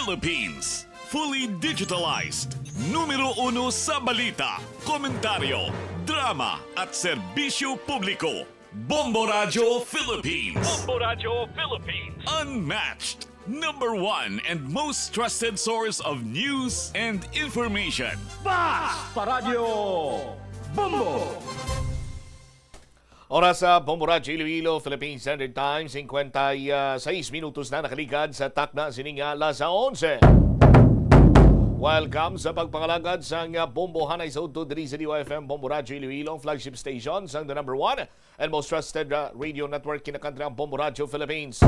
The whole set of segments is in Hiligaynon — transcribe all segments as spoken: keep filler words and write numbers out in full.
Philippines. Fully digitalized. Numero uno sa balita, komentaryo, drama at serbisyo publiko. Bombo Radyo Philippines. Bombo Radyo Philippines. Unmatched. Number one and most trusted source of news and information. Bas Paradyo Bombo! Oras sa Bombo Radyo Iloilo, Philippine Standard Time, singkwenta y seis minutos na nakaligad sa takna sining alas onse. Welcome sa pagpangalagad sang Bombo Hanay sa udto diri sa D Y F M Bombo Radyo Iloilo, ang flagship station sang the number one and most trusted, uh, radio network kinakantri ang Bombo Radyo Philippines.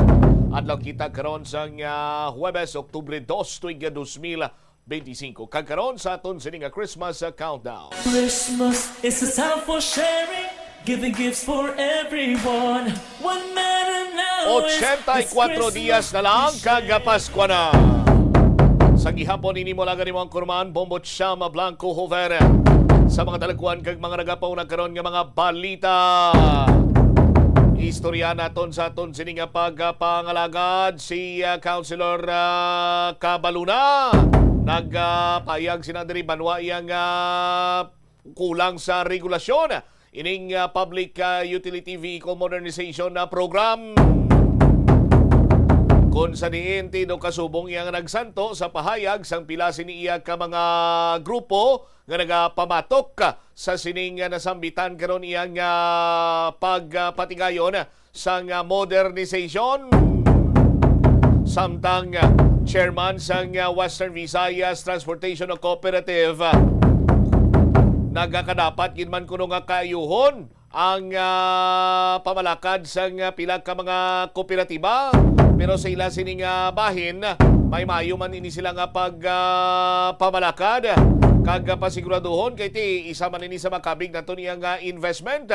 Adlaw kita karon sang, uh, Huwebes, Oktubre dos, tuig dos mil benti singko. Kag karon sa aton sini nga Christmas, uh, countdown. Christmas is a time for sharing, giving gifts for everyone. One matter now is Ochenta y kuatro it's Christmas, diyas na lang, we kag share. Paskwa na. Sa gihapon, ini mo lang ang imong kurman, Bombo Chama Blanco Hover. Sa mga talagkuan kag mga nagapauna karon nga mga balita. Istorya naton sa aton sini nga pagpangalagad si, ah, Councilor, ah, Cabaluna. Nagpahayag sina diri banwa iyang, ah, kulang sa regulasyon ining, ah, public, ah, utility vehicle modernization, ah, program. Kung sa diin ti do kasubong iyang nagsanto sa pahayag sang pila sini iya ka mga grupo nga nagapamatok sa sining nasambitan karon iyang, ah, pagpatigayon sang, ah, modernization. Samtang, ah, chairman sang, ah, Western Visayas Transportation Cooperative, ah, nagakadapat gid man kuno nga kaayuhon ang, ah, pamalakad sang, ah, pila ka mga kooperatiba, pero sa ila sini nga bahin, may maayo man ini sila nga pag, ah, pamalakad kag, ah, pasiguraduhon kay ti isa man ini sa makabig nato niya nga investment.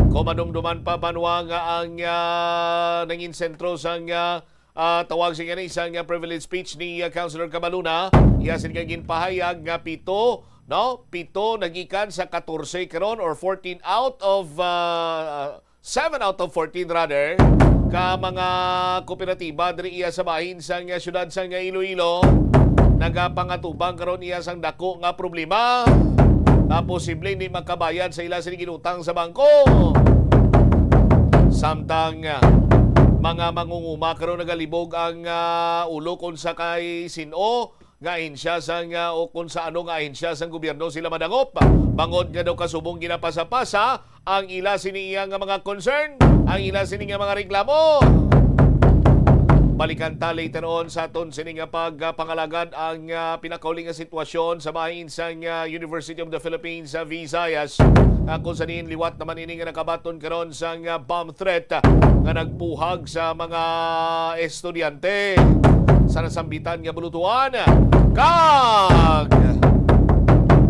Kung manumduman pa banwa nga ang, ah, nangin sentro sang, ah, ah, tawag sa gani isang, ah, privilege speech ni, ah, Councilor Cabaluna, iya sini nga ginpahayag nga pito, no? Pito nagikan sa katorse karon, or fourteen out of, ah, seven out of fourteen rather, ka mga kooperatiba diri iya sa bahin sang, ah, siyudad sang, ah, Iloilo nagapangatubang karon iya sang dako nga problema nga posible hindi makabayad sa ila sini ginutang sa bangko. Samtang, ah, mga mangunguma karon nagalibog ang, ah, ulo kung sa kay sin-o nga ahensya sang, ah, o kung sa ano nga ahensya sang gobyerno sila madangop, bangod nga daw kasubong ginapasa-pasa ang ila sini iya nga mga concern, ang ila sini nga mga reklamo. Balikan ta later on sa aton sini nga pagpangalagad ang, ah, pinakauli nga sitwasyon sa bahin sang, ah, University of the Philippines sa Visayas, ah, kung sa diin liwat naman ini nga nakabaton karon sang, ah, bomb threat, ah, nga nagbuhag sa mga estudyante sa nasambitan nga bulutuan. Kag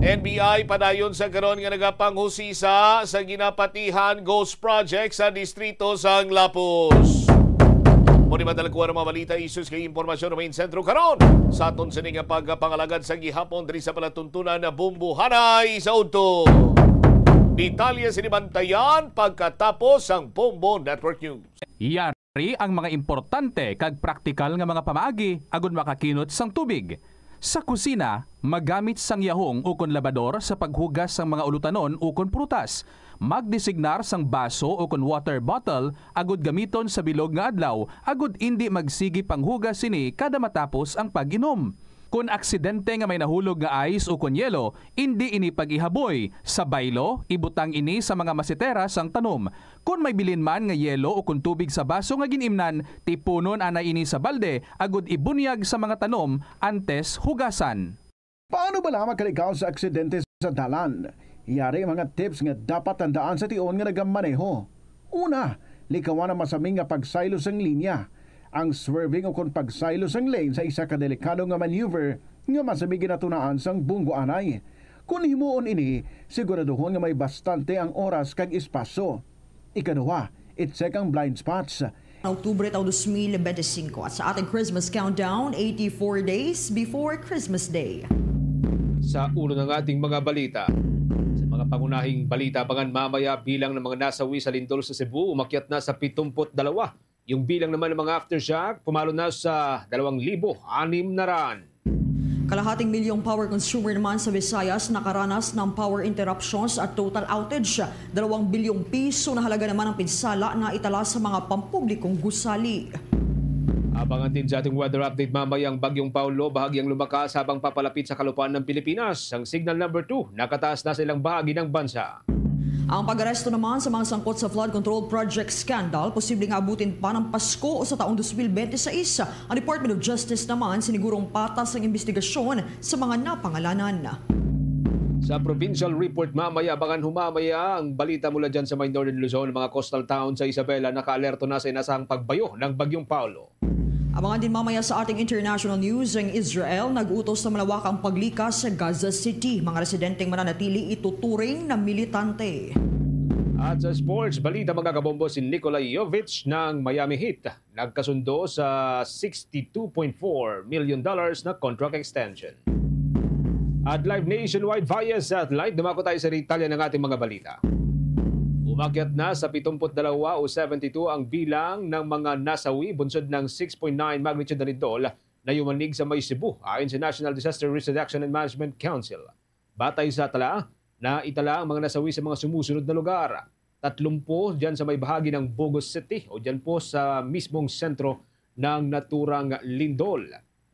N B I padayon sa karon nga nagapanghusisa sa ginapatihan ghost project sa distrito sang Lapuz. Mao ni madalagkuan ang mga balita, issues kag impormasyon nga main sentro karon sa aton sini nga pagpangalagad sa gihapon diri sa palatuntunan na Bombo Hanay sa udto. Detalye sini bantayan pagkatapos sang Bombo Network News. Yari ang mga importante kag praktikal nga mga pamaagi agud makakinot sang tubig. Sa kusina, magamit sang yahong ukon labador sa paghugas sang mga ulutanon ukon prutas. Magdesignar sang baso ukon water bottle agud gamiton sa bilog nga adlaw agud indi magsigi panghugas sini kada matapos ang pag-inom. Kon aksidente nga may nahulog nga ice ukon yelo, indi ini pag-ihaboy. Sa baylo, ibutang ini sa mga masitera sang tanom. Kon may bilin man nga yelo ukon tubig sa baso nga gin-imnan, tipunon anay ini sa balde agud ibunyag sa mga tanom antes hugasan. Paano bala makalikaw sa aksidente sa dalan? Yari ang mga tips nga dapat tandaan sa tion nga nagamaneho. Una, likawan ang masami nga pagsaylo sang linya. Ang swerving ukon pagsaylo sang lane sa isa ka delikado nga maneuver nga masami ginatunaan sang bunggo anay. Kon himuon ini, siguraduhon nga may bastante ang oras kag espasyo. Ikaduha, i-check ang blind spots. Oktubre taong dos mil benti singko at sa ating Christmas countdown, eighty-four days before Christmas Day. Sa ulo na nga ating mga balita, sa mga pangunahing balita, abangan mamaya bilang ng mga nasawi sa lindol sa Cebu, umakyat na sa pitumput dalawa. Yung bilang naman ng mga aftershock, pumalo na sa dalawang libo anim na raan. Kalahating milyong power consumer naman sa Visayas nakaranas ng power interruptions at total outage. Dalawang bilyong piso na halaga naman ang pinsala na itala sa mga pampublikong gusali. Abangan din sa ating weather update mamaya ang Bagyong Paulo, bahagyang lumakas habang papalapit sa kalupaan ng Pilipinas. Ang signal number two, nakataas na sa ilang bahagi ng bansa. Ang pag-aresto naman sa mga sangkot sa flood control project scandal, posibleng abutin pa ng Pasko o sa taong dos mil bente sais. Ang Department of Justice naman sinigurong patas ang investigasyon sa mga napangalanan. Sa provincial report mamaya, abangan ho mamaya ang balita mula dyan sa may Northern Luzon. Mga coastal town sa Isabela nakaalerto na sa inasahang pagbayo ng Bagyong Paulo. Abangan din mamaya sa ating international news, ang Israel nag-utos ng malawakang paglikas sa Gaza City. Mga residenteng mananatili ituturing na militante. At sa sports, balita, mga kabombo, si Nikola Jovic ng Miami Heat nagkasundo sa sixty-two point four million dollars na contract extension. At live nationwide via satellite, dumako tayo sa detalye ng ating mga balita. Umakyat na sa pitong put dalawa o seventy-two ang bilang ng mga nasawi bunsod ng six point nine magnitude na lindol na yumanig sa may Cebu, ayon sa National Disaster Risk Reduction and Management Council. Batay sa tala, naitala ang mga nasawi sa mga sumusunod na lugar. Tatlumpu dyan sa may bahagi ng Bogos City o dyan po sa mismong sentro ng naturang lindol.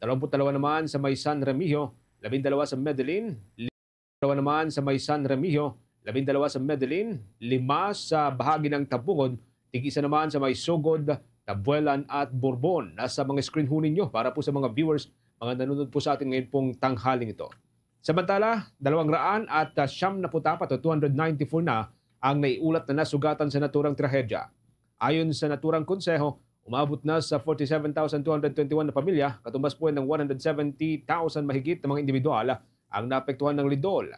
Dalawampu't dalawa naman sa may San Remigio, labindalawa sa Medellin, dalawa naman sa may San Remigio, labindalawa sa Medellin, lima sa bahagi ng Tabungon, tig-isa naman sa may Sogod, Tabuelan at Borbon. Nasa mga screen ho ninyo para po sa mga viewers, mga nanonood po sa atin ngayon pong tanghaling ito. Samantala, dalawang raan at, ah, siyam na put apat o two hundred ninety-four na ang naiulat na nasugatan sa naturang trahedya. Ayon sa naturang konseho, umabot na sa forty-seven thousand two hundred twenty-one na pamilya, katumbas po ng one hundred seventy thousand mahigit na mga individual ang naapektuhan ng lindol.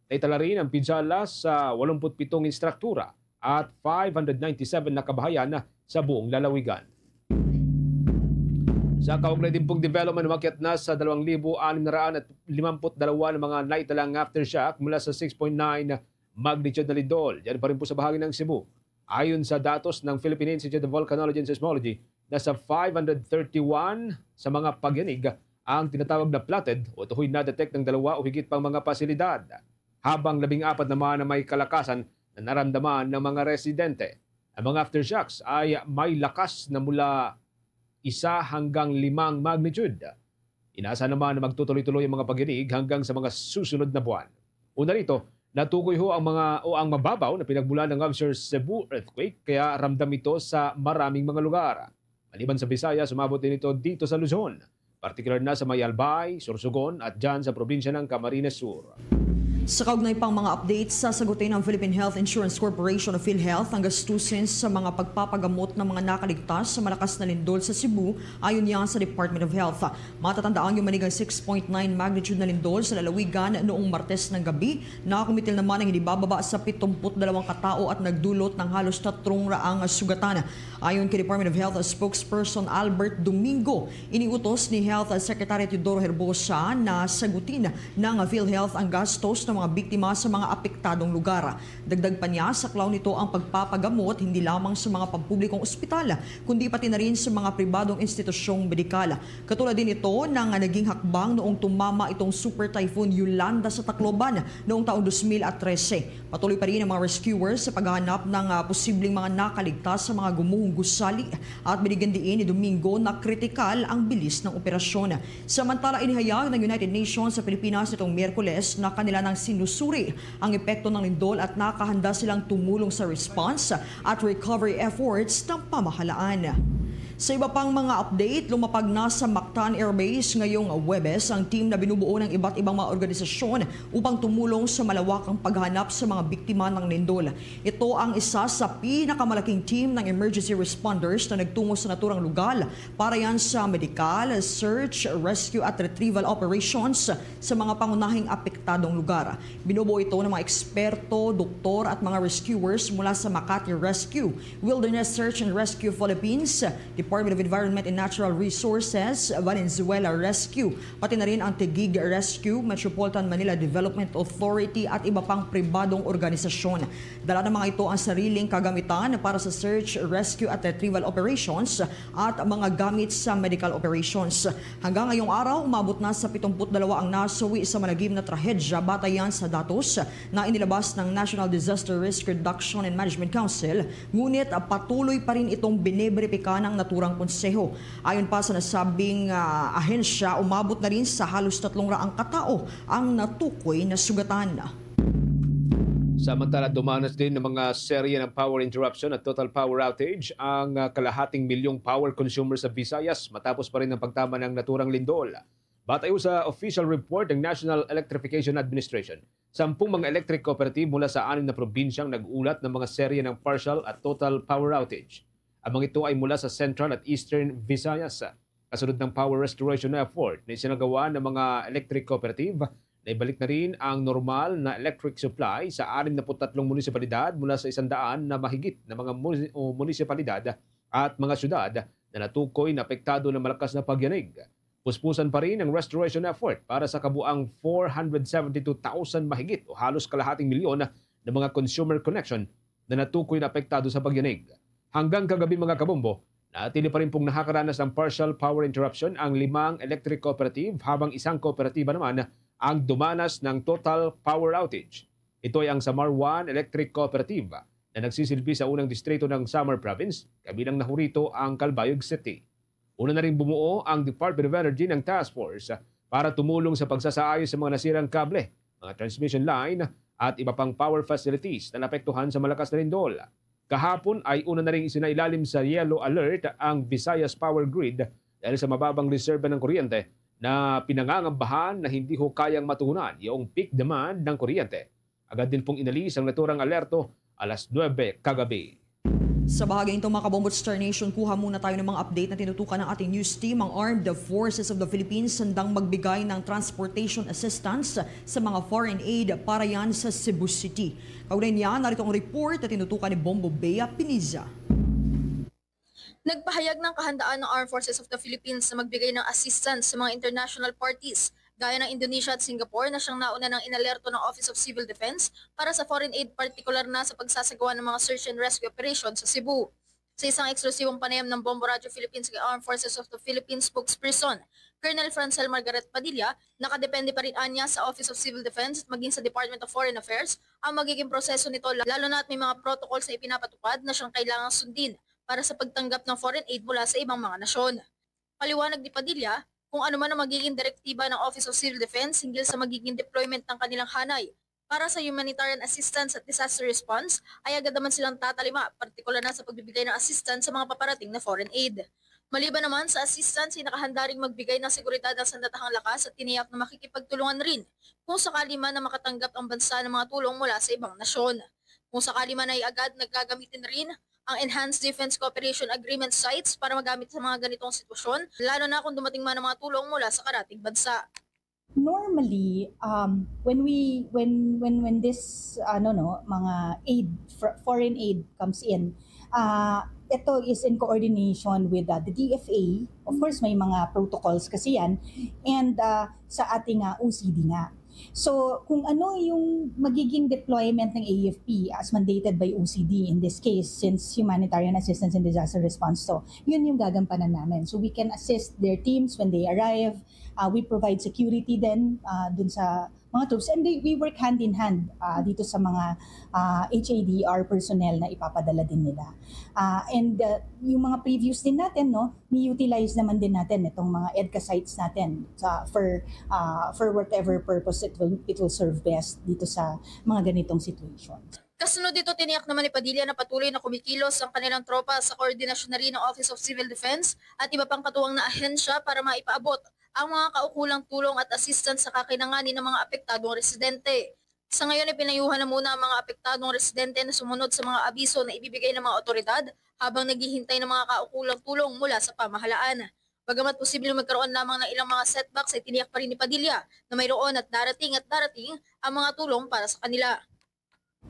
Naitala rin ang pinsala sa walumpu't pitong instruktura at five hundred ninety-seven na kabahayan sa buong lalawigan. Sa kaugnay din pong development, umakyat na sa dalawang libo anim na raan at limampu't dalawa na mga naitalang aftershock mula sa six point nine magnitude na lindol. Diyan pa rin po sa bahagi ng Cebu. Ayon sa datos ng Philippine Institute of Volcanology and Seismology, nasa five hundred thirty-one sa mga pagyanig ang tinatawag na platted o tuhoy na-detect ng dalawa o higit pang mga pasilidad, habang labing apat naman na may kalakasan na naramdaman ng mga residente. Ang mga aftershocks ay may lakas na mula isa hanggang limang magnitude. Inasa naman na magtutuloy-tuloy ang mga pagyanig hanggang sa mga susunod na buwan. Una rito, natukoy ho ang mga o ang mababaw na pinagmulan ng Observe Cebu earthquake, kaya ramdam ito sa maraming mga lugar. Maliban sa Visayas, umabot din ito dito sa Luzon, partikular na sa may Albay, Sorsogon at dyan sa probinsya ng Camarines Sur. Sa kaugnay pang mga updates, sasagutin ng Philippine Health Insurance Corporation o PhilHealth ang gastusin sa mga pagpapagamot ng mga nakaligtas sa malakas na lindol sa Cebu, ayon yan sa Department of Health. Matatandaan, yumanig ang six point nine magnitude na lindol sa lalawigan noong Martes ng gabi. Nakakumitil naman ang hinibababa sa pitumput dalawang katao at nagdulot ng halos tatlong raang sugatan. Ayon kay Department of Health spokesperson Albert Domingo, iniutos ni Health Secretary Teodoro Herbosa na sagutin ng PhilHealth ang gastos ng mga biktima sa mga apektadong lugar. Dagdag pa niya, saklaw nito ang pagpapagamot hindi lamang sa mga pampublikong ospital, kundi pati na rin sa mga pribadong institusyong medikal. Katulad din ito ng naging hakbang noong tumama itong Super Typhoon Yolanda sa Tacloban noong taong dos mil at trese. Patuloy pa rin ang mga rescuers sa paghahanap ng, ah, posibleng mga nakaligtas sa mga gumuhong gusali at binigyan diin ni Domingo na kritikal ang bilis ng operasyon. Samantala, inihayag ng United Nations sa Pilipinas nitong Miyerkules na kanila nang sinusuri ang epekto ng lindol at nakahanda silang tumulong sa response at recovery efforts ng pamahalaan. Sa iba pang mga update, lumapag na sa Mactan Air Base ngayong Huwebes ang team na binubuo ng iba't ibang mga organisasyon upang tumulong sa malawakang paghanap sa mga biktima ng lindol. Ito ang isa sa pinakamalaking team ng emergency responders na nagtungo sa naturang lugar para yan sa medical, search, rescue at retrieval operations sa mga pangunahing apektadong lugar. Binubuo ito ng mga eksperto, doktor at mga rescuers mula sa Makati Rescue, Wilderness Search and Rescue Philippines, Department of Environment and Natural Resources, Valenzuela Rescue, pati na rin ang Taguig Rescue, Metropolitan Manila Development Authority at iba pang pribadong organisasyon. Dala ng mga ito ang sariling kagamitan para sa search, rescue at retrieval operations at mga gamit sa medical operations. Hanggang ngayong araw, umabot na sa pitong put dalawa ang nasuwi sa malagim na trahedya batayan sa datos na inilabas ng National Disaster Risk Reduction and Management Council, ngunit patuloy pa rin itong bineberipika ng naturang konseho. Ayon pa sa nasabing, ah, ahensya, umabot na rin sa halos tatlong raang katao ang natukoy na sugatan. Samantala, dumanas din ng mga serye ng power interruption at total power outage ang, ah, kalahating milyong power consumer sa Visayas matapos pa rin ang pagtama ng naturang lindol. Batay sa official report ng National Electrification Administration, sampung mga electric cooperative mula sa anim na probinsyang nag-ulat ng mga serye ng partial at total power outage. Ang mga ito ay mula sa Central at Eastern Visayas. Kasunod ng power restoration effort na isinagawa ng mga electric cooperative, naibalik na rin ang normal na electric supply sa anim na put tatlong munisipalidad mula sa isang daan na mahigit na mga muni-, o munisipalidad at mga syudad na natukoy na apektado ng malakas na pagyanig. Puspusan pa rin ang restoration effort para sa kabuang four hundred seventy-two thousand mahigit o halos kalahating milyon na mga consumer connection na natukoy na apektado sa pagyanig. Hanggang kagabi, mga kabombo, natili pa rin pong nakakaranas ng partial power interruption ang limang electric cooperative, habang isang kooperatiba naman ang dumanas ng total power outage. Ito ay ang Samar One Electric Cooperative na nagsisilbi sa unang distrito ng Samar Province, kabilang na ho rito ang Calbayog City. Una na rin bumuo ang Department of Energy ng task force para tumulong sa pagsasaayos sa mga nasirang kable, mga transmission line, at iba pang power facilities na naapektuhan sa malakas na lindol. Kahapon ay una na ring isinailalim sa yellow alert ang Visayas Power Grid dahil sa mababang reserba ng kuryente na pinangangambahan na hindi ho kayang matugunan yung peak demand ng kuryente. Agad din pong inalis ang naturang alerto alas nuebe kagabi. Sa bahaging ito, mga kabombo at Star Nation, kuha muna tayo ng mga update na tinutukan ng ating news team. Ang Armed Forces of the Philippines handang magbigay ng transportation assistance sa mga foreign aid para yan sa Cebu City. Kaugnay niya, narito ang report na tinutukan ni Bombo Bea Piniza. Nagpahayag ng kahandaan ng Armed Forces of the Philippines na magbigay ng assistance sa mga international parties gaya ng Indonesia at Singapore na siyang nauna nang inalerto ng Office of Civil Defense para sa foreign aid, partikular na sa pagsasagawa ng mga search and rescue operation sa Cebu. Sa isang eksklusibong panayam ng Bombo Radio Philippines kay Armed Forces of the Philippines spokesperson Colonel Francel Margaret Padilla, nakadepende pa rin anya sa Office of Civil Defense at maging sa Department of Foreign Affairs ang magiging proseso nito, lalo na at may mga protocols na ipinapatupad na siyang kailangang sundin para sa pagtanggap ng foreign aid mula sa ibang mga nasyon. Paliwanag ni Padilla, kung ano man ang magiging direktiba ng Office of Civil Defense hinggil sa magiging deployment ng kanilang hanay para sa humanitarian assistance at disaster response, ay agad naman silang tatalima, partikular na sa pagbibigay ng assistance sa mga paparating na foreign aid. Maliban naman sa assistance, ay nakahanda ring magbigay ng seguridad ang sandatahang lakas at tiniyak na makikipagtulungan rin kung sakali man na makatanggap ang bansa ng mga tulong mula sa ibang nasyon. Kung sakali man, ay agad na gagamitin rin ang Enhanced Defense Cooperation Agreement sites para magamit sa mga ganitong sitwasyon, lalo na kung dumating man ang mga tulong mula sa karating bansa. Normally, um, when we when when when this ano no mga aid fr- foreign aid comes in, uh, ito is in coordination with uh, the D F A. Of course, may mga protocols kasi yan, and uh, sa ating uh, O C D nga. So, kung ano yung magiging deployment ng A F P as mandated by O C D in this case, since humanitarian assistance and disaster response to, yun yung gagampanan namin. So, we can assist their teams when they arrive. Uh, we provide security din uh, dun sa mga troops. And they, we work hand in hand uh, dito sa mga uh, H A D R personnel na ipapadala din nila. Uh, and uh, yung mga previous din natin, no, ni-utilize naman din natin itong mga EDCA sites natin sa, for, uh, for whatever purpose it will, it will serve best dito sa mga ganitong situations. Kasunod dito, tiniyak naman ni Padilla na patuloy na kumikilos ang kanilang tropa sa koordinasyon na rin ng Office of Civil Defense at iba pang katuwang na ahensya para maipaabot ang mga kaukulang tulong at assistance sa kakailanganin ng mga apektadong residente. Sa ngayon ay pinayuhan na muna ang mga apektadong residente na sumunod sa mga abiso na ibibigay ng mga otoridad habang naghihintay ng mga kaukulang tulong mula sa pamahalaan. Bagamat posibleng magkaroon lamang ng ilang mga setbacks, ay tiniyak pa rin ni Padilla na mayroon at darating at darating ang mga tulong para sa kanila.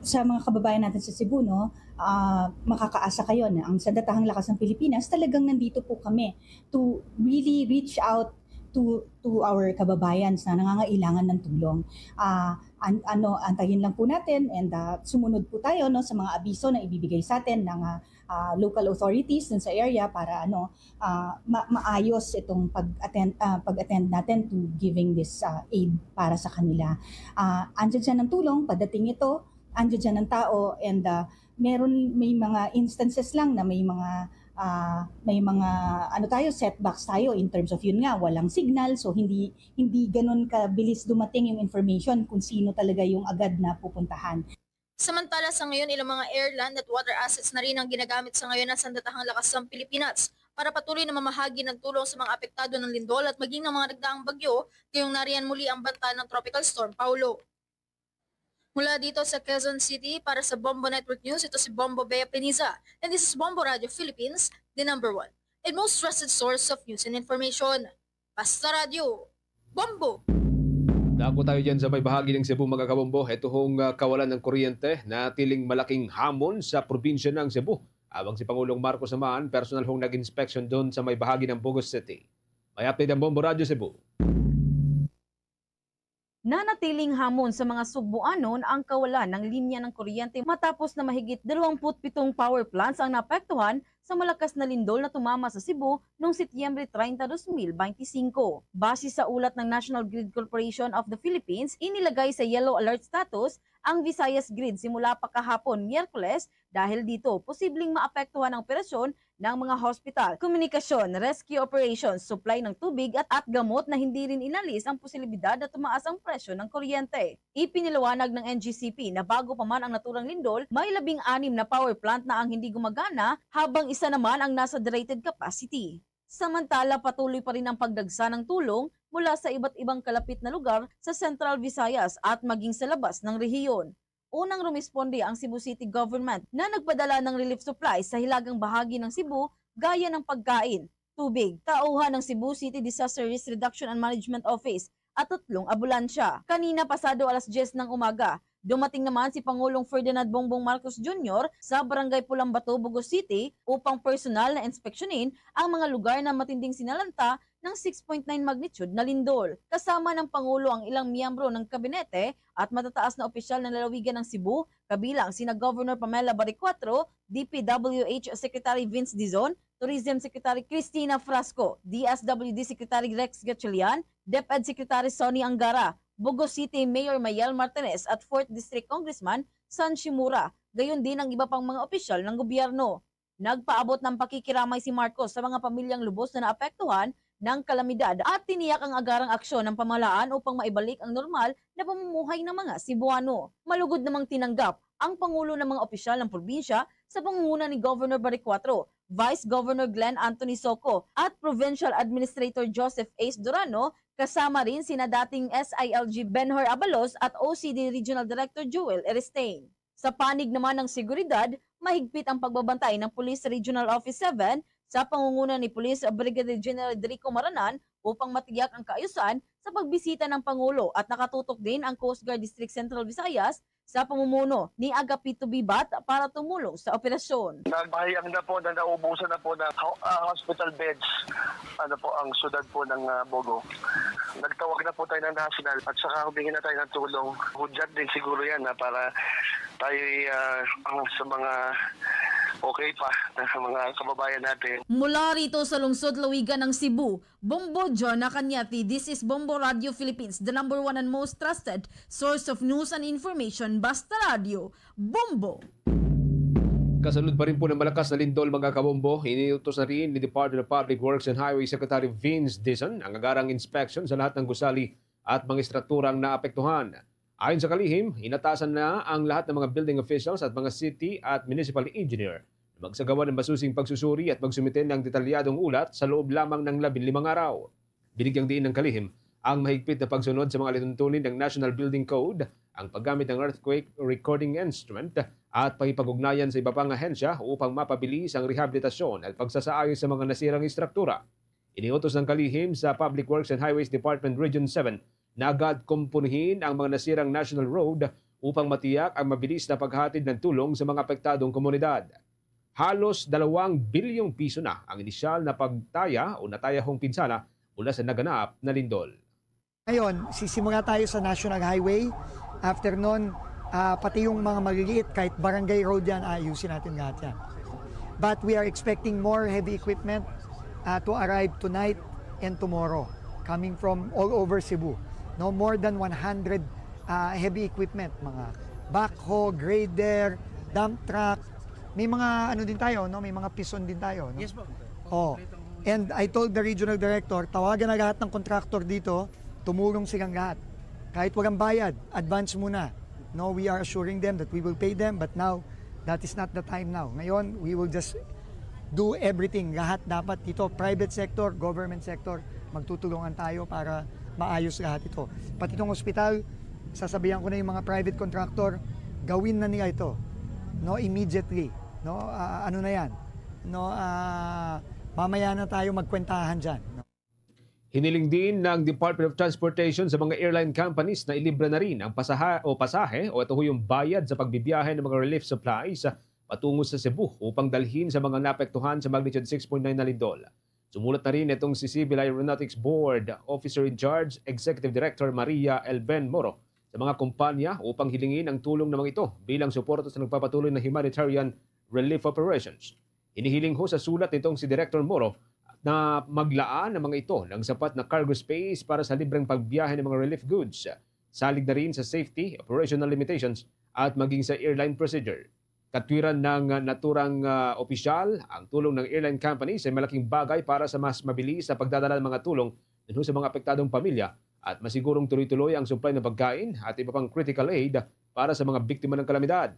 Sa mga kababayan natin sa Cebu, no, Ah, makakaasa kayo na ang Sandatahang Lakas ng Pilipinas, talagang nandito po kami to really reach out to to our kababayan na nangangailangan ng tulong. Ah, an- ano, antayin lang po natin and, ah, sumunod po tayo, no, sa mga abiso na ibibigay sa atin ng, ah, ah, local authorities dun sa area para, ano, ah, ma- maayos itong pag-attend ah, pag-attend natin to giving this, ah, aid para sa kanila. Ah, andyan dyan ang tulong, padating ito, andyan dyan ang tao, and, ah, meron, may mga instances lang na may mga, ah, may mga, ano tayo, setbacks tayo in terms of, yun nga, walang signal, so hindi hindi ganun kabilis dumating yung information kung sino talaga yung agad na pupuntahan. Samantala, sa ngayon, ilang mga air, land at water assets na rin ang ginagamit sa ngayon ng Sandatahang Lakas ng Pilipinas para patuloy na mamahagi ng tulong sa mga apektado ng lindol at maging ng mga nagdaang bagyo, ngayong nariyan muli ang banta ng Tropical Storm Paolo. Mula dito sa Quezon City, para sa Bombo Network News, ito si Bombo Bea Peniza, and this is Bombo Radio Philippines, the number one and most trusted source of news and information. Basta Radyo, Bombo! Dako tayo dyan sa may bahagi ng Cebu, mga kabombo. Ito hong, ah, kawalan ng kuryente na tiling malaking hamon sa probinsya ng Cebu. Abang si Pangulong Marcos naman, personal hong nag-inspection doon sa may bahagi ng Bogo City. May update ang Bombo Radyo Cebu. Nanatiling hamon sa mga Sugboanon ang kawalan ng linya ng kuryente matapos na mahigit dalawampu't pitong power plants ang naapektuhan sa malakas na lindol na tumama sa Cebu noong Setyembre treinta, dos mil beintisinko. Base sa ulat ng National Grid Corporation of the Philippines, inilagay sa yellow alert status ang Visayas Grid simula pa kahapon, Miyerkules, dahil dito posibleng maapektuhan ang operasyon ng mga hospital, komunikasyon, rescue operations, supply ng tubig at, at gamot na hindi rin inalis ang posibilidad na tumaas ang presyo ng kuryente. Ipinaliwanag ng N G C P na bago pa man ang naturang lindol, may labing anim na power plant na ang hindi gumagana, habang isa naman ang nasa rated capacity. Samantala, patuloy pa rin ang pagdagsa ng tulong mula sa iba't ibang kalapit na lugar sa Central Visayas at maging sa labas ng rehiyon. Unang rumisponde ang Cebu City Government na nagpadala ng relief supplies sa hilagang bahagi ng Cebu, gaya ng pagkain, tubig, tauhan ng Cebu City Disaster Risk Reduction and Management Office at tatlong ambulansya. Kanina, pasado alas diyes ng umaga, dumating naman si Pangulong Ferdinand Bongbong Marcos Junior sa Barangay Pulambato, Bogo City, upang personal na inspeksyonin ang mga lugar na matinding sinalanta ng six point nine magnitude na lindol. Kasama ng Pangulo ang ilang miyembro ng kabinete at matataas na opisyal ng lalawigan ng Cebu, kabilang sina Governor Pamela Baricuatro, D P W H Secretary Vince Dizon, Tourism Secretary Cristina Frasco, D S W D Secretary Rex Gatchalian, DepEd Secretary Sonny Angara, Bogo City Mayor Mayel Martinez at Fourth District Congressman San Shimura, gayon din ang iba pang mga opisyal ng gobyerno. Nagpaabot ng pakikiramay si Marcos sa mga pamilyang lubos na naapektuhan ng kalamidad at tiniyak ang agarang aksyon ng pamahalaan upang maibalik ang normal na pamumuhay ng mga Cebuano. Malugod namang tinanggap ang Pangulo ng mga opisyal ng probinsya sa pangunguna ni Governor Baricuatro, Vice Governor Glenn Anthony Soco, at Provincial Administrator Joseph Ace Durano, kasama rin sina dating S I L G Benhur Abalos at O C D Regional Director Joel Eristain. Sa panig naman ng seguridad, mahigpit ang pagbabantay ng Police Regional Office seven sa pangunguna ni Police Brigadier General Rico Maranan upang matiyak ang kaayusan sa pagbisita ng Pangulo, at nakatutok din ang Coast Guard District Central Visayas sa pamumuno ni Agapito Bibat para tumulong sa operasyon. Nagbahayag na po na naubusan na po ng ho-, ah, hospital beds, ano po, ang syudad po ng, ah, Bogo. Nagtawag na po tayo ng national at saka humingi na tayo ng tulong. Hudyat din siguro yan na para tayo, ah, ang sa mga okay pa na mga kababayan natin. Mula rito sa lungsod Lawigan ng Cebu, Bombo Jonah Cañete, this is Bombo Radio Philippines, the number one and most trusted source of news and information. Basta Radio, Bombo! Kasunod pa rin po ng malakas na lindol, mga kabombo, iniutos na rin ni Department of Public Works and Highway Secretary Vince Dizon ang agarang inspection sa lahat ng gusali at mga estrukturang naapektuhan. Ayon sa kalihim, inatasan na ang lahat ng mga building officials at mga city at municipal engineer na magsagawa ng masusing pagsusuri at magsumite ng detalyadong ulat sa loob lamang ng labing limang araw. Binigyang diin ng kalihim ang mahigpit na pagsunod sa mga alituntunin ng National Building Code, ang paggamit ng earthquake recording instrument at pakipag-ugnayan sa iba pang ahensya upang mapabilis ang rehabilitasyon at pagsasaayos sa mga nasirang estruktura. Iniutos ng kalihim sa Public Works and Highways Department Region seven na agad kumpunihin ang mga nasirang national road upang matiyak ang mabilis na paghatid ng tulong sa mga apektadong komunidad. Halos dalawang bilyong piso na ang inisyal na pagtaya o natayahong pinsala mula sa naganap na lindol. Ngayon, sisimula tayo sa National Highway. After nun, ah, pati yung mga maliliit, kahit barangay road yan, ayusin natin lahat yan. But we are expecting more heavy equipment, ah, to arrive tonight and tomorrow, coming from all over Cebu. No, more than one hundred, ah, heavy equipment, mga backhoe, grader, dump truck. May mga ano din tayo, no? May mga pison din tayo, no? Yes po. Oh. And I told the regional director, tawagan na lahat ng contractor dito, tumulong silang lahat. Kahit walang bayad, advance muna. No, we are assuring them that we will pay them, but now, that is not the time now. Ngayon, we will just do everything. Lahat dapat dito, private sector, government sector, magtutulungan tayo para maayos lahat ito. Pati itong ospital, sasabihan ko na yung mga private contractor, gawin na nila ito. No, immediately. No, ah, ano na yan? No, ah, mamaya na tayo magkwentahan dyan. No? Hiniling din ng Department of Transportation sa mga airline companies na ilibre na rin ang pasaha o pasahe o ito yung bayad sa pagbibiyahe ng mga relief supplies patungo sa Cebu upang dalhin sa mga naapektuhan sa magnitude six point nine na lindol. Sumulat na rin itong si Civil Aeronautics Board Officer in Charge, Executive Director Maria Elben Moro sa mga kumpanya upang hilingin ang tulong ng mga ito bilang suporta sa nagpapatuloy na humanitarian relief operations. Hinihiling ho sa sulat nitong si Director Moro na maglaan ang mga ito ng sapat na cargo space para sa libreng pagbiyahe ng mga relief goods, salig na rin sa safety, operational limitations, at maging sa airline procedure. Katwiran ng naturang, ah, opisyal, ang tulong ng airline companies ay malaking bagay para sa mas mabilis na pagdadala ng mga tulong dun sa mga apektadong pamilya at masigurong tuloy-tuloy ang supply ng pagkain at iba pang critical aid para sa mga biktima ng kalamidad.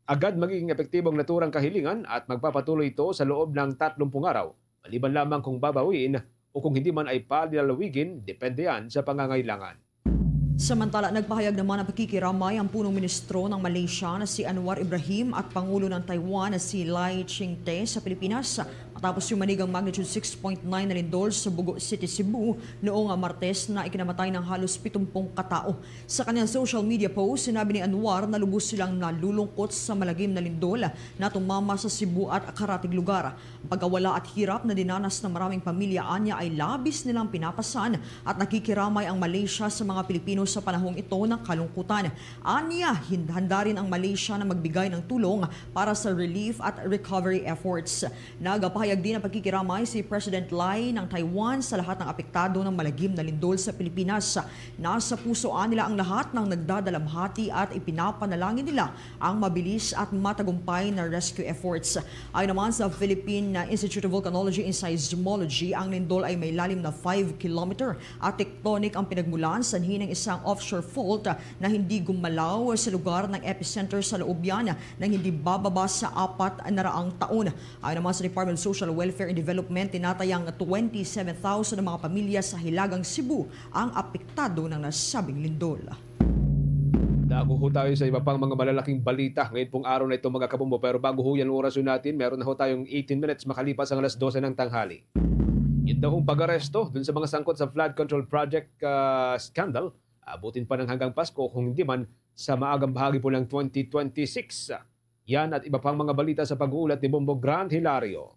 Agad magiging epektibo ang naturang kahilingan at magpapatuloy ito sa loob ng tatlong araw, maliban lamang kung babawiin o kung hindi man ay palilalawigin, depende yan sa pangangailangan. Samantala, nagpahayag naman ng pakikiramay ang punong ministro ng Malaysia na si Anwar Ibrahim at Pangulo ng Taiwan na si Lai Ching-te sa Pilipinas matapos yumanig ang magnitude six point nine na lindol sa Bugo City, Cebu noong Martes na ikinamatay ng halos pitumpung katao. Sa kanyang social media post, sinabi ni Anwar na lubos silang nalulungkot sa malagim na lindol na tumama sa Cebu at karatig lugar. Pagkawala at hirap na dinanas ng maraming pamilya anya ay labis nilang pinapasan at nakikiramay ang Malaysia sa mga Pilipino sa panahong ito ng kalungkutan. Anya, hin-, handa rin ang Malaysia na magbigay ng tulong para sa relief at recovery efforts. Nagapahayag din ng pagkikiramay si President Lai ng Taiwan sa lahat ng apektado ng malagim na lindol sa Pilipinas. Nasa pusoan nila ang lahat ng nagdadalamhati at ipinapanalangin nila ang mabilis at matagumpay na rescue efforts. Ayon naman sa Philippine Institute of Volcanology and Seismology, ang lindol ay may lalim na five kilometer at tectonic ang pinagmulan sanhi ng isang offshore fault na hindi gumalaw sa lugar ng epicenter sa loob yan ng hindi bababa sa apat na raang taon. Ayon naman sa Department of Social Welfare and Development, tinatayang twenty-seven thousand ang mga pamilya sa Hilagang Cebu ang apektado ng nasabing lindol. Dako ho tayo sa iba pang mga malalaking balita ngayon pong araw na ito, mga kabombo. Pero bago ho yan, oras ho natin, meron na ho tayong eighteen minutes makalipas ang alas dose ng tanghali. Yun daw hong pag-aresto dun sa mga sangkot sa flood control project, ah, scandal, abutin pa ng hanggang Pasko kung hindi man sa maagang bahagi po ng twenty twenty-six. Yan at iba pang mga balita sa pag-uulat ni Bombo Grant Hilario.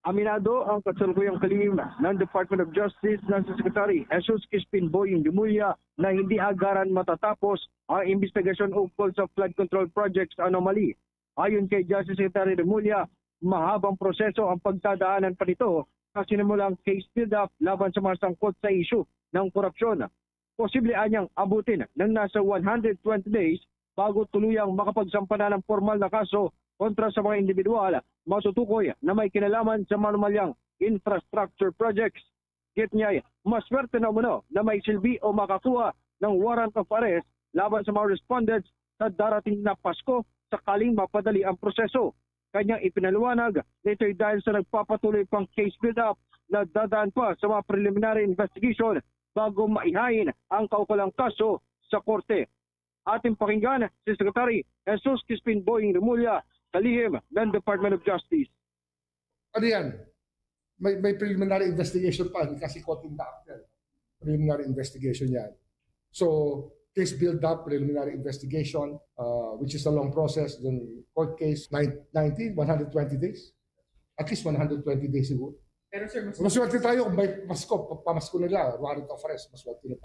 Aminado ang kasalukuyang kalihim ng Department of Justice na si Secretary Jesus Crispin Boying Remulla na hindi agaran matatapos ang imbestigasyon ukol sa flood control projects anomaly. Ayon kay Justice Secretary Remulla, mahabang proseso ang pagdadaanan pa nito sa sinimulang case build-up laban sa mga sangkot sa isyu ng korupsyon. Posible anyang abutin ng nasa one hundred twenty days bago tuluyang makapagsampa na ng formal na kaso kontra sa mga individual matutukoy na may kinalaman sa manumalyang infrastructure projects. Git niya, maswerte na umano na may silbi o makakuha ng warrant of arrest laban sa mga respondents sa darating na Pasko sakaling mapadali ang proseso. Kanyang ipinaliwanag, nito'y dahil sa nagpapatuloy pang case build-up na dadaan pa sa mga preliminary investigation bago maihain ang kaukulang kaso sa korte. Ating pakinggan si Secretary Jesus Crispin Boying Remulla, kalihim ng Department of Justice. Ano yan? May, may preliminary investigation pa, hindi kasi caught in the act yan. Preliminary investigation yan. So, case build-up, preliminary investigation, uh, which is a long process, then court case, nine- ninety, one hundred twenty days. At least one hundred twenty days siguro. Pero sir, mas Maswerte tayo kung may Pasko, pa- pamasko nila, warrant of arrest, maswerte na.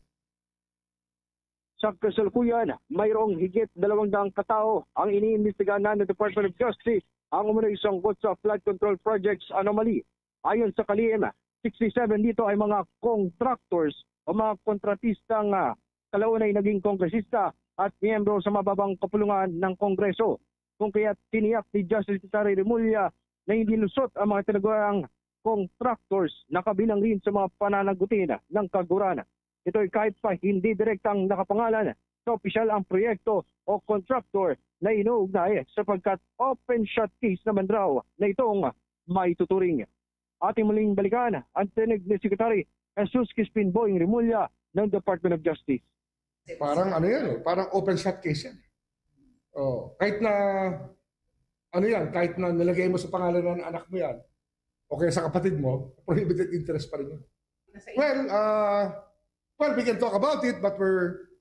Sa kasalukuyan, mayroong higit dalawang daang katao ang iniimbestigahan ng Department of Justice ang umano'y sangkot sa flood control projects anomaly. Ayon sa kalihim, sixty-seven dito ay mga contractors o mga kontratistang ah, kalaunay naging kongresista at miyembro sa mababang kapulungan ng Kongreso. Kung kaya tiniyak ni Justice Secretary Remulla na hindi lusot ang mga tinaguriang contractors na kabilang rin sa mga pananagutin ng kaguran. Ito'y kahit pa hindi direktang nakapangalan sa opisyal ang proyekto o contractor na inuugnay sapagkat open shut case naman raw na itong may tuturing. Ating muling balikan ang tinig ni Secretary Jesus Crispin Boying Remulla ng Department of Justice. Parang ano yan, eh, parang open shut case yan. Oh, kahit na ano yan, kahit na nilagay mo sa pangalan ng anak mo yan, o kaya sa kapatid mo, prohibited interest pa rin yun. nasa Well, uh, well, we can talk about it, but we're,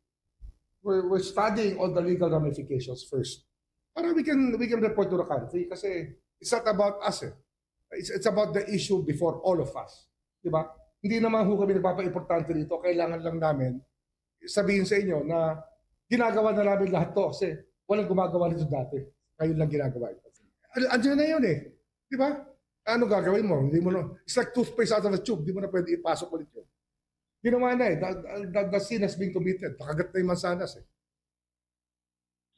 we're we're studying all the legal ramifications first. Para we can we can report to the country kasi it's not about us eh. It's, it's about the issue before all of us. Di ba? Hindi naman ho kami nagpapaimportante dito. Kailangan lang namin sabihin sa inyo na ginagawa na namin lahat to kasi walang gumagawa nito dati. Ngayon lang ginagawa ito. Ano, ano na yun eh? Di ba? Ano gagawin mo? Hindi mo na, it's like toothpaste out of a tube. Hindi mo na pwede ipasok ulit yun. Ginawa na eh. The, the, the sin has been committed. Nakagat na yung mansanas eh.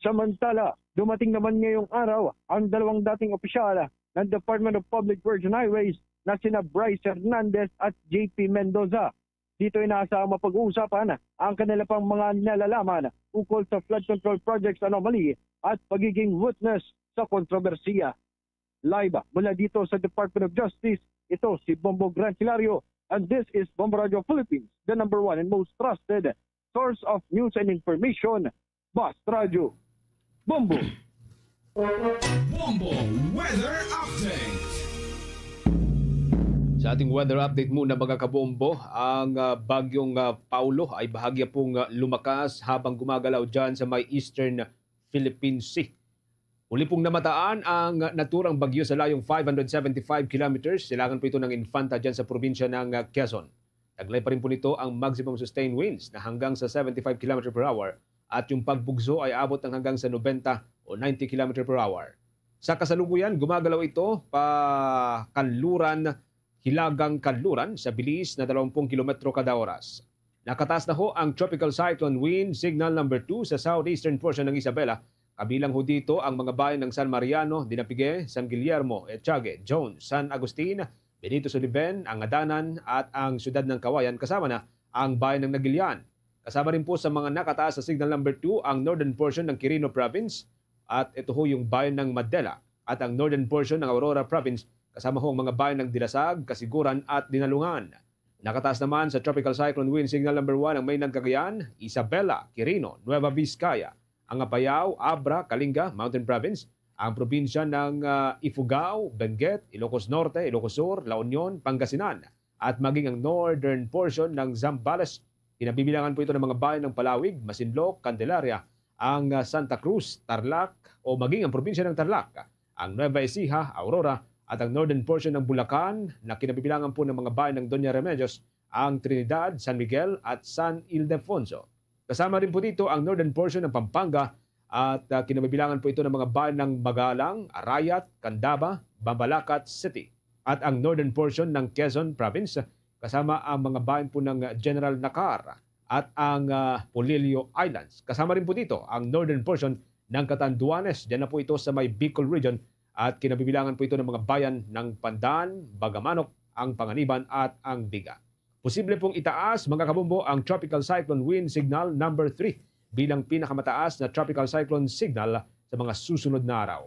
Samantala, dumating naman ngayong araw ang dalawang dating opisyal ng Department of Public Works and Highways na sina Bryce Hernandez at J P Mendoza. Dito inaasahang mapag-uusapan ang kanila pang mga nalalaman ukol sa flood control projects anomaly at pagiging witness sa kontrobersiya. Live mula dito sa Department of Justice, ito si Bombo Grancilario, and this is Bombo Radio Philippines, the number one and most trusted source of news and information. Basta Radyo, Bombo! Bombo Weather Update. Sa ating weather update muna, mga kabombo, ang ah, bagyong ah, Paulo ay bahagya pong ah, lumakas habang gumagalaw dyan sa may Eastern Philippine Sea. Muli pong namataan ang naturang bagyo sa layong five hundred seventy-five kilometers. Silangan po ito ng Infanta dyan sa probinsya ng ah, Quezon. Taglay pa rin po nito ang maximum sustained winds na hanggang sa seventy-five kilometer per hour at yung pagbugso ay abot ng hanggang sa nobenta o ninety kilometer per hour. Sa kasalukuyan, gumagalaw ito pa kanluran, hilagang kanluran sa bilis na dalawang pung kilometro kada oras. Nakataas na ho ang Tropical Cyclone Wind Signal number two sa southeastern portion ng Isabela. Kabilang ho dito ang mga bayan ng San Mariano, Dinapigue, San Guillermo, Echage, Jones, San Agustin, Benito Suliben, Angadanan at ang siyudad ng Kawayan, kasama na ang bayan ng Nagilian. Kasama rin po sa mga nakataas sa Signal number two ang northern portion ng Quirino Province at ito ho yung bayan ng Madela at ang northern portion ng Aurora Province, kasama ho ang mga bayan ng Dilasag, Kasiguran at Dinalungan. Nakataas naman sa Tropical Cyclone Wind Signal number one ang mainland Cagayan, Isabela, Quirino, Nueva Vizcaya, ang Apayao, Abra, Kalinga, Mountain Province, ang probinsya ng ah, Ifugao, Benguet, Ilocos Norte, Ilocos Sur, La Union, Pangasinan, at maging ang northern portion ng Zambales. Kinabibilangan po ito ng mga bayan ng Palawig, Masinloc, Candelaria, ang ah, Santa Cruz, Tarlac, o maging ang probinsya ng Tarlac, ang Nueva Ecija, Aurora, at ang northern portion ng Bulacan na kinabibilangan po ng mga bayan ng Doña Remedios, ang Trinidad, San Miguel, at San Ildefonso. Kasama rin po dito ang northern portion ng Pampanga at ah, kinabibilangan po ito ng mga bayan ng Magalang, Arayat, Candaba, Mabalacat City, at ang northern portion ng Quezon Province, kasama ang mga bayan po ng General Nakar at ang ah, Polillo Islands. Kasama rin po dito ang northern portion ng Catanduanes. Diyan na po ito sa may Bicol region at kinabibilangan po ito ng mga bayan ng Pandan, Bagamanok, ang Panganiban at ang Viga. Posible pong itaas, mga kabombo, ang Tropical Cyclone Wind Signal number three bilang pinakamataas na tropical cyclone signal sa mga susunod na araw.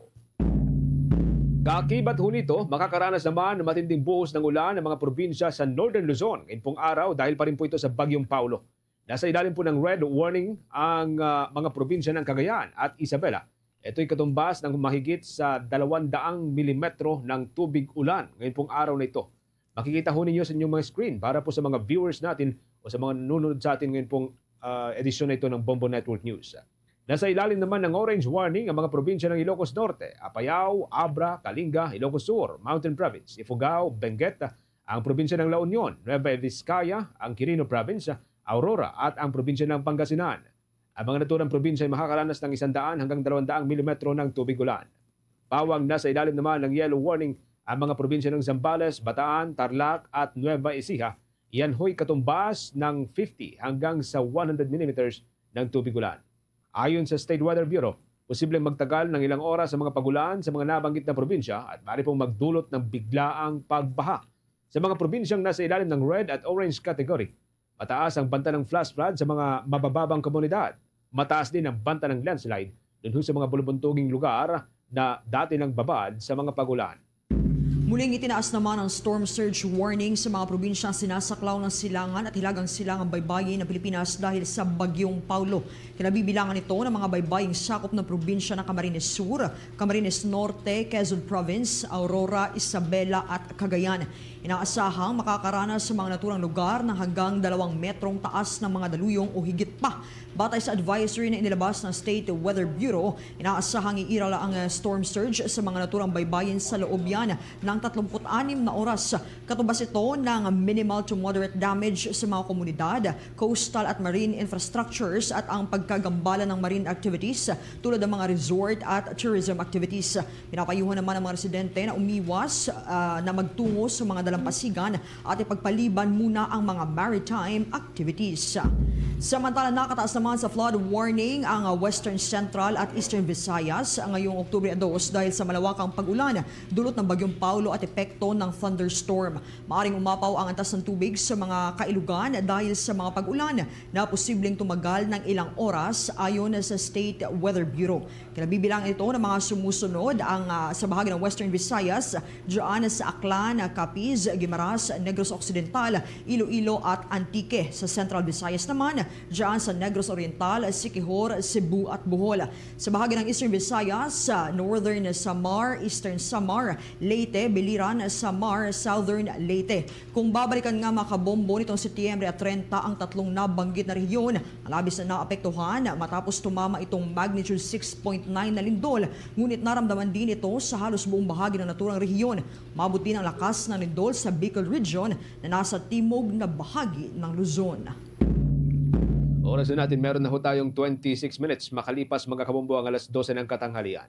Kaakibat ho nito, makakaranas naman ng matinding buhos ng ulan ang mga probinsya sa Northern Luzon ngayong pong araw dahil pa rin po ito sa Bagyong Paulo. Nasa ilalim po ng red warning ang ah, mga probinsya ng Cagayan at Isabela. Ito'y katumbas ng mahigit sa dalawang daang milimetro ng tubig ulan ngayong pong araw na ito. Makikita ho ninyo sa inyong mga screen para po sa mga viewers natin o sa mga nanonood sa atin ngayon pong ah, edisyon na ito ng Bombo Network News. Nasa ilalim naman ng orange warning ang mga probinsya ng Ilocos Norte, Apayao, Abra, Kalinga, Ilocos Sur, Mountain Province, Ifugao, Benguet, ang probinsya ng La Union, Nueva Vizcaya, ang Quirino Province, Aurora at ang probinsya ng Pangasinan. Ang mga naturang probinsya ay makakaranas ng isang daan hanggang dalawang daang milimetro ng tubig ulan. Pawang nasa ilalim naman ng yellow warning ang mga probinsya ng Zambales, Bataan, Tarlac at Nueva Ecija. Iyan ho'y katumbas ng fifty hanggang sa one hundred millimeters ng tubig ulan. Ayon sa State Weather Bureau, posibleng magtagal ng ilang oras ang mga pagulan sa mga nabanggit na probinsya at maaari pong magdulot ng biglaang pagbaha. Sa mga probinsyang nasa ilalim ng red at orange category, mataas ang banta ng flash flood sa mga mabababang komunidad. Mataas din ang banta ng landslide dun ho sa mga bulubuntuging lugar na dati nang babad sa mga pagulan. Muling itinaas naman ang storm surge warning sa mga probinsyang sinasaklaw ng silangan at hilagang silangang baybayin ng Pilipinas dahil sa Bagyong Paulo. Kinabibilangan ito ng mga baybaying sakop ng probinsya ng Camarines Sur, Camarines Norte, Quezon Province, Aurora, Isabela at Cagayan. Inaasahang makakaranas sa mga naturang lugar ng hanggang dalawang metrong taas ng mga daluyong o higit pa. Batay sa advisory na inilabas ng State Weather Bureau, inaasahang iiral ang, uh, storm surge sa mga naturang baybayin sa loob yan ng tatlumpu't anim na oras. Katubas ito ng minimal to moderate damage sa mga komunidad, coastal at marine infrastructures at ang pagkagambala ng marine activities tulad ng mga resort at tourism activities. Pinapayuhan naman ang mga residente na umiwas, ah, na magtungo sa mga dalampasigan at ipagpaliban muna ang mga maritime activities. Samantala, nakataas naman sa flood warning ang, ah, Western Central at Eastern Visayas ngayong Oktubre dos dahil sa malawakang pag-ulan dulot ng Bagyong Paulo at epekto ng thunderstorm. Maaring umapaw ang antas ng tubig sa mga kailugan dahil sa mga pag-ulan na posibleng tumagal ng ilang oras, ayon sa State Weather Bureau. Kinabibilangan ito ng mga sumusunod ang, ah, sa bahagi ng Western Visayas, dyan sa Aklan, Capiz, Guimaras, Negros Occidental, Iloilo at Antique. Sa Central Visayas naman, dyan sa Negros Oriental, Siquijor, Cebu at Bohol. Sa bahagi ng Eastern Visayas, sa Northern Samar, Eastern Samar, Leyte, Biliran, Samar, Southern Leyte. Kung babalikan nga, mga kabombo, nitong Setyembre at treinta ang tatlong nabanggit na rehiyon ang labis na naapektuhan matapos tumama itong magnitude six point nine na lindol, ngunit naramdaman din ito sa halos buong bahagi ng naturang rehiyon. Maabot din ang lakas ng lindol sa Bicol Region na nasa timog na bahagi ng Luzon. Oras na natin, meron na ho tayong twenty-six minutes makalipas, mga kabombo, ang alas dose ng katanghalian.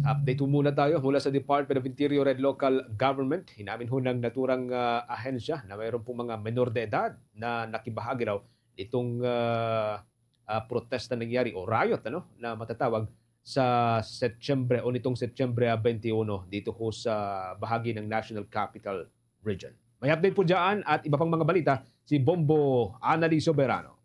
Update po muna tayo mula sa Department of Interior and Local Government. Hinamin ho ng naturang, ah, ahensya na mayroon pong mga menor de edad na nakibahagi raw nitong, ah, ah, protesta nangyari o riot, ano, na matatawag sa Setyembre o nitong Setyembre, ah, twenty-one dito ho sa bahagi ng National Capital Region. May update po dyan at iba pang mga balita si Bombo Annalyn Soberano.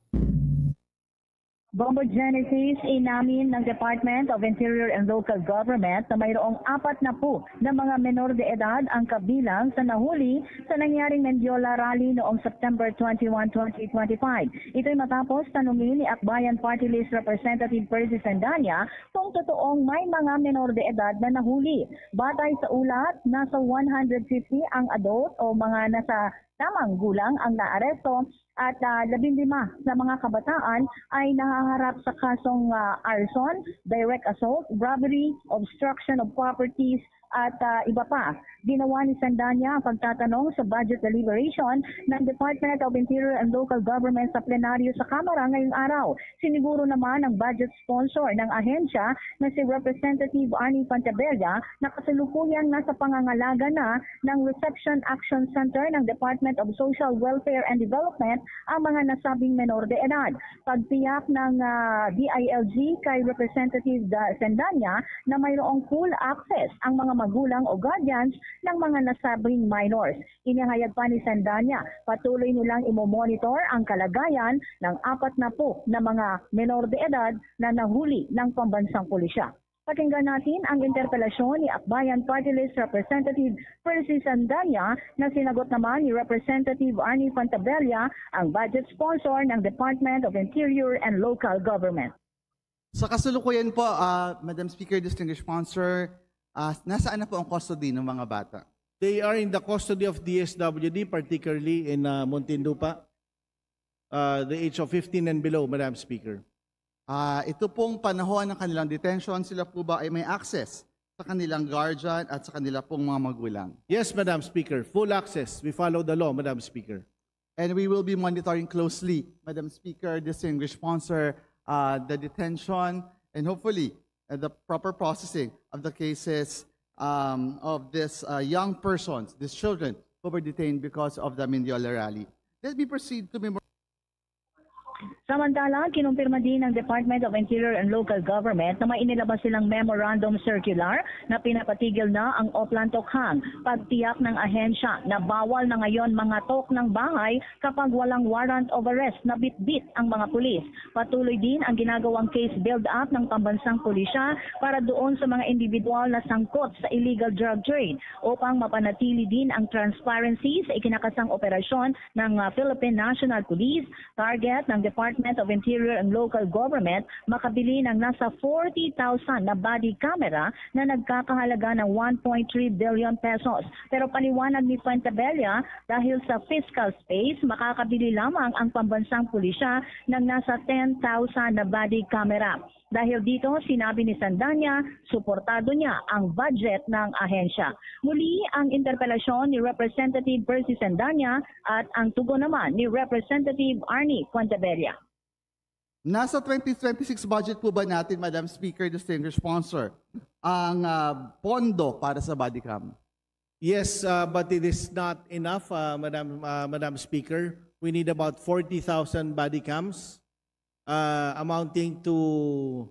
Bombo Genesis, inamin ng Department of Interior and Local Government na mayroong apat na po na mga menor de edad ang kabilang sa nahuli sa nangyaring Mendiola Rally noong September twenty-one, twenty twenty-five. Ito'y matapos tanungin ni Akbayan Party List Representative Percy Sandanya kung totoong may mga menor de edad na nahuli. Batay sa ulat, nasa one hundred fifty ang adult o mga nasa tamang gulang ang naaresto at, ah, labing lima sa mga kabataan ay nahaharap sa kasong, ah, arson, direct assault, robbery, obstruction of properties, at, ah, iba pa. Ginawa ni Sandanya ang pagtatanong sa budget deliberation ng Department of Interior and Local Government sa plenaryo sa Kamara ngayong araw. Siniguro naman ng budget sponsor ng ahensya na si Representative Arnie Pantabella na kasalukuyang nasa pangangalaga na ng Reception Action Center ng Department of Social Welfare and Development ang mga nasabing menor de edad. Pagtiyak ng, ah, D I L G kay Representative Da-, Sendanya na mayroong full access ang mga magulang o guardians ng mga nasabing minors. Inihayag pa ni Sendanya, patuloy nilang imo-monitor ang kalagayan ng apat na po na mga menor de edad na nahuli ng pambansang pulisya. Pakinggan natin ang interpelasyon ni Akbayan Party List Representative Percy Sandanya, na sinagot naman ni Representative Arnie Pantabella, ang budget sponsor ng Department of Interior and Local Government. Sa kasalukuyan po, ah, Madam Speaker, distinguished sponsor, ah, nasaan na po ang custody ng mga bata? They are in the custody of D S W D, particularly in, ah, Muntinlupa. uh, the age of fifteen and below, Madam Speaker. Ah, ito pong panahon ng kanilang detention, sila po ba ay may access sa kanilang guardian at sa kanila pong mga magulang? Yes, Madam Speaker. Full access. We follow the law, Madam Speaker. And we will be monitoring closely, Madam Speaker, distinguished sponsor, uh, the detention and hopefully, uh, the proper processing of the cases, um, of these, uh, young persons, these children who were detained because of the Mendiola rally. Let me proceed to memorize. Samantala, kinumpirma din ng Department of Interior and Local Government na may inilabas silang memorandum circular na pinapatigil na ang Oplan Tokhang, pagtiyak ng ahensya na bawal na ngayon mangatok ng bahay kapag walang warrant of arrest na bitbit ang mga pulis. Patuloy din ang ginagawang case build-up ng pambansang pulisya para doon sa mga individual na sangkot sa illegal drug trade upang mapanatili din ang transparency sa ikinakasang operasyon ng, ah, Philippine National Police. Target ng Department of Interior and Local Government makabili ng nasa forty thousand na body camera na nagkakahalaga ng one point three billion pesos. Pero paliwanag ni Fuentebella, dahil sa fiscal space, makakabili lamang ang pambansang pulisya ng nasa ten thousand na body camera. Dahil dito, sinabi ni Sandanya, suportado niya ang budget ng ahensya. Muli ang interpelasyon ni Representative Percy Sandanya at ang tugon naman ni Representative Arnie Fuentebella. Nasa twenty twenty-six budget po ba natin, Madam Speaker, distinguished sponsor, ang, ah, pondo para sa body cam? Yes, uh, but it is not enough, uh, Madam, uh, Madam Speaker. We need about forty thousand body cams, uh, amounting to,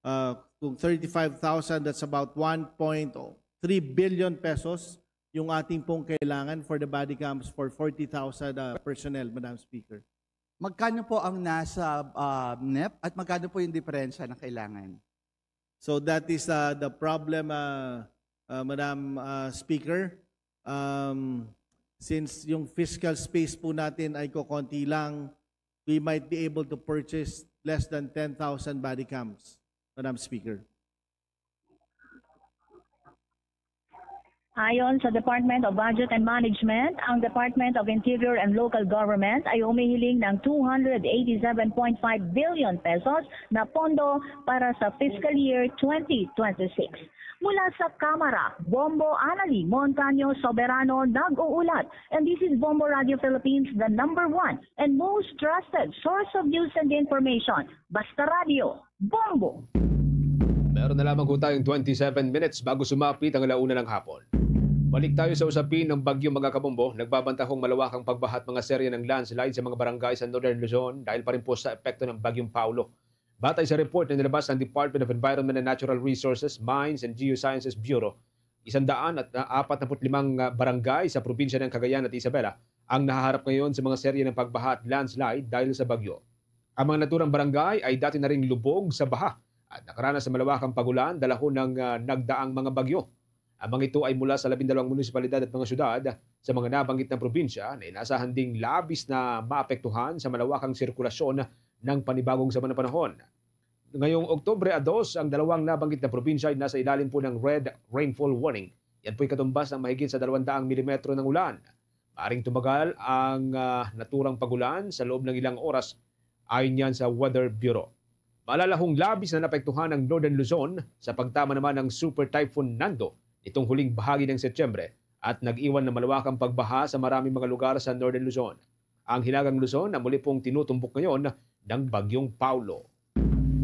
uh, kung thirty-five thousand, that's about one point three billion pesos yung ating pong kailangan for the body cams for forty thousand, uh, personnel, Madam Speaker. Magkano po ang nasa, uh, nep at magkano po yung diferensya na kailangan? So that is, uh, the problem, uh, uh, Madam, uh, Speaker. Um, since yung fiscal space po natin ay kokonti lang, we might be able to purchase less than ten thousand body cams, Madam Speaker. Ayon sa Department of Budget and Management, ang Department of Interior and Local Government ay humihiling ng two hundred eighty-seven point five billion pesos na pondo para sa fiscal year twenty twenty-six. Mula sa Kamara, Bombo Anali Montaño Soberano nag-uulat. And this is Bombo Radio Philippines, the number one and most trusted source of news and information. Basta Radio, Bombo! Meron na lamang ho tayong twenty-seven minutes bago sumapit ang alauna ng hapon. Balik tayo sa usapin ng bagyo, mga kabombo. Nagbabantahong malawakang pagbaha at mga serye ng landslide sa mga barangay sa Northern Luzon dahil pa rin po sa epekto ng Bagyong Paolo. Batay sa report na nilabas ng Department of Environment and Natural Resources, Mines and Geosciences Bureau, isang daan at apat na put limang barangay sa probinsya ng Cagayan at Isabela ang nahaharap ngayon sa mga serye ng pagbaha at landslide dahil sa bagyo. Ang mga naturang barangay ay dati na ring lubog sa baha at nakaranas ng malawakang pagulan dala ho ng, ah, nagdaang mga bagyo. Ang mga ito ay mula sa labindalawang munisipalidad at mga syudad sa mga nabanggit na probinsya na inaasahan ding labis na maapektuhan sa malawakang sirkulasyon ng panibagong sama ng panahon. Ngayong Oktubre a dos, ang dalawang nabanggit na probinsya ay nasa ilalim po ng Red Rainfall Warning. Yan po'y katumbas ng mahigit sa dalawang daang milimetro ng ulan. Maaring tumagal ang, ah, naturang pagulan sa loob ng ilang oras, ayon yan sa Weather Bureau. Maalala hong labis na naapektuhan ang Northern Luzon sa pagtama naman ng Super Typhoon Nando nitong huling bahagi ng Setyembre at nag-iwan ng malawakang pagbaha sa maraming mga lugar sa Northern Luzon. Ang Hilagang Luzon na muli pong tinutumbok ngayon ng Bagyong Paolo.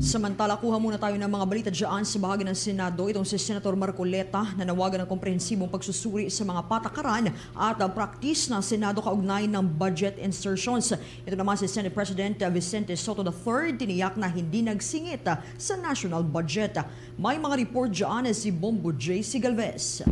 Samantala, kuha muna tayo ng mga balita dyan sa bahagi ng Senado. Itong si Senator Marcoleta nanawagan ng komprehensibong pagsusuri sa mga patakaran at, ah, praktis ng Senado kaugnay ng budget insertions. Ito naman si Senate President Vicente Sotto the third, tiniyak na hindi nagsingit, ah, sa national budget. May mga report dyan si Bombo J C Galvez.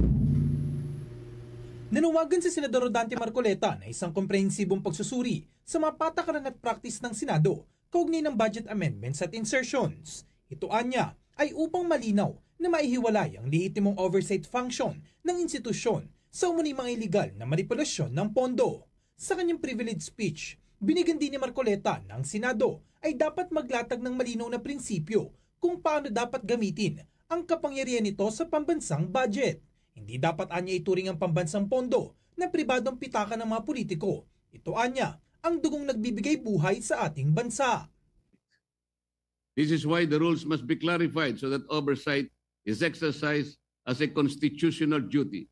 Nanawagan si Senador Rodante Marcoleta na isang komprehensibong pagsusuri sa mga patakaran at praktis ng Senado kaugnay ng budget amendments at insertions. Ito anya ay upang malinaw na maihiwalay ang lehitimong oversight function ng institusyon sa umano'y mga iligal na manipulasyon ng pondo. Sa kanyang privilege speech, binigyan din ni Marcoleta na ang Senado ay dapat maglatag ng malinaw na prinsipyo kung paano dapat gamitin ang kapangyarihan nito sa pambansang budget. Hindi dapat anya ituring ang pambansang pondo na pribadong pitaka ng mga politiko. Ito anya ang dugong nagbibigay buhay sa ating bansa. This is why the rules must be clarified so that oversight is exercised as a constitutional duty,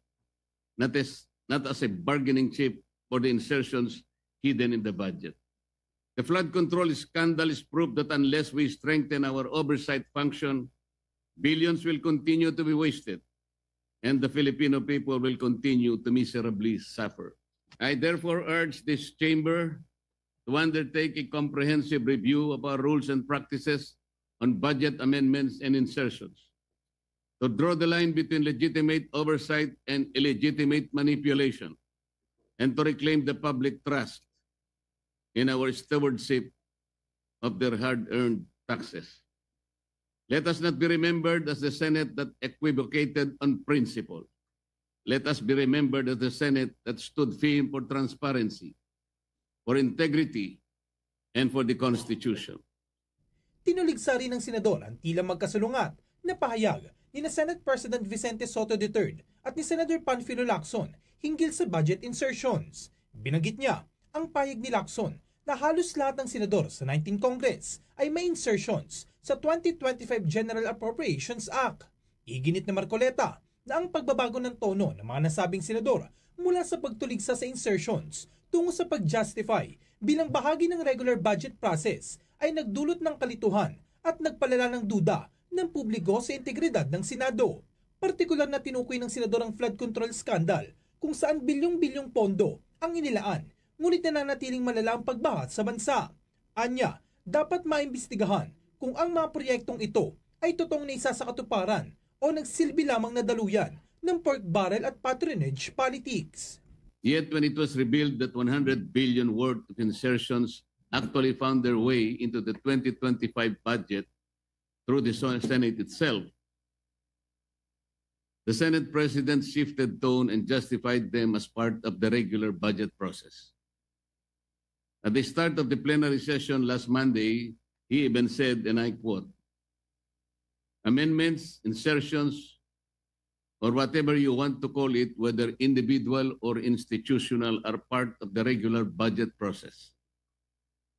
not as, not as a bargaining chip for the insertions hidden in the budget. The flood control scandal is proof that unless we strengthen our oversight function, billions will continue to be wasted and the Filipino people will continue to miserably suffer. I therefore urge this chamber to undertake a comprehensive review of our rules and practices on budget amendments and insertions, to draw the line between legitimate oversight and illegitimate manipulation, and to reclaim the public trust in our stewardship of their hard-earned taxes. Let us not be remembered as the Senate that equivocated on principle. Let us be remembered as the Senate that stood firm for transparency, for integrity, and for the Constitution. Tinulig sari ng senador ang tila magkasalungat na pahayag ni na Senate President Vicente Sotto the third at ni Senator Panfilo Lacson hinggil sa budget insertions. Binanggit niya ang pahayag ni Lacson na halos lahat ng senador sa nineteenth Congress ay may insertions sa twenty twenty-five General Appropriations Act. Iginit ni Marcoleta na ang pagbabago ng tono ng mga nasabing senador mula sa pagtuligsa sa insertions tungo sa pag-justify bilang bahagi ng regular budget process ay nagdulot ng kalituhan at nagpalala ng duda ng publiko sa integridad ng Senado. Partikular na tinukoy ng senador ang flood control scandal kung saan bilyong-bilyong pondo ang inilaan, ngunit nananatiling malala ang pagbaha sa bansa. Anya, dapat maimbestigahan kung ang mga proyektong ito ay totoong naisa sa katuparan o nagsilbi lamang na daluyan ng pork barrel at patronage politics. Yet when it was revealed that one hundred billion worth of insertions actually found their way into the twenty twenty-five budget through the Senate itself, the Senate President shifted tone and justified them as part of the regular budget process. At the start of the plenary session last Monday, he even said, and I quote, "Amendments, insertions, or whatever you want to call it, whether individual or institutional, are part of the regular budget process."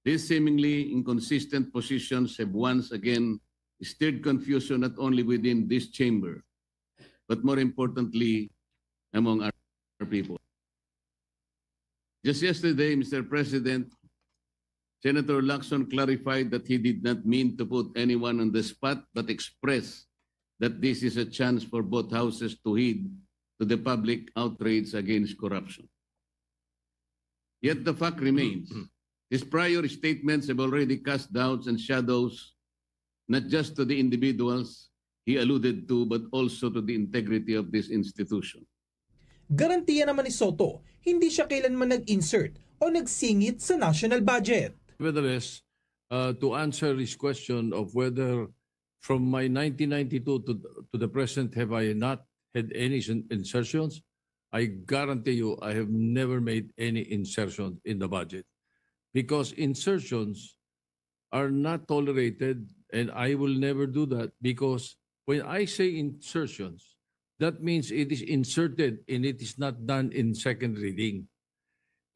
These seemingly inconsistent positions have once again stirred confusion not only within this chamber, but more importantly, among our people. Just yesterday, Mister President, Senator Lacson clarified that he did not mean to put anyone on the spot but expressed that this is a chance for both houses to heed to the public outrage against corruption. Yet the fact remains, his prior statements have already cast doubts and shadows not just to the individuals he alluded to but also to the integrity of this institution. Garantiya naman ni Sotto, hindi siya kailanman nag-insert o nagsingit sa national budget. Nevertheless, uh, to answer his question of whether from my nineteen ninety-two to, to the present have I not had any insertions, I guarantee you I have never made any insertions in the budget, because insertions are not tolerated, and I will never do that, because when I say insertions, that means it is inserted and it is not done in second reading.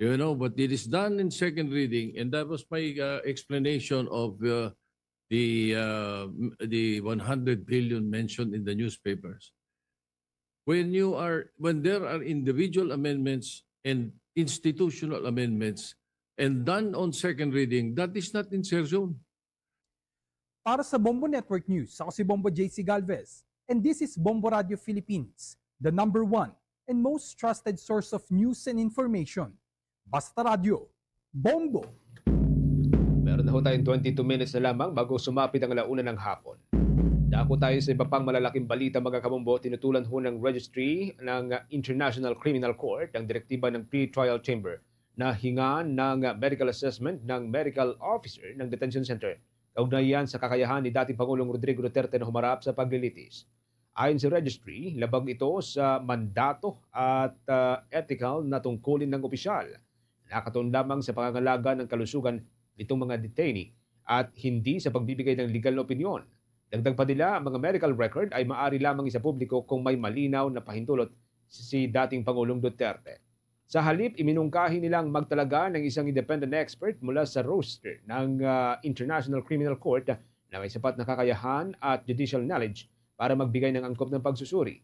You know, but it is done in second reading, and that was my uh, explanation of uh, the uh, the one hundred billion mentioned in the newspapers. When you are when there are individual amendments and institutional amendments and done on second reading, that is not insertion. Para sa Bombo Network News, ako si Bombo J C Galvez, and this is Bombo Radio Philippines, the number one and most trusted source of news and information. Basta Radyo, Bombo! Meron na ho tayong twenty-two minutes na lamang bago sumapit ang alauna ng hapon. Dako tayo sa iba pang malalaking balita, mga kabombo. Tinutulan ho ng Registry ng International Criminal Court ang direktiba ng Pre-Trial Chamber na hinga ng medical assessment ng medical officer ng detention center kaugnay sa kakayahan ni dating Pangulong Rodrigo Duterte na humarap sa paglilitis. Ayon sa Registry, labag ito sa mandato at uh, ethical na tungkulin ng opisyal. Nakatuon lamang sa pangangalaga ng kalusugan nitong mga detainee at hindi sa pagbibigay ng legal na opinyon. Dagdag pa nila, ang mga medical record ay maari lamang isapubliko kung may malinaw na pahintulot si dating Pangulong Duterte. Sa halip, iminungkahi nilang magtalaga ng isang independent expert mula sa roster ng, ah, International Criminal Court na may sapat na kakayahan at judicial knowledge para magbigay ng angkop ng pagsusuri.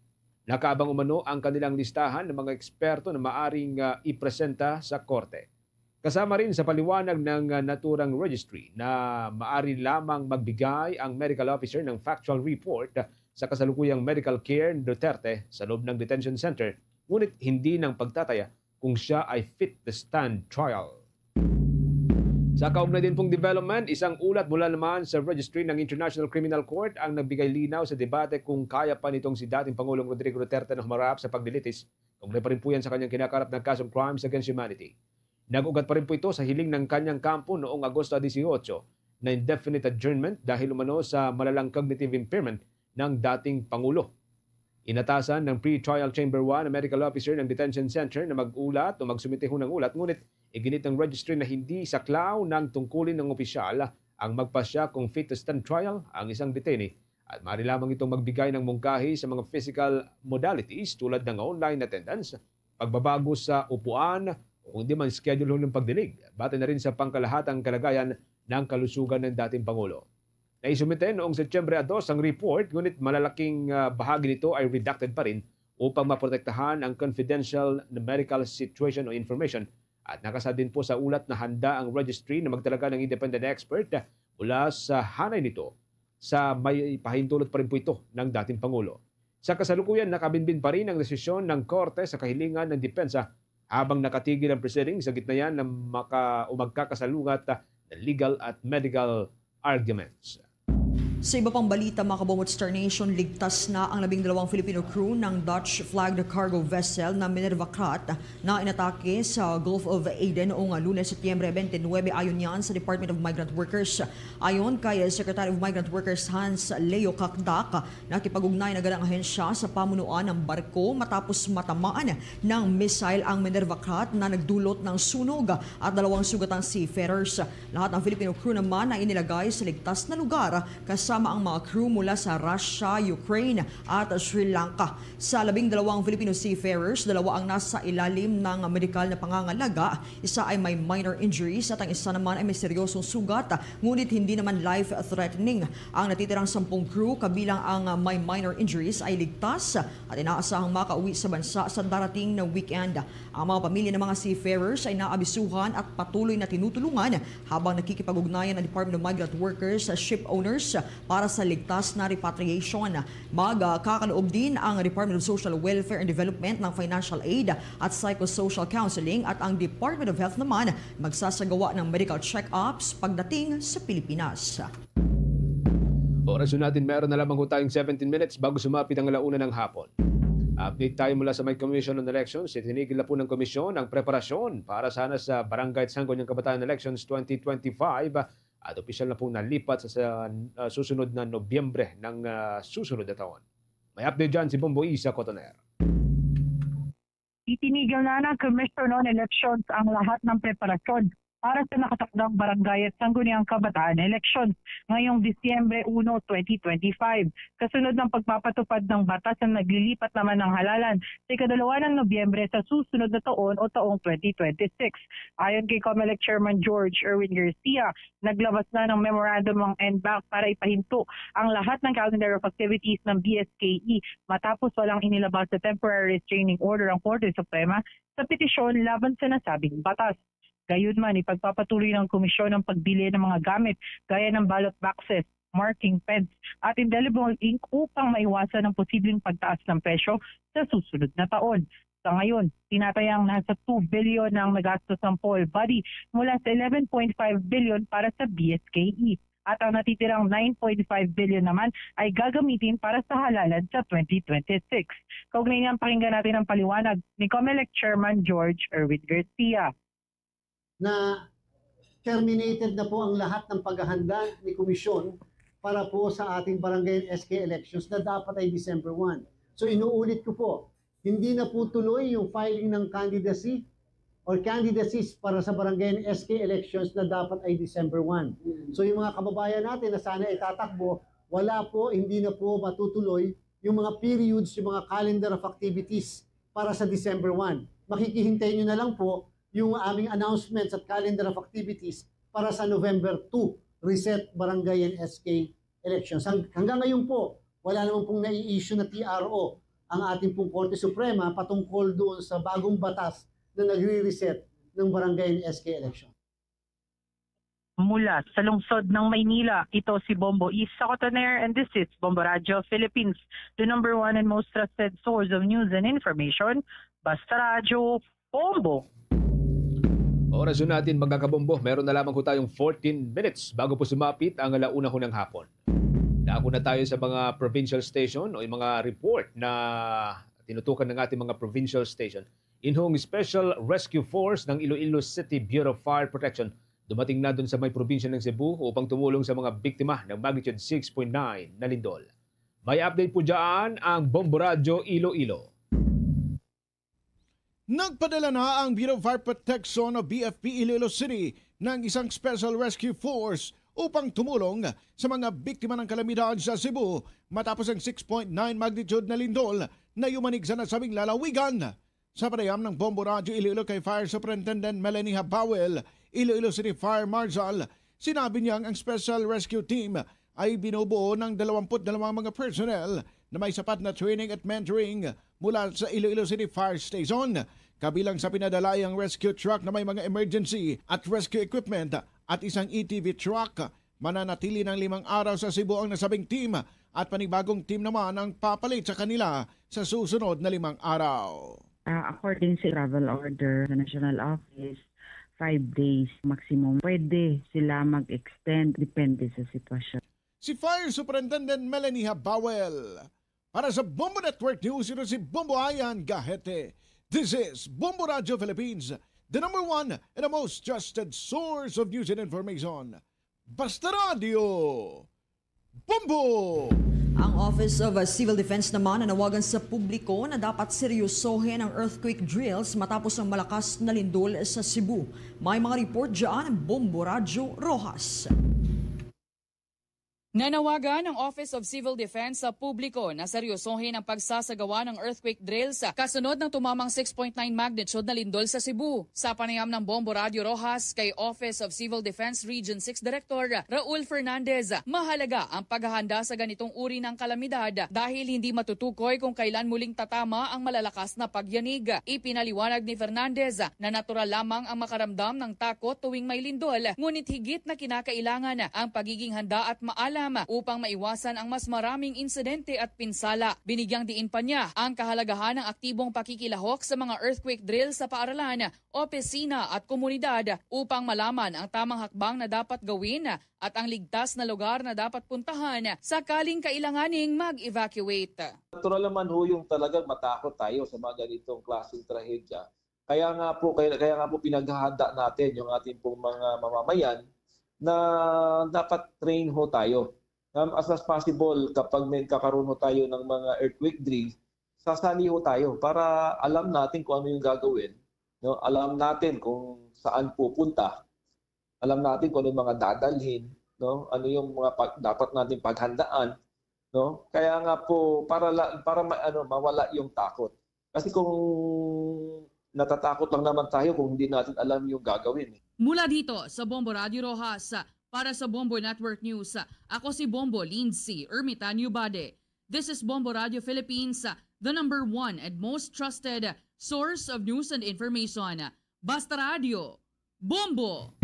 Nakaabang umano ang kanilang listahan ng mga eksperto na maaring, ah, ipresenta sa korte. Kasama rin sa paliwanag ng, ah, naturang registry na maari lamang magbigay ang medical officer ng factual report sa kasalukuyang medical care ni Duterte sa loob ng detention center, ngunit hindi ng pagtataya kung siya ay fit to stand trial. Sa kaugnay din pong development, isang ulat mula naman sa registry ng International Criminal Court ang nagbigay linaw sa debate kung kaya pa nitong si dating Pangulong Rodrigo Duterte na humarap sa paglilitis kaugnay pa rin po yan sa kanyang kinakarap na kasong crimes against humanity. Nag-ugat pa rin po ito sa hiling ng kanyang kampo noong Agosto dieciocho na indefinite adjournment dahil umano sa malalang cognitive impairment ng dating Pangulo. Inatasan ng Pre-Trial Chamber one ang medical officer ng detention center na mag-ulat o magsumite ho ng ulat, ngunit iginit ng registry na hindi saklaw ng tungkulin ng opisyal ang magpasya kung fit to stand trial ang isang detainee at maaari lamang itong magbigay ng mungkahi sa mga physical modalities tulad ng online attendance, pagbabago sa upuan, o kung di man schedule ng pagdinig, batay na rin sa pangkalahatang kalagayan ng kalusugan ng dating Pangulo. Naisumite noong Setyembre dos ang report, ngunit malalaking, ah, bahagi nito ay redacted pa rin upang maprotektahan ang confidential na medical situation o information. At nakasad din po sa ulat na handa ang registry na magtalaga ng independent expert mula sa hanay nito sa may pahintulot pa rin po ito ng dating Pangulo. Sa kasalukuyan, nakabinbin pa rin ang desisyon ng korte sa kahilingan ng depensa habang nakatigil ang proceedings sa gitna yan ng maka, o magkakasalungat na legal at medical arguments. Sa iba pang balita, mga kabomot, Star Nation, ligtas na ang labing dalawang Filipino crew ng Dutch-flagged cargo vessel na Minerva Krat na inatake sa Gulf of Aden noong Lunes, Setyembre twenty-nine, ayon yan sa Department of Migrant Workers. Ayon kay Secretary of Migrant Workers Hans Leo Cacdac, nakipag-ugnayan agad ang ahensya sa pamunuan ng barko matapos matamaan ng missile ang Minerva Krat na nagdulot ng sunog at dalawang sugatang seafarers. Lahat ng Filipino crew naman ay inilagay sa ligtas na lugar, kasama ang mga crew mula sa Russia, Ukraine, at Sri Lanka. Sa labing dalawang Filipino seafarers, dalawa ang nasa ilalim ng medikal na pangangalaga, isa ay may minor injuries at ang isa naman ay may seryosong sugat, ngunit hindi naman life-threatening. Ang natitirang sampung crew, kabilang ang may minor injuries, ay ligtas at inaasahang makauwi sa bansa sa darating na weekend. Ang mga pamilya ng mga seafarers ay naabisuhan at patuloy na tinutulungan habang nakikipag-ugnayan ang Department of Migrant Workers sa ship owners para sa ligtas na repatriation. Magkakaloob din ang Department of Social Welfare and Development ng financial aid at psychosocial counseling, at ang Department of Health naman magsasagawa ng medical check-ups pagdating sa Pilipinas. Oras natin, meron na lamang ho tayong seventeen minutes bago sumapit ang alauna ng hapon. Update tayo mula sa may Commission on Elections. Itinigil na po ng komisyon ang preparasyon para sana sa Barangay at Sangguniang Kabataan Elections twenty twenty-five at opisyal na pong nalipat sa, sa, ah, susunod na Nobyembre ng, ah, susunod na taon. May update dyan si Bombo Isa Cotoner. Itinigil na ng Commission on Elections ang lahat ng preparasyon para sa nakatakdang barangay at sangguniang kabataan elections ngayong Disyembre uno, twenty twenty-five, kasunod ng pagpapatupad ng batas na naglilipat naman ng halalan sa ikadalawa ng Nobyembre sa susunod na taon o taong twenty twenty-six. Ayon kay Comelec Chairman George Erwin Garcia, naglabas na ng memorandum ang N BAC para ipahinto ang lahat ng calendar of activities ng B S K E matapos walang inilabas sa temporary restraining order ang Korte Suprema sa petisyon laban sa nasabing batas. Gayunman, ipagpapatuloy ng komisyon ang pagbili ng mga gamit gaya ng ballot boxes, marking pens, at indelible ink upang maiwasan ang posibleng pagtaas ng presyo sa susunod na taon. Sa ngayon, tinatayang nasa two billion ang nagastos ng poll body mula sa eleven point five billion para sa B S K E. At ang natitirang nine point five billion naman ay gagamitin para sa halalan sa twenty twenty-six. Kaugnay niyan, pakinggan natin ang paliwanag ni Comelec Chairman George Erwin Garcia. Na terminated na po ang lahat ng paghahanda ni Komisyon para po sa ating barangay and S K elections na dapat ay December one. So, inuulit ko po, hindi na po tuloy yung filing ng candidacy or candidacies para sa barangay and S K elections na dapat ay December one. Mm. So, yung mga kababayan natin na sana itatakbo, wala po, hindi na po matutuloy yung mga periods, yung mga calendar of activities para sa December one. Makikihintay nyo na lang po yung aming announcements at calendar of activities para sa November two reset barangay and S K elections. Hang-, hanggang ngayon po, wala naman pong nai-issue na T R O ang ating pong Korte Suprema patungkol doon sa bagong batas na nagre-reset ng barangay and S K election. Mula sa lungsod ng Maynila, ito si Bombo Isa Cotoner, and this is Bombo Radyo Philippines, the number one and most trusted source of news and information. Basta Radyo, Bombo! Oras yun natin, mga kabombo. Meron na lamang ko tayong fourteen minutes bago po sumapit ang alauna ho ng hapon. Dako na tayo sa mga provincial station o yung mga report na tinutukan ng ating mga provincial station. Inhong Special Rescue Force ng Iloilo City Bureau of Fire Protection dumating na dun sa may probinsya ng Cebu upang tumulong sa mga biktima ng magnitude six point nine na lindol. May update po dyan ang Bombo Radyo Iloilo. Nagpadala na ang Bureau of Fire Protection o B F P Iloilo City ng isang Special Rescue Force upang tumulong sa mga biktima ng kalamidad sa Cebu matapos ang six point nine magnitude na lindol na yumanig sa nasabing lalawigan. Sa panayam ng Bombo Radyo Iloilo kay Fire Superintendent Melanie Habawel, Iloilo City Fire Marshal, sinabi niya ang Special Rescue Team ay binubuo ng dalawampu't dalawang mga personnel na may sapat na training at mentoring mula sa Iloilo City Fire Station, kabilang sa pinadalayang rescue truck na may mga emergency at rescue equipment at isang A T V truck. Mananatili ng limang araw sa Cebu ang nasabing team at panibagong team naman ang papalit sa kanila sa susunod na limang araw. Ah, according sa travel order sa National Office, five days maximum. Pwede sila mag-extend, depende sa sitwasyon. Si Fire Superintendent Melanie Habawel. Para sa Bombo Network News, ito si Bombo Ayan Gahete. This is Bombo Radio Philippines, the number one and the most trusted source of news and information. Basta Radio, Bombo! Ang Office of Civil Defense naman nanawagan sa publiko na dapat seryosohin ang earthquake drills matapos ang malakas na lindol sa Cebu. May mga report dyan ang Bombo Radyo Rojas. Nanawagan ang Office of Civil Defense sa publiko na seryosohin ang pagsasagawa ng earthquake drills kasunod ng tumamang six point nine magnitude na lindol sa Cebu. Sa panayam ng Bombo Radyo Rojas kay Office of Civil Defense Region six Director Raul Fernandez, mahalaga ang paghahanda sa ganitong uri ng kalamidad dahil hindi matutukoy kung kailan muling tatama ang malalakas na pagyanig. Ipinaliwanag ni Fernandez na natural lamang ang makaramdam ng takot tuwing may lindol, ngunit higit na kinakailangan ang pagiging handa at maalam upang maiwasan ang mas maraming insidente at pinsala. Binigyang diin pa niya ang kahalagahan ng aktibong pakikilahok sa mga earthquake drill sa paaralan, opisina at komunidad upang malaman ang tamang hakbang na dapat gawin at ang ligtas na lugar na dapat puntahan sakaling kailanganing mag-evacuate. Natural naman ho yung talagang matakot tayo sa mga ganitong klaseng trahedya. Kaya nga po, kaya, kaya nga po pinaghahanda natin yung ating pong mga mamamayan na dapat train ho tayo. Um, as much as possible, kapag may kakaroon ho tayo ng mga earthquake drills, sasali ho tayo para alam natin kung ano yung gagawin. No? Alam natin kung saan pupunta. Alam natin kung ano yung mga dadalhin. No? Ano yung mga pag, dapat natin paghandaan. No? Kaya nga po, para, la, para ma, ano, mawala yung takot. Kasi kung natatakot lang naman tayo kung hindi natin alam yung gagawin. Eh. Mula dito sa Bombo Radio Rojas, para sa Bombo Network News, ako si Bombo Lindsay Ermitanio Bade. This is Bombo Radio Philippines, the number one and most trusted source of news and information. Basta Radio, Bombo!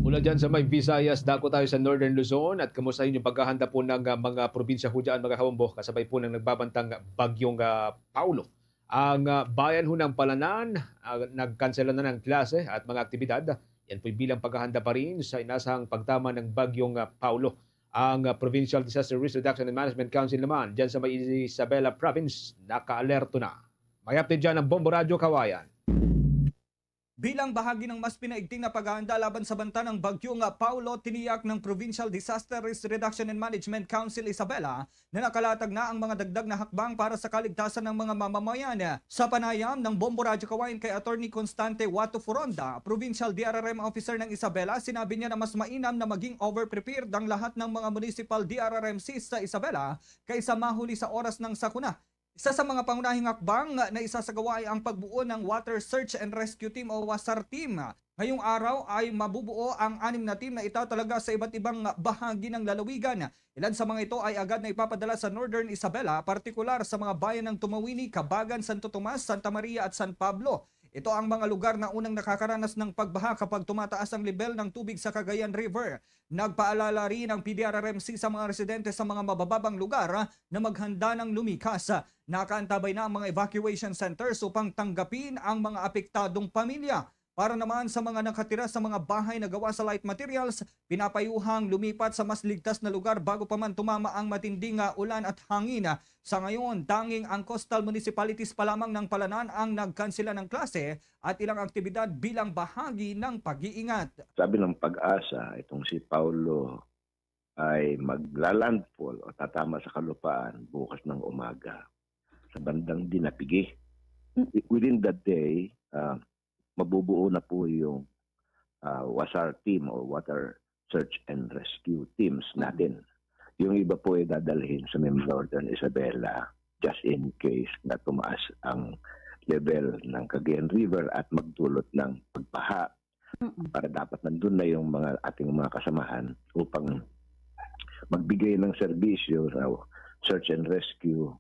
Mula dyan sa may Visayas, dako tayo sa Northern Luzon at kamusta yung paghahanda po ng uh, mga probinsya ho dyan, mga kabombo, kasabay po ng nagbabantang bagyong uh, Paulo. Ang uh, bayan ho ng Palanan, uh, nagkansela na ng klase at mga aktibidad. Yan po'y bilang paghahanda pa rin sa inasahang pagtama ng bagyong uh, Paulo. Ang uh, Provincial Disaster Risk Reduction and Management Council naman dyan sa may Isabela Province, nakaalerto na. May update dyan ang Bombo Radyo Kawayan. Bilang bahagi ng mas pinaigting na paghahanda laban sa banta ng bagyong Paulo, tiniyak ng Provincial Disaster Risk Reduction and Management Council Isabela na nakalatag na ang mga dagdag na hakbang para sa kaligtasan ng mga mamamayan. Sa panayam ng Bombo Radyo Kawayan kay Attorney Constante Wato Furonda, Provincial D R R M Officer ng Isabela, sinabi niya na mas mainam na maging overprepared ang lahat ng mga municipal D R R M Cs sa Isabela kaysa mahuli sa oras ng sakuna. Isa sa mga pangunahing hakbang na isasagawa ay ang pagbuo ng Water Search and Rescue Team o WASAR Team. Ngayong araw ay mabubuo ang anim na team na itatalaga sa iba't ibang bahagi ng lalawigan. Ilan sa mga ito ay agad na ipapadala sa Northern Isabela, partikular sa mga bayan ng Tumawini, Cabagan, Santo Tomas, Santa Maria at San Pablo. Ito ang mga lugar na unang nakakaranas ng pagbaha kapag tumataas ang lebel ng tubig sa Cagayan River. Nagpaalala rin ang P D R R M C sa mga residente sa mga mabababang lugar na maghanda ng lumikas. Nakaantabay na ang mga evacuation centers upang tanggapin ang mga apektadong pamilya. Para naman sa mga nakatira sa mga bahay na gawa sa light materials, pinapayuhang lumipat sa mas ligtas na lugar bago pa man tumama ang matinding, ah, ulan at hangin. Sa ngayon, tanging ang coastal municipalities pa lamang ng Palanan ang nagkansela ng klase at ilang aktibidad bilang bahagi ng pag-iingat. Sabi ng PAGASA, itong si Paulo ay maglalandfall o tatama sa kalupaan bukas ng umaga. Sa bandang Dinapigi. Mm. Within that day, ah, mabubuo na po yung, ah, WASAR team o Water Search and Rescue teams Mm. natin. Yung iba po ay dadalhin sa may Northern Isabela just in case na tumaas ang level ng Cagayan River at magdulot ng pagbaha. Mm. Para dapat nandun na yung mga ating mga kasamahan upang magbigay ng serbisyo sa search and rescue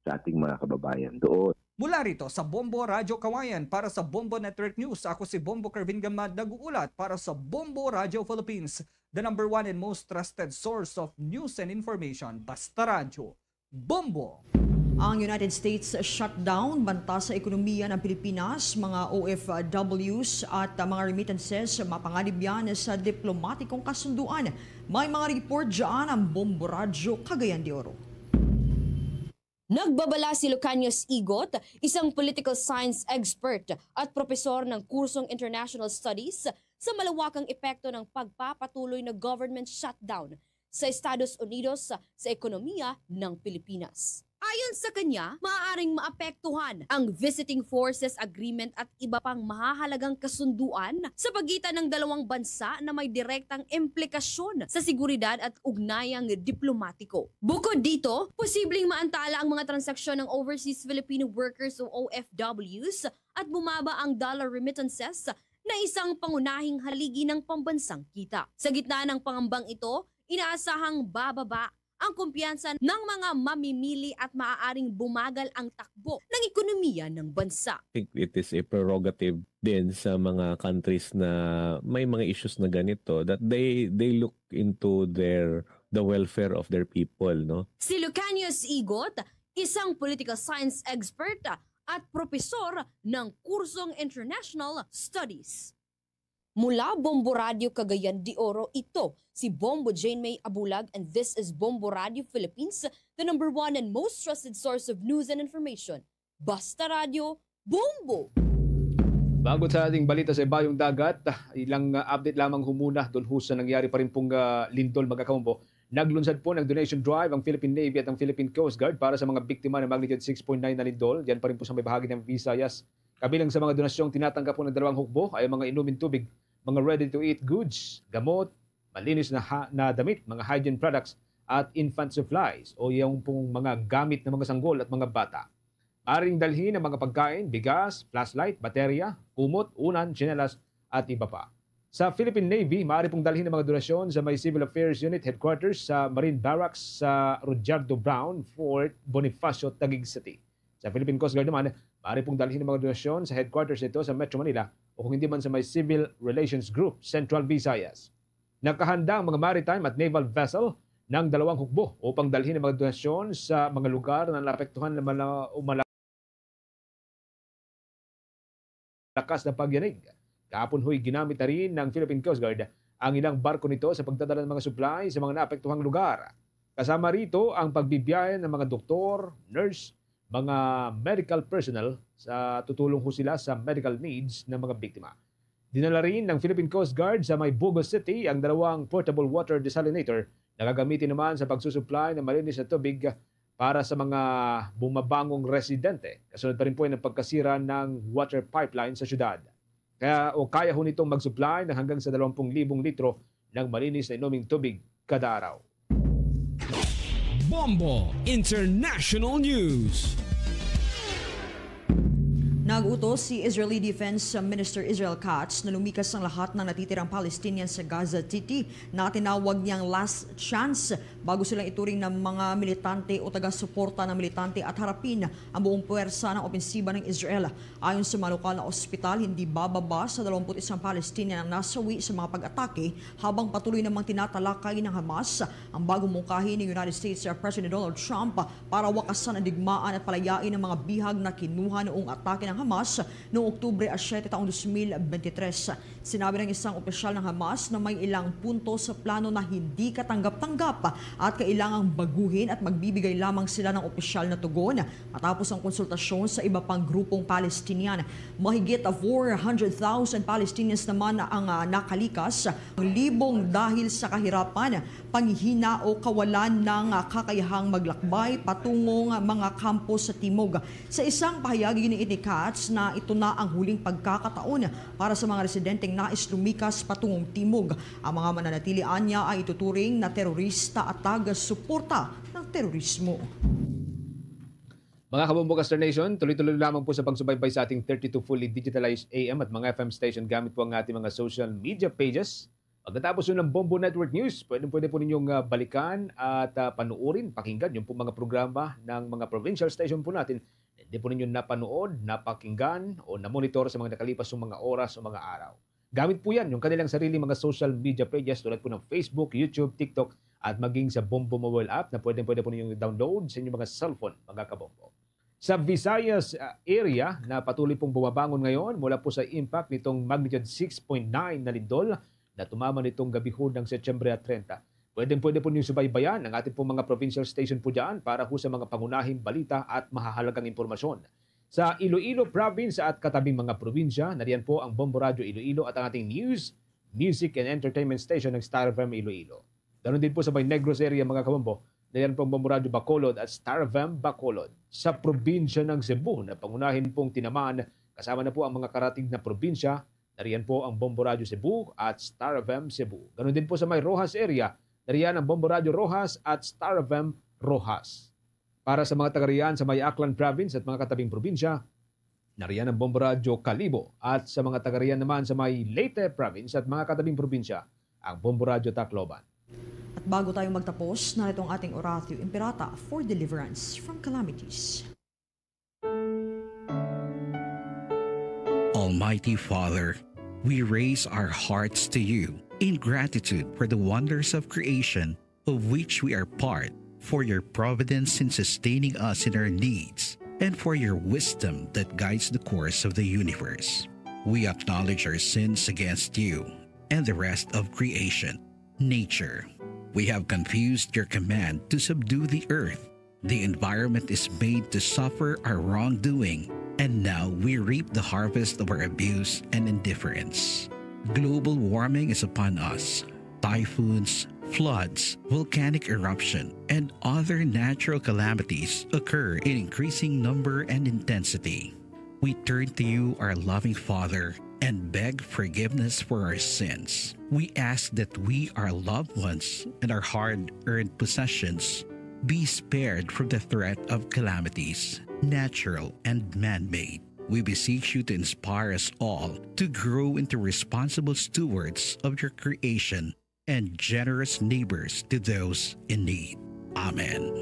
sa ating mga kababayan doon. Mula rito sa Bombo Radyo Kawayan, para sa Bombo Network News, ako si Bombo Kervin Gamad, nag-uulat para sa Bombo Radyo Philippines, the number one and most trusted source of news and information. Basta Radyo, Bombo! Ang United States shutdown banta sa ekonomiya ng Pilipinas, mga O F Ws at, uh, mga remittances mapanganib yan sa diplomatikong kasunduan. May mga report dyan ang Bombo Radyo Cagayan de Oro. Nagbabala si Lucanius Igot, isang political science expert at propesor ng kursong International Studies, sa malawakang epekto ng pagpapatuloy na government shutdown sa Estados Unidos sa ekonomiya ng Pilipinas. Ayon sa kanya, maaaring maapektuhan ang Visiting Forces Agreement at iba pang mahahalagang kasunduan sa pagitan ng dalawang bansa na may direktang implikasyon sa seguridad at ugnayang diplomatiko. Bukod dito, posibleng maantala ang mga transaksyon ng overseas Filipino workers o O F Ws at bumaba ang dollar remittances na isang pangunahing haligi ng pambansang kita. Sa gitna ng pangambang ito, inaasahang bababa ang kumpiyansa ng mga mamimili at maaaring bumagal ang takbo ng ekonomiya ng bansa. I think it is a prerogative din sa mga countries na may mga issues na ganito that they they look into their the welfare of their people, no? Si Lucanius Igot, isang political science expert at propesor ng kursong International Studies. Mula Bombo Radio Cagayan de Oro, ito si Bombo Jane May Abulag, and this is Bombo Radio Philippines, the number one and most trusted source of news and information. Basta Radio, Bombo! Bago sa ating balita sa ibayong dagat, ilang, uh, update lamang humuna dulhos sa nangyari pa rin pong, uh, lindol, mga kaumbo. Naglunsad po ng donation drive ang Philippine Navy at ang Philippine Coast Guard para sa mga biktima ng magnitude six point nine na lindol. Yan pa rin po sa may bahagi ng Visayas. Kabilang sa mga donasyong tinatanggap po ng dalawang hukbo ay ang mga inuming tubig, mga ready-to-eat goods, gamot, malinis na, ha- na damit, mga hygiene products, at infant supplies o yung pong mga gamit ng mga sanggol at mga bata. Maring dalhin ang mga pagkain, bigas, flashlight, baterya, kumot, unan, tsinelas, at iba pa. Sa Philippine Navy, maaari pong dalhin ang mga donasyon sa may Civil Affairs Unit Headquarters sa Marine Barracks sa Rudyardo Brown, Fort Bonifacio, Taguig City. Sa Philippine Coast Guard naman, maaari pong dalhin ang mga donasyon sa headquarters nito sa Metro Manila o kung hindi man sa may Civil Relations Group, Central Visayas. Nakahanda ang mga maritime at naval vessel ng dalawang hukbo upang dalhin ang mga donasyon sa mga lugar na naapektuhan ng mala- o malakas na pagyanig. Kahapon, Hoy, ginamit na rin ng Philippine Coast Guard ang ilang barko nito sa pagdadala ng mga supply sa mga naapektuhang lugar. Kasama rito ang pagbibiyahe ng mga doktor, nurse, mga medical personnel sa tutulong ho sila sa medical needs ng mga biktima. Dinala rin ng Philippine Coast Guard sa may Bogo City ang dalawang portable water desalinator na gagamitin naman sa pagsusupply ng malinis na tubig para sa mga bumabangong residente. Kasunod pa rin po yan ang pagkasira ng water pipeline sa syudad. Kaya, o kaya ho nitong mag-supply ng hanggang sa dalawampung libong litro ng malinis na inuming tubig kada araw. Bombo International News. Nag-utos si Israeli Defense Minister Israel Katz na lumikas ang lahat ng natitirang Palestinian sa Gaza City na tinawag niyang last chance bago silang ituring ng mga militante o taga-suporta ng militante at harapin ang buong puwersa ng opensiba ng Israel. Ayon sa mga lokal na ospital, hindi bababa sa dalawampu't isang Palestinian ang nasawi sa mga pag-atake, habang patuloy namang tinatalakay ng Hamas ang bagong mungkahi ni United States President Donald Trump para wakasan ang digmaan at palayain ang mga bihag na kinuha noong atake ng Hamas noong Oktubre siyete taong dos mil bente tres. Sinabi ng isang opisyal ng Hamas na may ilang punto sa plano na hindi katanggap-tanggap at kailangang baguhin, at magbibigay lamang sila ng opisyal na tugon matapos ang konsultasyon sa iba pang grupong Palestinian. Mahigit four hundred thousand Palestinians naman ang, ah, nakalikas, ang libong dahil sa kahirapan, panghihina o kawalan ng, ah, kakayahang maglakbay patungong mga kampo sa timog. Sa isang pahayag, giniit ni Katz na ito na ang huling pagkakataon para sa mga residenteng nais lumikas patungong timog. Ang mga mananatili anya ay ituturing na terorista at taga-suporta ng terorismo. Mga kabombo, Star Nation, tuloy-tuloy lamang po sa pagsubaybay sa ating thirty-two fully digitalized A M at mga F M station gamit po ang ating mga social media pages. Pagkatapos yun ng Bombo Network News, pwede, pwede po ninyong, ah, balikan at, ah, panuorin, pakinggan yung po mga programa ng mga provincial station po natin. Hindi po ninyo napanood, napakinggan, o namonitor sa mga nakalipas yung mga oras o mga araw. Gamit po yan yung kanilang sariling mga social media pages tulad po ng Facebook, YouTube, TikTok, at maging sa Bombo Mobile App na pwedeng-pwede po ninyong download sa inyong mga cellphone, mga kabombo. Sa Visayas, ah, area na patuloy pong bumabangon ngayon mula po sa impact nitong magnitude six point nine na lindol na tumama nitong gabihon ng Setyembre treinta. Pwedeng-pwede po niyo subaybayan ang ating pong mga provincial station po dyan para po sa mga pangunahing balita at mahahalagang impormasyon. Sa Iloilo Province at katabing mga probinsya, nariyan po ang Bombo Radio Iloilo at ang ating news, music, and entertainment station ng Star F M Iloilo. Ganun din po sa may Negros area, mga kabombo, nariyan po ang Bombo Radio Bacolod at Star F M Bacolod. Sa probinsya ng Cebu, na pangunahin pong tinamaan, kasama na po ang mga karatig na probinsya, nariyan po ang Bombo Radio Cebu at Star F M Cebu. Ganun din po sa may Roxas area, nariyan ang Bombo Radio Roxas at Star F M Roxas. Para sa mga taga-riyan sa may Aklan Province at mga katabing probinsya, nariyan ang Bombo Radyo Kalibo, at sa mga taga-riyan naman sa may Leyte Province at mga katabing probinsya, ang Bombo Radyo Tacloban. At bago tayo magtapos, narito ang ating Oratio Imperata for deliverance from calamities. Almighty Father, we raise our hearts to you in gratitude for the wonders of creation of which we are part, for your providence in sustaining us in our needs, and for your wisdom that guides the course of the universe. We acknowledge our sins against you and the rest of creation, nature. We have confused your command to subdue the earth. The environment is made to suffer our wrongdoing, and now we reap the harvest of our abuse and indifference. Global warming is upon us. Typhoons, floods, volcanic eruption, and other natural calamities occur in increasing number and intensity. We turn to you, our loving Father, and beg forgiveness for our sins. We ask that we, our loved ones, and our hard-earned possessions be spared from the threat of calamities, natural and man-made. We beseech you to inspire us all to grow into responsible stewards of your creation and generous neighbors to those in need. Amen.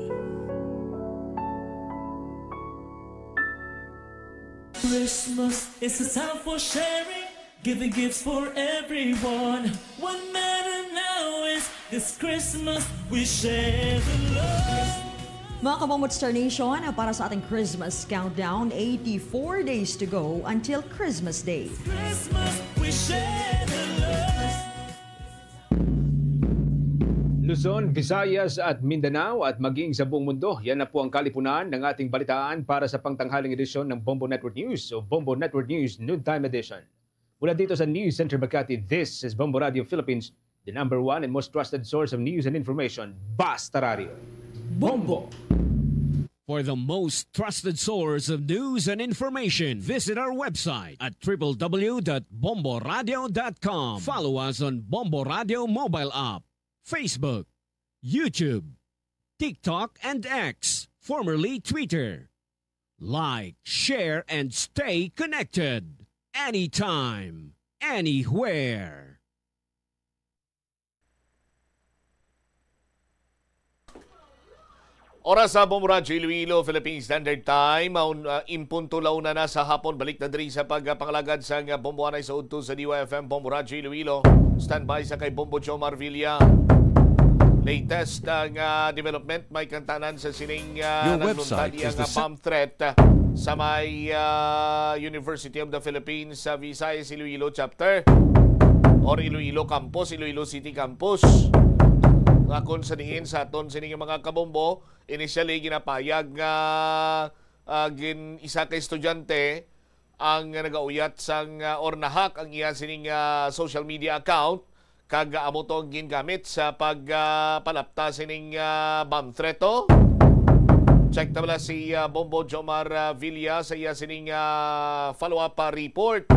Christmas is a time for sharing, giving gifts for everyone. What matter now is this Christmas we share the love. Mga kabombo, Star Nation, para sa ating Christmas countdown, eighty-four days to go until Christmas Day. Christmas, we share the love. Luzon, Visayas at Mindanao at maging sa buong mundo, yan na po ang kalipunan ng ating balitaan para sa pangtanghaling edisyon ng Bombo Network News o Bombo Network News Noontime Edition. Mula dito sa News Center Makati, this is Bombo Radio Philippines, the number one and most trusted source of news and information. Basta Radio. Bombo! For the most trusted source of news and information, visit our website at triple w dot bomboradio dot com. Follow us on Bombo Radio mobile app, Facebook, YouTube, TikTok, and X, formerly Twitter. Like, share, and stay connected anytime, anywhere. Oras sa Bombo Radyo Iloilo, Philippine Standard Time. Maun, ah, in punto la una na sa hapon. Balik na diri sa pagpangalagad sang, ah, Bombo Anay sa udto sa D Y F M, Bombo Radyo Iloilo. Standby sa kay Bombo Jomar Villa. Latest ang, ah, development may kantanan sa sining, ah, Your naglunta website niya is the nga se- bomb threat, ah, sa may, ah, University of the Philippines sa Visayas Iloilo Chapter or Iloilo Campus, Iloilo City Campus. Nga kung sa diin sa aton sining mga kabombo, initially ginapayag nga, ah, gin isa ka estudyante ang nagauyat sang, ah, or nahak ang iya sining, ah, social media account, kag amo to ang gingamit sa pag, ah, palapta sining, ah, bomb threat to. Check ta bala si, ah, Bombo Jomar, ah, Villa sa iya sining, ah, follow-up, ah, report.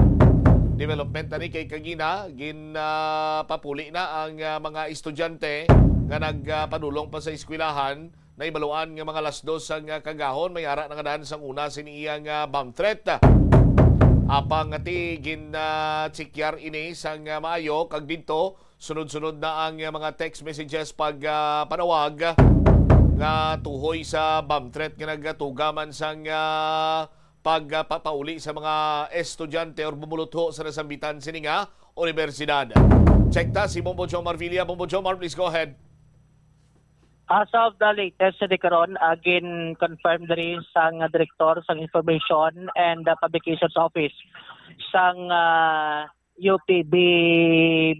Development na ni kay kagina, gin, ah, papuli na ang, ah, mga estudyante nga nagpadulong pa sa eskwelahan. Nahibaluan nga mga alas dos ang, ah, kagahon, may ara na nga daan sang una sini iya nga bomb threat. Apang nga ti gin, ah, check-yar ini sang, ah, maayo, kag didto sunod-sunod na ang, ah, mga text messages pag, ah, panawag nga tuhoy sa bomb threat nga nagatuga man sang, ah, pag, ah, papauli sa mga estudyante or bumulutho sa nasambitan sini nga universidad. Check ta si Bombo Jomar Villa. Bombo Jomar, please go ahead. As of the latest, sa karon, ah, gin-confirm diri sang direktor sang Information and, ah, Publications Office sang, ah, U P B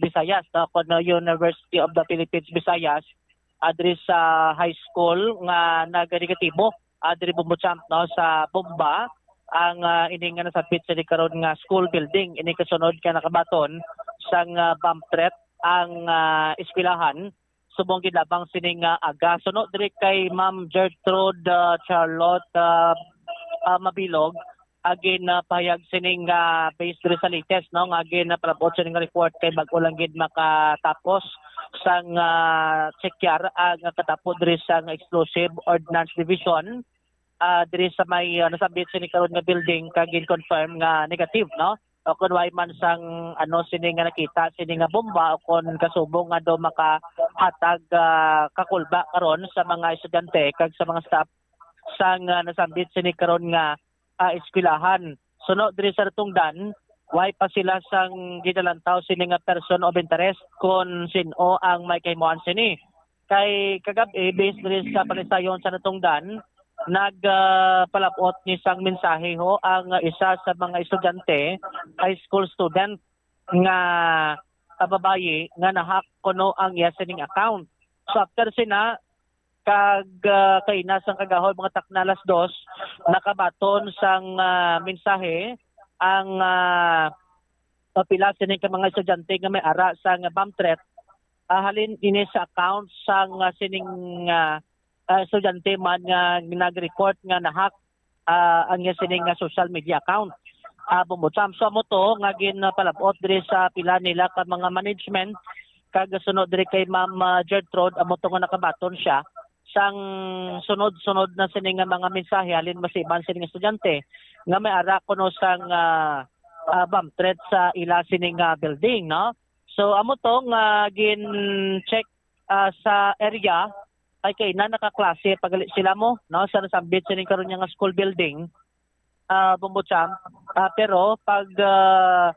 Visayas, no, kuno University of the Philippines Visayas, ah, diri sa high school nga naganegatibo, ah, diri, Bombo Champ, no, sa bomba ang, ah, ini nga nasabit sa karon nga school building. Ini kasunod nga nakabaton sang, ah, bomb threat ang, ah, eskwelahan subong gid lamang sini nga aga. Suno diri kay Ma'am Gertrude, ah, Charlotte, ah, ah, Mabilog, agin, ah, pahayag sining, ah, based diri sa latest, no, nga agin, ah, palabot sining report kay bag-o lang gid makatapos sang, ah, check-yar ang katapo diri sa Explosive Ordnance Division, ah, diri sa may, ah, nasabit sini karon nga building, kag gin-confirm nga negative, no? O kung way man sang, ano, sini nga nakita, sini nga bomba, o kung kasubong nga daw makahatag, ah, kakulba karon sa mga estudyante kag sa mga staff sang, ah, nasambit sini karon nga, ah, eskwelahan. Suno diri sa natungdan, way pa sila sang ginalantaw sini nga person of interest kon sin-o ang may kahimuan sini. Kay kagab-i, based diri sa panaysayon sa natungdan, nag, ah, palab-ot ni sang mensahe ho ang isa sa mga estudyante, high school student nga, ah, babayi nga nahak kuno ang iya sining account. So after sina, kag, ah, kaina sang kagahon, mga takna alas dos, nakabaton sang, ah, mensahe ang, ah, pila sini ka mga estudyante nga may ara sang bomb threat, ah, halin ini sa account sang, ah, sining, ah, ah, estudyante man nga nag-report nga nahak, ah, ang iya sining nga social media account. Ah, Bombo Champ. So, amo to nga ginpalab-ot diri sa pila nila ka mga management, kag sunod diri kay Ma'am, ah, Gertrude, amo to nga nakabaton siya sang sunod-sunod na sini nga mga mensahe halin masiman sini nga estudyante nga may ara kuno sang, ah, ah, bomb threat sa ila sini nga building, no? So, amo to nga gin-check, ah, sa area, ay kay na nakaklase pa gali sila mo, no, sa nasambit sining karon niya nga school building, ah, Bombo Champ. Ah, pero pag, ah,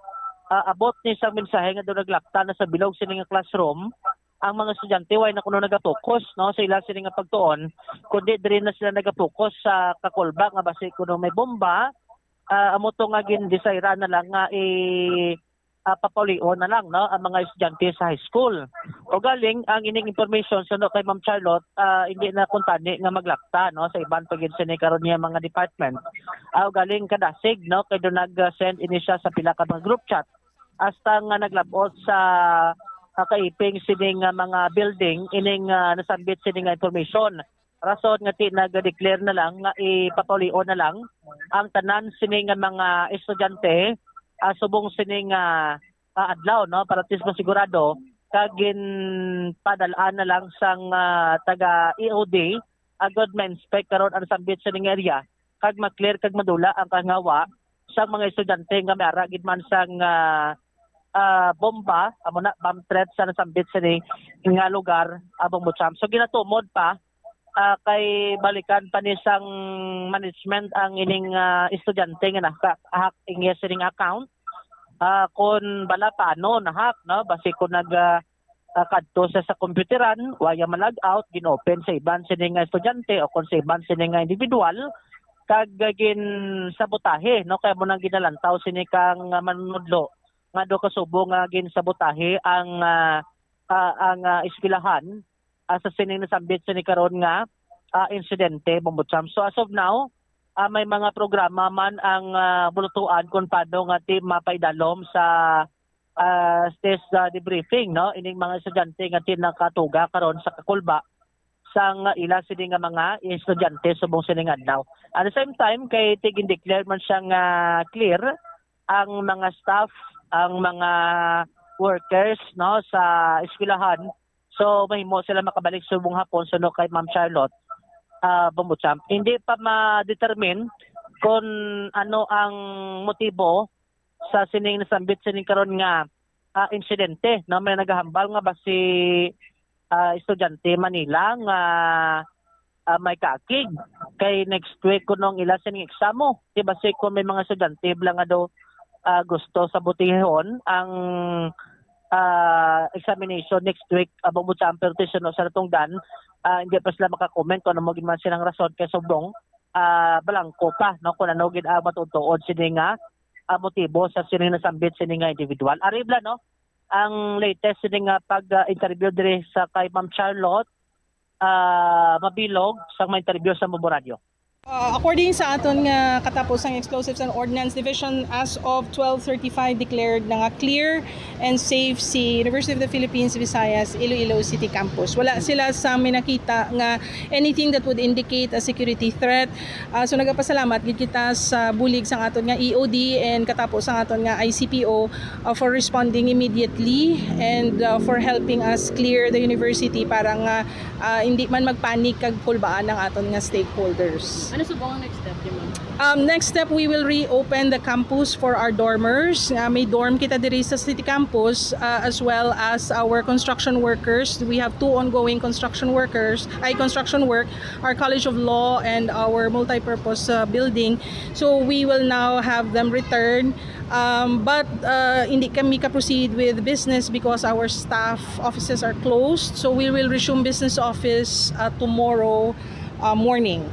ah, abot ni sa mensahe nga daw naglapta na sa bilog sini nga classroom, ang mga estudyante way na kuno nagapokus, no, sa ila sini nga pagtuon, kundi diri na sila nagapokus sa kakulba nga basi kuno may bomba. Ah, amo to nga gindesira na lang nga i ah, papaulion na lang, no, ang mga estudyante sa high school. Ugaling ang ining information suno kay Ma'am Charlotte, ah, hindi na kuntani nga maglapta, no, sa iban pa gid sini karon niya mga department. Ah, ugaling kadasig, no, kay do nag-send ini siya sa pila ka mga group chat hasta nga naglab-ot sa, ah, kaiping sini nga mga building ining, ah, nasambit sini nga information. Rason nga ti nag-declare na lang nga ipapaulion na lang ang tanan sini nga mga estudyante, ah, subong sini nga, ah, adlaw, no, para at least masigurado kag ginpadal-an na lang sang, ah, taga E O D agod ma-inspect karon ang sambit sini nga area kag ma-clear kag madula ang kahangawa sang mga estudyante nga may ara gid man sang, ah, ah, bomba, amo na, bomb threat sa nasambit sini nga lugar, ah, Bombo Champ. So, ginatumod pa, ah, kay balikan pa ni sang management ang ining, ah, estudyante nga naka-hack ini sining account. Ah, kung bala paano na-hack, no? Basi kung nag, ah, ah, kadto sa, sa computeran, waya ma-log out, gin-open sa iban sini nga estudyante o kung sa iban sini nga individual, kag, ah, ginsabotahe, no? Kaya mo nang ginalantaw sini kang, ah, manunudlo nga do kasubo nga ginsabotahe ang, ah, ah, ang, ah, eskwelahan, ah, sa sining nasambit sini karon nga, ah, insidente, Bombo Champ. So, as of now, ah, may mga programa man ang, ah, bulutuan kung paano nga ti mapaidalom sa, ah, stress, ah, debriefing, no? Ining mga estudyante nga ti nakatuga karon sa kakulba sang ila sini nga mga estudyante subong sining adlaw. At the same time, kay tig-declare man siya nga clear ang mga staff, ang mga workers, no, sa eskwelahan. So, mahimo sila makabalik subong hapon suno kay Ma'am Charlotte, ah, Bombo Champ. Hindi pa ma-determine kung ano ang motibo sa sining nasambit sining karon nga, ah, insidente, no? May nagahambal nga basi, ah, estudyante Manila nga, ah, may kaakig kay next week kuno ang ila sining eksamo. Di basi kung may mga estudyante bala nga daw, ah, gusto sabotahon ang, ah, examination next week, ah, Bombo Champ, pero ti suno sa natungdan, ah, hindi pa sila maka-comment kung ano mo gid man silang rason kay subong, ah, balangko pa, no, kung ano gid ang matuod-tuod sini nga, ah, motibo sa sini nasambit sini nga individual. Ari bala, no, ang latest sini nga pag, ah, interview diri sa kay Ma'am Charlotte, ah, Mabilog sa mga interview sa Bombo Radyo. Uh, according sa aton nga katapusang Explosives and Ordnance Division, as of twelve thirty-five, declared na nga clear and safe si University of the Philippines Visayas Iloilo City Campus. Wala sila sa may nakita nga anything that would indicate a security threat. Uh, so nagapasalamat gid kita sa bulig sang aton nga E O D and katapos sang aton nga I C P O, uh, for responding immediately and, uh, for helping us clear the university para nga, uh, hindi man magpanic kag kulbaan ang aton nga stakeholders. Ano subong ang next step niyo, ma'am? Um, next step, we will reopen the campus for our dormers. Uh, may dorm kita diri sa City Campus, uh, as well as our construction workers. We have two ongoing construction workers, ay, construction work, our College of Law and our multipurpose, uh, building. So we will now have them return. Um, but, uh, hindi kami ka-proceed with business because our staff offices are closed. So we will resume business office, uh, tomorrow, uh, morning.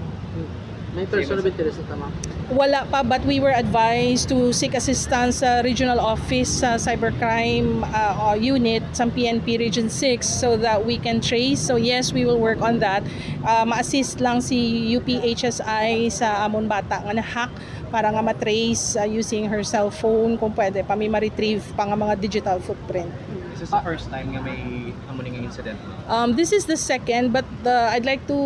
May personal interest na tama? Wala pa, but we were advised to seek assistance sa regional office sa cybercrime, uh, uh, unit sa P N P Region six so that we can trace. So yes, we will work on that. Uh, ma-assist lang si U P H S I sa amon bata nga na-hack para nga ma-trace, uh, using her cell phone, kung pwede pa, may ma-retrieve pa nga mga digital footprint. This is the first time nga may amo ni nga incident, no? Um, this is the second, but the, I'd like to,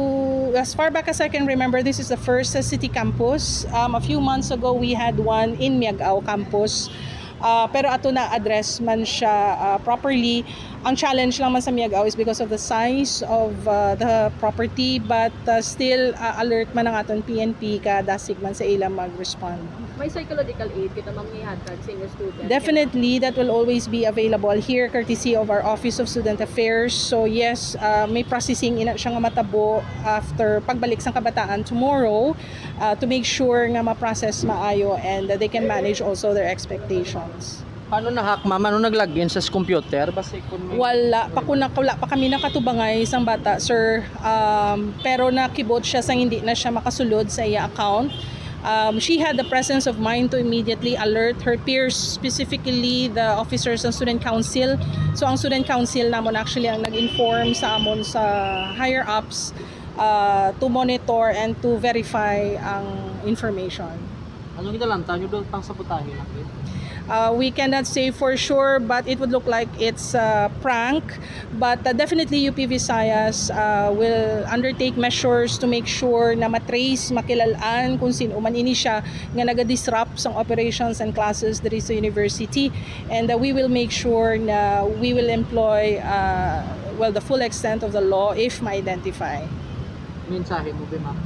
as far back as I can remember, this is the first sa City Campus. Um, a few months ago, we had one in Miagao Campus. Uh, pero ato na-address man siya, uh, properly. Ang challenge lang man sa Miagao is because of the size of, uh, the property, but, uh, still, uh, alert man ang aton P N P ka dasig man sa ila mag-respond. May psychological aid kita, ma'am, nga ihatag sa inyo student? Definitely, that will always be available here courtesy of our Office of Student Affairs. So yes, uh, may processing ina siya nga matabo after pagbalik sang kabataan tomorrow, uh, to make sure nga ma-process maayo and, uh, they can manage also their expectations. Paano na-hack, ma'am? Ano nag-login sa computer? Basi kung may Wala pa ko na, wala pa kami nakatubangay sang bata, sir. Um, pero nakibot siya sang hindi na siya makasulod sa iya account. Um, she had the presence of mind to immediately alert her peers, specifically the officers ng student council. So, ang student council namon actually ang nag-inform sa amon sa higher ups, uh, to monitor and to verify ang information. Ano ginalantaw niyo doon pang sabotahe lang din? Uh, we cannot say for sure, but it would look like it's a prank. But, uh, definitely, U P Visayas, uh, will undertake measures to make sure na matrace, makilalaan kung sino man ini siya nga naga-disrupt sang operations and classes diri sa university. And, uh, we will make sure na we will employ, uh, well, the full extent of the law if ma-identify. Mensahe mo ba, ma'am?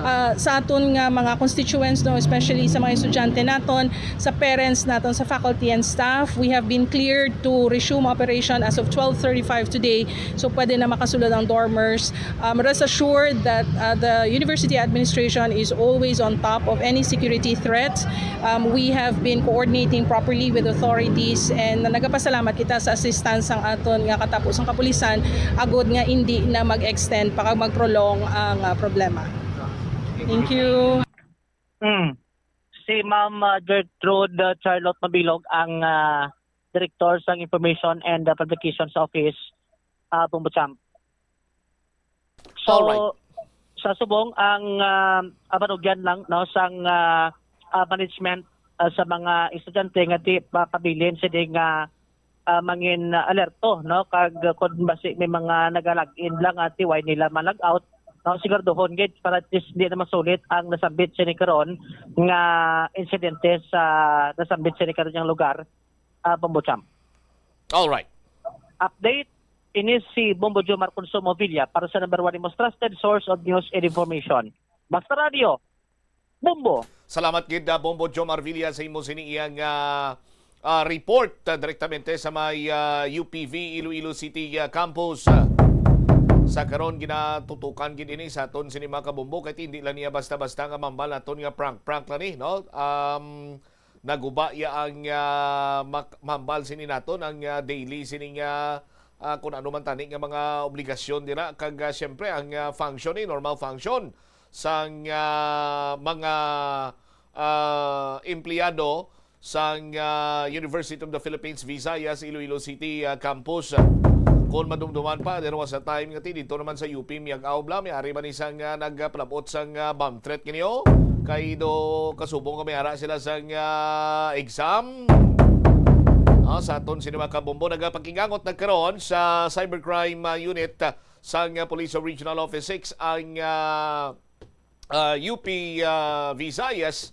Ah, sa aton nga mga constituents, no, especially sa mga estudyante naton, sa parents naton, sa faculty and staff, we have been cleared to resume operation as of twelve thirty-five today. So pwede na makasulod ang dormers. Um, rest assured that, uh, the university administration is always on top of any security threats. Um, we have been coordinating properly with authorities, and nagapasalamat kita sa assistance sang aton nga katapusang kapulisan, agod nga hindi na mag-extend pa kag mag-prolong ang, uh, problema. Thank you. Mm. Si Ma'am, uh, Gertrude, uh, Charlotte Mabilog ang, uh, Director sang Information and, uh, Publications Office, uh, Bombo Champ. So, Alright. Sa subong ang, uh, abanugyan lang, no, sang, uh, uh, management, uh, sa mga estudyante nga di mapabilin sini nga, uh, mangin, uh, alerto, no, kag, uh, kung basi may mga nagalagin lang at why nila ma-log out, no, siguraduhon gid para at least di na masulit ang nasambit sini karon nga insidente sa nasambit sini karon nga lugar, uh, Bombo Champ. All right. Update, ini si Bombo Jomar Consumo Villa para sa number one, most trusted source of news and information. Basta Radio, Bombo. Salamat gid, uh, Bombo Jomar Villa, sa imo sini iyang, uh, uh, report, uh, direktamente sa may, uh, U P V Iloilo City, uh, campus. Uh, sa karon ginatutukan gid ini sa aton sini mga kabombo, kay hindi lang niya basta-basta nga mambal naton nga prank-prank lang ni, no? Um, naguba ya ang, ah, mak- mambal sini naton ang, ah, daily sining, ah, ah, kung ano man tani nga mga obligasyon dira, kag, ah, siyempre ang, ah, function ni normal function sang, ah, mga, ah, empleyado sang, ah, University of the Philippines Visayas Iloilo City, ah, campus. Kung madumduman pa, there was a time nga ti dito naman sa U P Miag-aw bla, may ari man isang, ah, nagpalabot sang, ah, bomb threat kini, oh. Kay do kasubong nga may ara sila sang, ah, exam. Ah, sa aton sini mga kabombo, nagapakigangot na karon sa Cybercrime, ah, Unit, ah, sang, ah, Police Regional Office six ang, ah, ah, U P, ah, Visayas,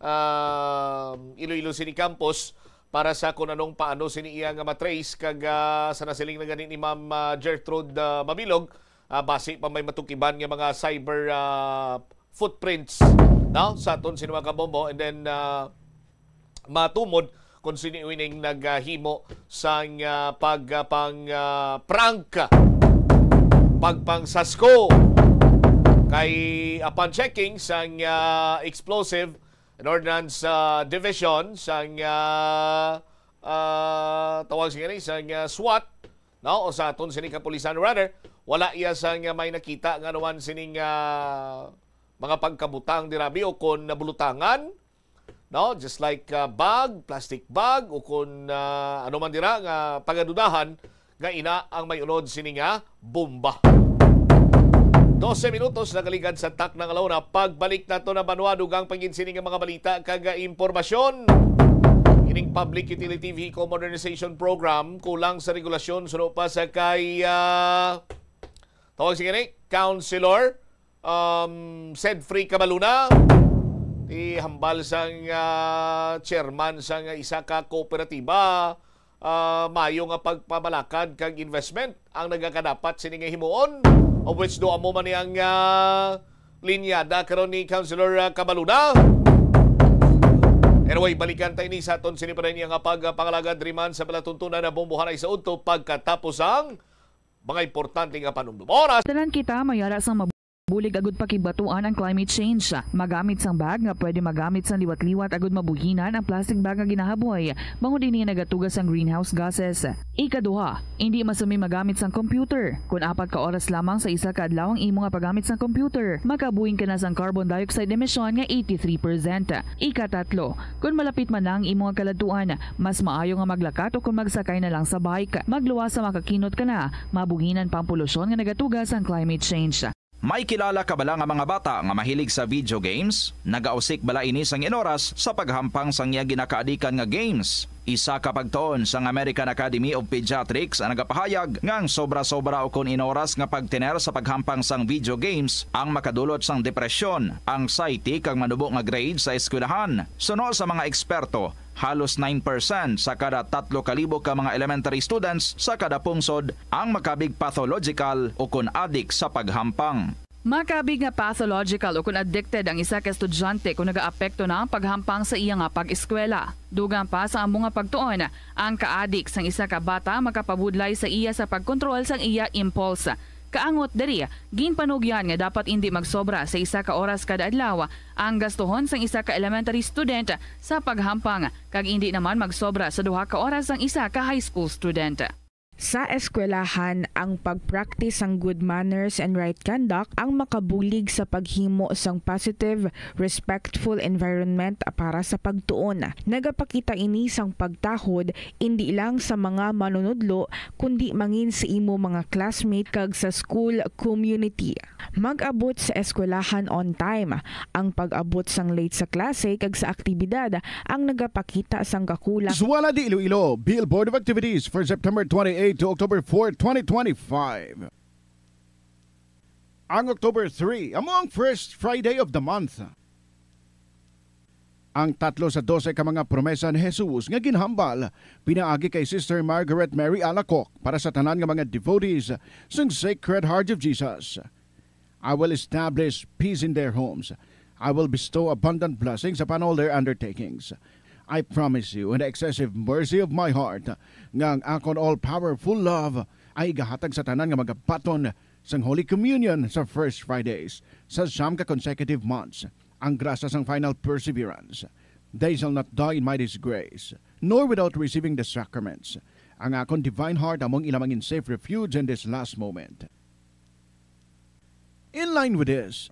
ah, Iloilo City Campus para sa kung anong paano sini iya nga matrace kag, ah, sa nasiling na gani ni Ma'am, ah, Gertrude, ah, Mabilog, ah, basi pa may matukiban nga mga cyber, ah, footprints, no, sa aton sini mga kabombo, and then, ah, matumod kung sino ining naghimo sang, ah, pag, ah, pang, ah, prank, pagpangsasko. Kay upon checking sang, ah, Explosive and Ordnance, ah, Division sang, ah, ah, tawag sa gani sang, ah, SWAT, no, o sa aton sini kapulisan, rather, wala iya sang, ah, may nakita nga naman sining, ah, mga pagkabutang dirabi o kon nabulutangan, no? Just like, uh, bag, plastic bag, o kung, uh, ano man dira nga pagadudahan nga ina ang may unod sini nga bomba. Dose minutos nagaligad sa takna nga launa. Pagbalik nato na banwa, dugang pa gid sini nga mga balita kag, uh, impormasyon. Ining Public Utility Vehicle Modernization Program kulang sa regulasyon suno pa sa kay, uh, tawag sige ni Councilor um, Sedfrey Cabaluna, ti hambal sang, ah, chairman sang isa ka kooperatiba, ah, mayo nga pagpamalakad kag investment ang nagakadapat sini nga himuon, of which do amo man ni ang, ah, linyada karon ni Councilor, ah, Cabaluna. Anyway, balikan tayo ni sa aton sini pa rin nga pagpangalagad riman sa palatuntunan na bombohan ay sa udto pagkatapos ang mga importante nga panumdum. Oras. Tanan kita mayara sang mabulig agud pakibatuan ang climate change. Magamit sang bag nga pwede magamit sang liwat-liwat agud mabuhinan ang plastic bag nga ginahaboy, bangod ini nagatuga sang greenhouse gases. Ikaduha, indi masumi magamit sang computer. Kon apat ka oras lamang sa isa ka adlaw ang imo nga paggamit sang computer, makabuhin ka na sang carbon dioxide emission nga eighty-three percent. Ikatatlo, kon malapit man na ang imo nga kaladtuan, mas maayo nga maglakat o kon magsakay na lang sa bike. Magluwas sa makakinot ka na, mabuhinan pa ang polusyon nga nagatuga sang climate change. May kilala ka bala nga mga bata nga mahilig sa video games? Nagausik bala ini sang inoras sa paghampang sang iya ginakaadikan nga games? Isa ka pagtuon sang American Academy of Pediatrics ang nagapahayag nga ang sobra-sobra ukon inoras nga pagtener sa paghampang sang video games ang makadulot sang depresyon, anxiety, kag manubo nga grade sa eskwelahan. Suno sa mga eksperto, halos nine percent sa kada tatlo ka libo ka mga elementary students sa kada pungsod ang makabig pathological ukon adik sa paghampang. Makabig nga pathological o kon addicted ang isa ka estudyante kon nagaapekto na ang paghampang sa iya nga pag-eskwela. Dugang pa sa amo nga pagtuon, ang kaadik sang isa ka bata makapabudlay sa iya sa pagkontrol sang iya impulse. Kaangot diri, ginpanugyan nga dapat indi magsobra sa isa ka oras kada adlaw ang gastuhon sang isa ka elementary student sa paghampang, kag indi naman magsobra sa duha ka oras ang isa ka high school student. Sa eskwelahan, ang pag-practice sang good manners and right conduct ang makabulig sa paghimo sang positive, respectful environment para sa pagtuon. Nagapakita ini sang pagtahod indi lang sa mga manunudlo, kundi mangin sa imo mga classmate kag sa school community. Mag-abot sa eskwelahan on time. Ang pag-abot sang late sa klase kag sa aktibidad ang nagapakita sang kakulang. Zuala de Iloilo, Bill Board of Activities for September twenty-eight to October four, twenty twenty-five. Ang October three, amo ang first Friday of the month. Ang tatlo sa dose ka mga promesa ni Jesus nga ginhambal pinaagi kay Sister Margaret Mary Alacoc para sa tanan nga mga devotees sang Sacred Heart of Jesus. "I will establish peace in their homes. I will bestow abundant blessings upon all their undertakings. I promise you in the excessive mercy of my heart nga ang akon all-powerful love ay igahatag sa tanan nga magabaton sang Holy Communion sa First Fridays sa siyam ka consecutive months, ang grasya sang final perseverance. They shall not die in my disgrace, nor without receiving the sacraments. Ang akon divine heart among ila mangin safe refuge in this last moment." In line with this,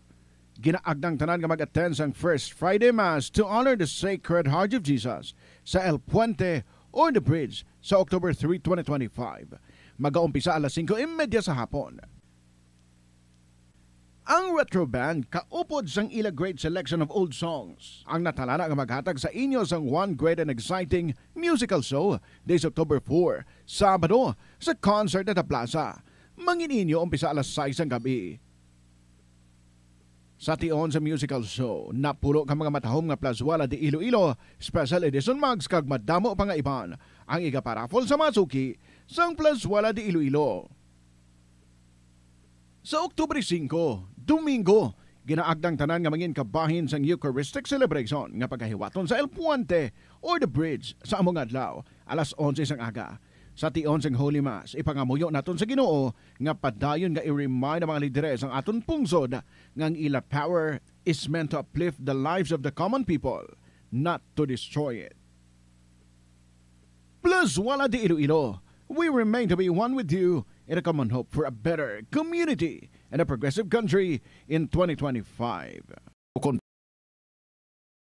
ginaagnang tanan nga mag-attend sang First Friday Mass to honor the Sacred Heart of Jesus sa El Puente or the Bridge sa October three, twenty twenty-five. Magaumpisa alas singko y media sa hapon. Ang Retro Band kaupod sang ila great selection of old songs ang natalana nga maghatag sa inyo sang one great and exciting musical show this October four, Sabado, sa Concert at the Plaza. Mangin-inyo umpisa alas sais sang gab-i. Sa tion sa musical show, napulo ka mga matahom nga plazuela de Iloilo, special edition mugs kag madamo pa nga iban ang igaparaffle sa mga suki sang plazuela de Iloilo. Sa Oktubre singko, Domingo, ginaagnang tanan nga mangin kabahin sang Eucharistic celebration nga pagahiwaton sa El Puente or the Bridge sa amo nga adlaw, alas onse sang aga. Sa tion sang Holy Mass, ipangamuyo naton sa Ginoo nga padayon nga i-remind ang mga lideres sang aton pungsod nga ang ila power is meant to uplift the lives of the common people, not to destroy it. Plazuela de Iloilo, we remain to be one with you in a common hope for a better community and a progressive country in twenty twenty-five. Kon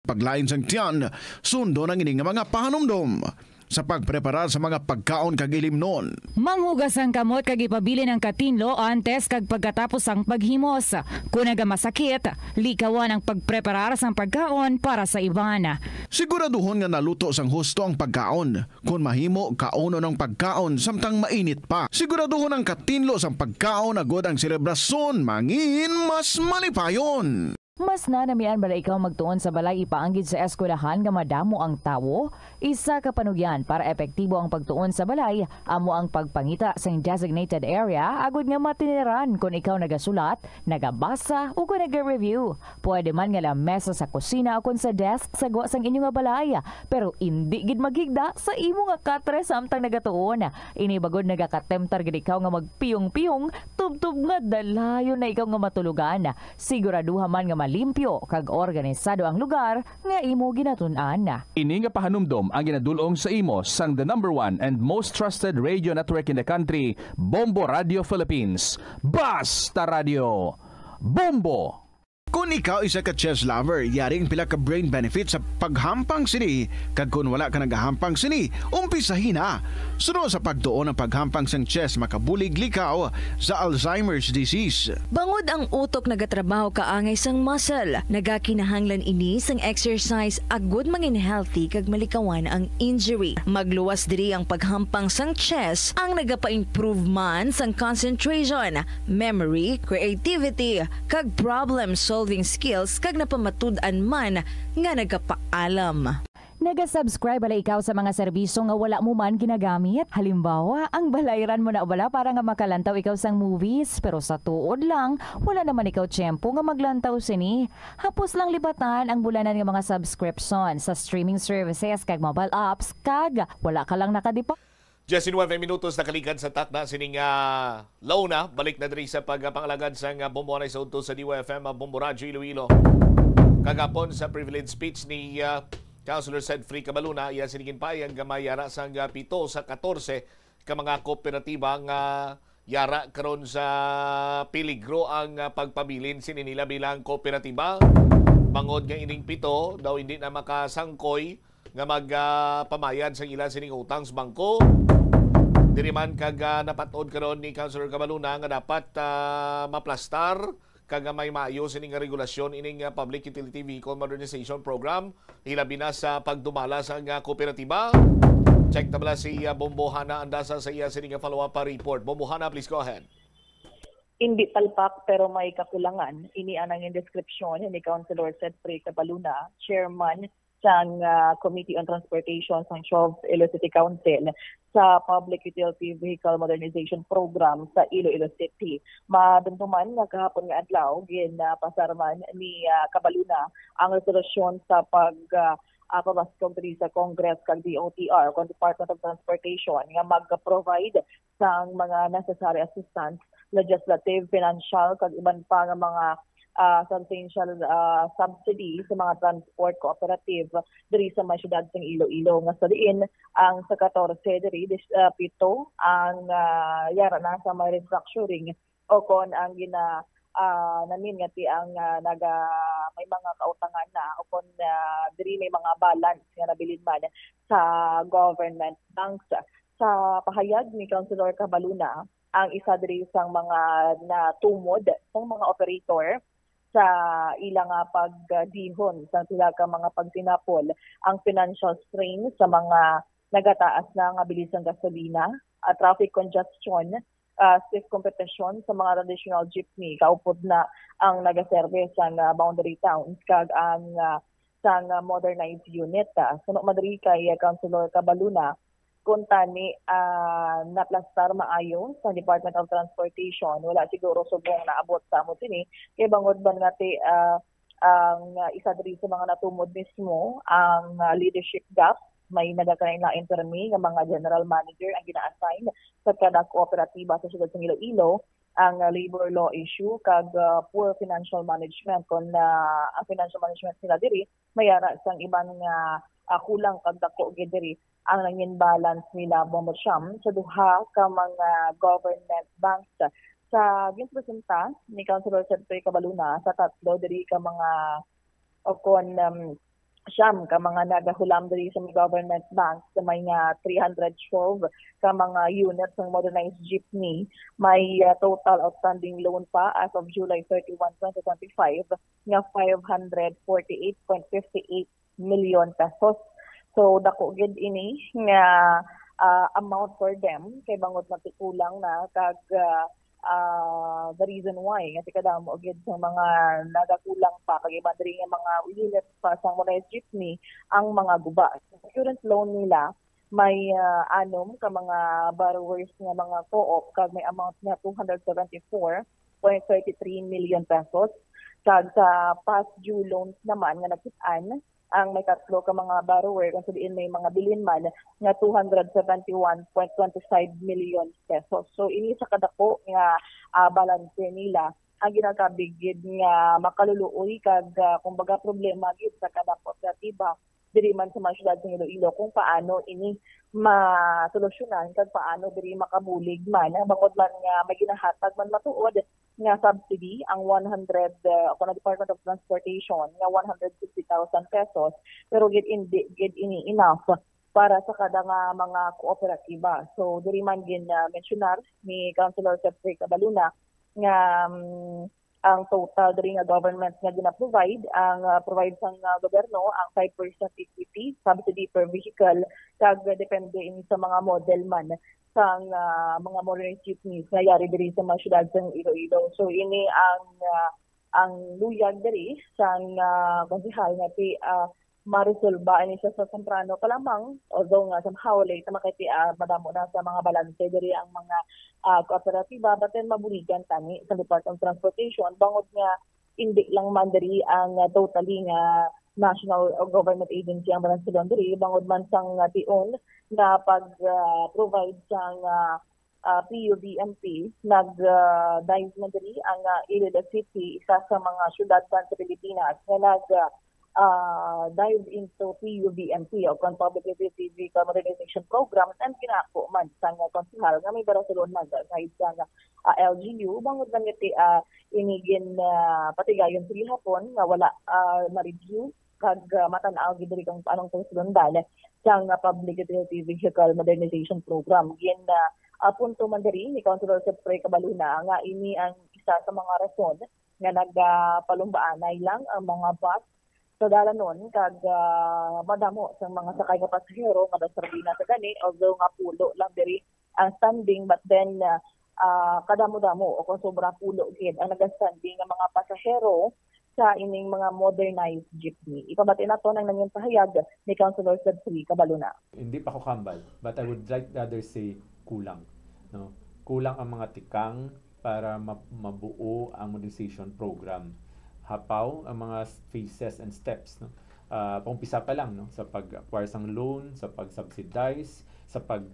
paglain sang tiyan, sundon ang ini nga mga pahanumdom sa pagpreparar sa mga pagkaon kag ilimnon. Manghugas ang kamot kag ipabilin ang katinlo antes kag pagkatapos sang paghimos. Kon nagamasakit, likawan ang pagpreparar sang pagkaon para sa iban. Siguraduhon nga naluto sang husto ang pagkaon. Kon mahimo, kaunon ang pagkaon samtang mainit pa. Siguraduhon ang katinlo sang pagkaon agod ang selebrasyon mangin mas malipayon. Mas nanamian bala ikaw magtuon sa balay ipaanggid sa eskwelahan nga madamo ang tawo? Isa ka panugyan para epektibo ang pagtuon sa balay amo ang pagpangita sang designated area agod nga matiniran kon ikaw nagasulat, nagabasa, o kon naga-review. Pwede man nga lamesa sa kusina o kon sa desk sa gwa sang inyo nga balay, pero indi gid maghigda sa imo nga katre samtang nagatuon. Ini bagod nagakatemptar gid ikaw nga magpiyong-piyong, tubtob nga dalayon na ikaw nga matulogan. Siguraduha man nga malimpyo kag organisado ang lugar nga imo ginatun-an. Ini nga pahanumdom ang ginadul-ong sa imo sang the number one and most trusted radio network in the country, Bombo Radio Philippines. Basta Radio, Bombo! Kon ikaw isa ka chess lover, yari ang pila ka brain benefits sa paghampang sini, kag kon wala ka nagahampang sini, umpisahi na. Suno sa pagtuon, ang paghampang sang chess makabulig likaw sa Alzheimer's disease. Bangod ang utok nagatrabaho kaangay sang muscle, nagakinahanglan ini sang exercise agud mangin healthy kag malikawan ang injury. Magluwas diri ang paghampang sang chess, ang nagapa-improve man sang concentration, memory, creativity, kag problem-solving skills, kag napamatud-an man nga nagapaalam. Naga-subscribe bala ikaw sa mga serbisyo nga wala mo man ginagamit? Halimbawa, ang balayran mo na bala para nga makalantaw ikaw sang movies, pero sa tuod lang, wala naman ikaw tiyempo nga maglantaw sini. Hapos lang libatan ang bulanan nga mga subscription sa streaming services kag mobile apps, kag wala ka lang nakadipa. Diyes nuwebe minutos nakaligad sa takna sining ah, launa. Balik na diri sa pagpangalagad sang ah, Bombo Anay sa udto sa D Y F M, ah, Bombo Radyo Iloilo. Kagapon sa privilege speech ni ah, Councilor Sedfrey Cabaluna, iya sini ginpahayag nga may yara sang ah, pito sa katorse ka mga kooperatiba nga yara karon sa peligro ang ah, pagpabilin sini nila bilang kooperatiba. Bangod nga ining pito daw hindi na makasangkoy nga magpamayad sa ila sining utang sa bangko. Diri man kag ah, napat-od karon ni Councilor Cabaluna nga dapat ah, maplastar kag ah, may maayo sini nga regulasyon ining ah, Public Utility Vehicle Modernization Program, hilabi na sa pagdumala sa nga kooperatiba. Check ta bala si ah, Bombo Hana Andasa sa iya sini nga follow-up ah, report. Bombo Hana, please go ahead. Hindi palpak pero may kakulangan. Ini ang nangin deskripsyon ni Councilor Sedfrey Cabaluna, chairman sang ah, Committee on Transportation sang twelve Iloilo City Council sa Public Utility Vehicle Modernization Program sa Iloilo City. Madumduman nga kahapon nga adlaw, ginapasar man ni ah, Cabaluna ang resolusyon sa pag ah, ah, pabaskog diri sa Congress kag D O T R, kon Department of Transportation, nga mag-provide sang mga necessary assistance, legislative, financial, kag iban pa nga mga ah, substantial ah, subsidy sa mga transport cooperative diri sa may siyudad sang Iloilo, nga sa diin ang sa katorse diri dis, ah, pito ang ah, yara na sa may restructuring o kon ang gina ah, namin nga ti ang ah, naga may mga kautangan na o kon ah, diri may mga balance nga nabilin man sa government banks. Sa pahayag ni Councilor Cabaluna, ang isa diri sang mga natumod sang mga operator sa ila nga pagdihon sang sila ka mga pagtinapol ang financial strain sa mga nagataas na nga bilis sang gasolina, ah, traffic congestion, ah, stiff competition sa mga traditional jeepney kaupod na ang nagaserbe sang ah, boundary towns kag ang ah, sang ah, modernized unit. Ah, suno man diri kay ah, Councilor Cabaluna, kuntani ah, naplastar maayo sa Department of Transportation, wala siguro subong naabot sa amo sini kay bangod man nga ti ah, ang ah, isa diri sa mga natumod mismo ang ah, leadership gap. May nagakalain-lain permi nga mga general manager ang gina-assign sa kada kooperatiba sa siyudad sang Iloilo, ang ah, labor law issue kag ah, poor financial management, kon ah, ang financial management nila diri mayara sang iban nga ah, kulang kag dako gid diri ang nangin balance nila, Bombo, siyam sa duha ka mga government banks. Sa ginpresenta ni Councilor Sertoy Cabaluna sa tatlo diri ka mga o kon um, siyam ka mga nagahulam diri sa mga government banks sa may nga three hundred twelve ka mga units ng modernized jeepney, may uh, total outstanding loan pa as of July thirty-one, twenty twenty-five nga five hundred forty-eight point fifty-eight million pesos. So dako gid ini nga uh, amount for them kay bangod matikulang na kag uh, uh, the reason why nga tikadamo gid sa mga nagakulang pa kag iban diri nga mga units pa sa Moraes Jeepney ang mga guba. Sa current loan nila may uh, anom ka mga borrowers nga mga co-op kag may amount nga two hundred seventy-four point thirty-three million pesos. Kag sa past due loans naman nga nakit-an, ang may tatlo ka mga borrower kung sa diin may mga bilin man nga two hundred seventy-one point twenty-five million pesos. So ini sa kadako nga uh, balanse nila ang ginakabig gid nga makaluluoy kag uh, kumbaga problema gid sa kada kooperatiba diri man sa mga syudad sa Iloilo kung paano ini masolusyonan kag paano diri makabulig man bangod man nga may ginahatag man matuod nga subsidy ang one hundred uh, kung Department of Transportation nga one hundred sixty thousand pesos, pero gid indi gid ini enough para sa kada nga mga kooperatiba. So diri man gin uh, mensionar ni Councilor Jeffrey Cabaluna nga um, ang total diri nga government nga gina-provide ang uh, provide sang uh, gobyerno ang five percent equity subsidy per vehicle kag depende ini sa mga model man sang uh, mga modernized jeepneys nga yari diri sa mga syudad sang Iloilo. So ini ang uh, ang luyag diri sang uh, konsehal nga si uh, maresolba ini siya sa temprano pa lamang, although nga somehow late naman kay ti, ah, madamo na sa mga balanse diri ang mga, ah, kooperatiba, but then mabuligan tani sa Department of Transportation bangod nga hindi lang man diri ang, ah, totally nga national o government agency ang Balansilon diri, bangod man sang, ah, tion nga pag, ah, provide sang, ah, ah, P U V M P, nag, ah, dive na diri ang, ah, Iloilo City, isa sa mga syudad sa Pilipinas nga nag, ah, ah, dive into P U V M P o kon Public Utility Vehicle Modernization Program, and ginako man sang, ah, konsehal nga may Barasulon nag-side sang, ah, L G U, bangod man nga ti, ah, ini gin, ah, patigayon sa gihapon nga wala, ah, ma-review kag, ah, matan-aw gid diri kung paanong pagsulundan sang, ah, Public Utility Vehicle Modernization Program. Gin, ah, ah, punto man diri ni Councilor Sir Prey Cabaluna nga ini ang isa sa mga rason nga nagapalumbaanay lang ang mga bus sa dalanon kag, ah, madamo sang mga sakay nga pasahero nga naserbi na sa gani, although nga pulo lang diri ang standing, but then, ah, ah, kadamo-damo o kung sobra pulo gid ang nagastanding nga mga pasahero sa ining mga modernized jeepney. Ipamati naton ang nangin pahayag ni Councilor Sir Prey Cabaluna. Hindi pa ko kahambal, but I would like rather say kulang, no? Kulang ang mga tikang para ma-, mabuo ang modernization program. Hapaw ang mga s-, phases and steps, no? Ah, paumpisa pa lang, no? Sa pag-acquire sang loan, sa pag-subsidize, sa pag-,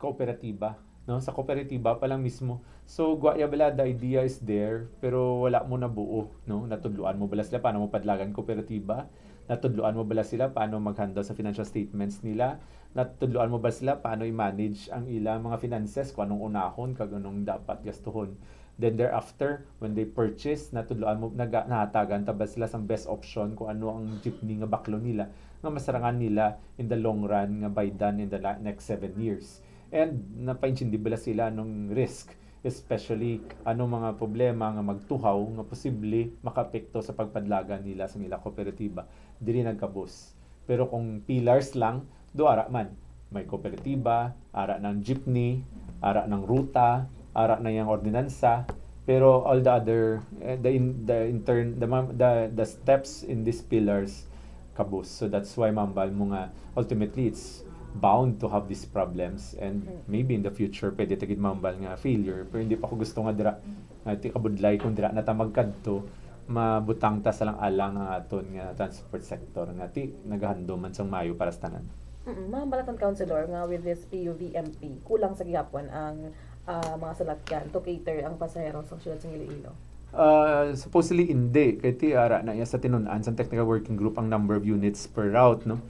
kooperatiba, no? Sa kooperatiba pa lang mismo. So, gwa ya bala, the idea is there, pero wala mo nabuo, no? Natudloan mo bala sila paano mo padlagan kooperatiba? Natudloan mo bala sila paano mag-handle sa financial statements nila? Natudloan mo ba sila paano i-manage ang ilang mga finances, kung anong unahon kag anong dapat gastuhon? Then thereafter, when they purchase, natudloan mo, naga-, nahatagan ta ba sila sang best option kung ano ang jeepney nga baklo nila, nga masarangan nila in the long run, nga by done in the la-, next seven years? And napaintindi bala sila anong risk, especially ano mga problema nga magtuhaw nga posible makaapekto sa pagpadlagan nila sa ila kooperatiba? Diri nagkabus. Pero kung pillars lang, do ara man. May kooperatiba, ara ng jeepney, ara ng ruta, ara na yang ordinansa, pero all the other, eh, the in-, the intern-, the ma-, the, the steps in these pillars, kabus. So that's why mambal mo nga ultimately it's bound to have these problems, and Mm. maybe in the future pwede ta gid mambal nga failure, pero hindi pa ko gusto nga dira, nga ti kabudlay kung dira na ta magkadto, mabutang ta sa lang alang ang aton nga transport sector nga ti nagahandom man sang maayo para sa tanan. Mm, mambal naton, Councilor, nga with this P U V M P, kulang sa gihapon ang, ah, mga salakyan to cater ang pasahero sa siyudad sa Iloilo? Ah, supposedly, hindi. Kay ti ara na iya sa tinun-an sang technical working group ang number of units per route, no?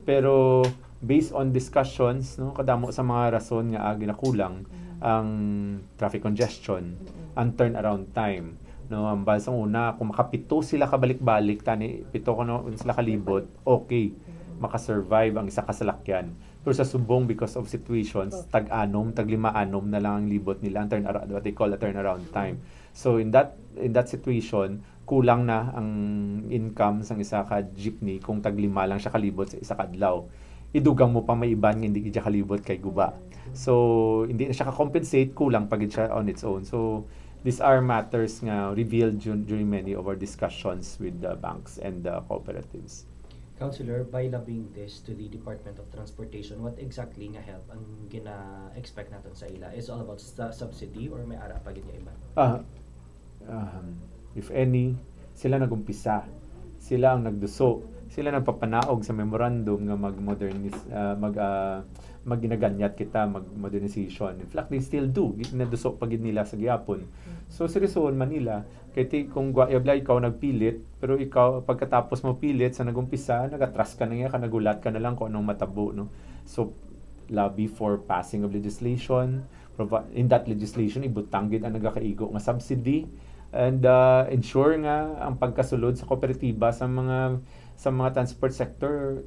Pero based on discussions, no, kadamo sa mga rason nga agi nakulang Mm. ang traffic congestion, Mm. ang turnaround time, no? Ang bal-, sa una, kung makapito sila kabalik-balik, tani pito kuno sila kalibot, okay, Mm. makasurvive ang isa ka salakyan. Pero sa subong, because of situations, Oh. tag-anom, tag-lima-anom na lang ang libot nila, ang turnaround, what they call a turnaround time. So in that, in that situation, kulang na ang income sang isa ka jeepney kung tag-lima lang siya kalibot sa isa ka adlaw. Idugang mo pa may iban nga hindi gid siya kalibot kay guba. So hindi na siya ka-compensate, kulang pa gid siya on its own. So these are matters nga revealed dur-, during many of our discussions with the banks and the cooperatives. Councilor, by lobbing this to the Department of Transportation, what exactly nga help ang gina-expect naton sa ila? Is all about sa subsidy or may ara pa gid nga iba? Ah, um, if any, sila nag-umpisa. Sila ang nagduso. Sila nagpapanaog sa memorandum nga mag-modernize, ah, mag, ah, mag-ginaganyat kita, mag-modernization. In fact, they still do. Gi-, naduso pa gid nila sa gihapon. So, seryosohon man nila. Kay ti, kung gwa-, yabla ikaw nagpilit, pero ikaw, pagkatapos mo pilit, sa nag-umpisa, nag-atras ka na nga, ka nagulat ka na lang kung anong matabo, no? So, lobby for passing of legislation, provi-, in that legislation, ibutang gid ang nagakaigo nga subsidy, and, uh, ensure nga ang pagkasulod sa kooperatiba sa mga, sa mga transport sector,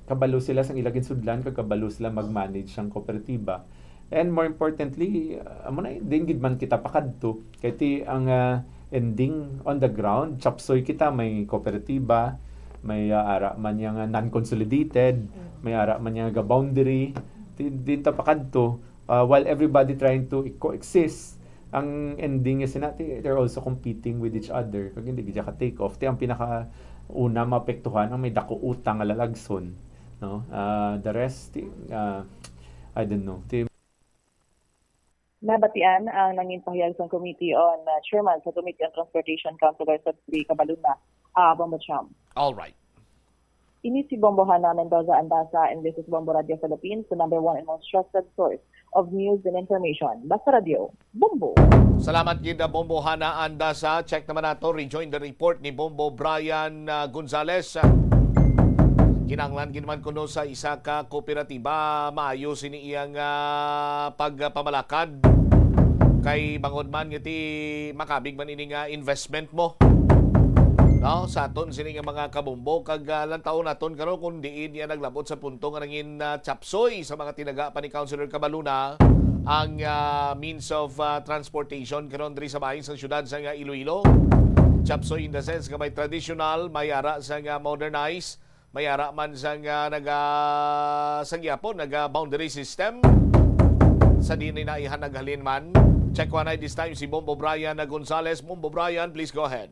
kabalo sila sang ila ginsudlan, kag kabalo sila mag-manage sang kooperatiba. And more importantly, uh, amo na din gid man kita pakadto. Kay ti ang, uh, ending on the ground, chapsoy kita, may kooperatiba, may, uh, ara man yang, uh, non-consolidated, Mm. may ara man yang ga-boundary. Di, din ta pakadto. Uh, while everybody trying to coexist, ang ending niya sina, ti, they're also competing with each other. Kag hindi gid ka take off. Ti ang pinaka, Una, maapektuhan ang may dako utang nga lalagson, no? Ah, the rest, ti-, ah, I don't know. Ti- Nabatian ang nangin pahayag sang Committee on, uh, Chairman sa Committee on Transportation, Councilor Sudley Cabaluna, uh, Bombo Champ. All right. Ini si Bombo Hana Mendoza Andasa, and this is Bombo Radio Philippines, the number one and most trusted source of news and information. Basta Radio, Bombo. Salamat gid, Bombo Hana Andasa. Check naman nato, rejoin the report ni Bombo Brian, ah, Gonzales. Kinahanglan gid man kuno sa isa ka kooperatiba, maayo sini iyang, ah, pagpamalakad. Kay bangod man nga ti makabig man ini nga investment mo, no, sa aton sini nga mga kabombo, kag, ah, lantawon naton karon kung diin niya naglabot sa punto nga nangin, ah, chapsoy sa mga tinaga pa ni Councilor Cabaluna ang, ah, means of, ah, transportation karon diri sa bahin sang syudad sa nga Iloilo. Chapsoy in the sense nga may traditional, may ara sa nga modernized, may ara man sa nga naga sa gyapon naga boundary system. Sa diin ni naihan naghalin man. Check one night this time si Bombo Brian na Gonzales. Bombo Brian, please go ahead.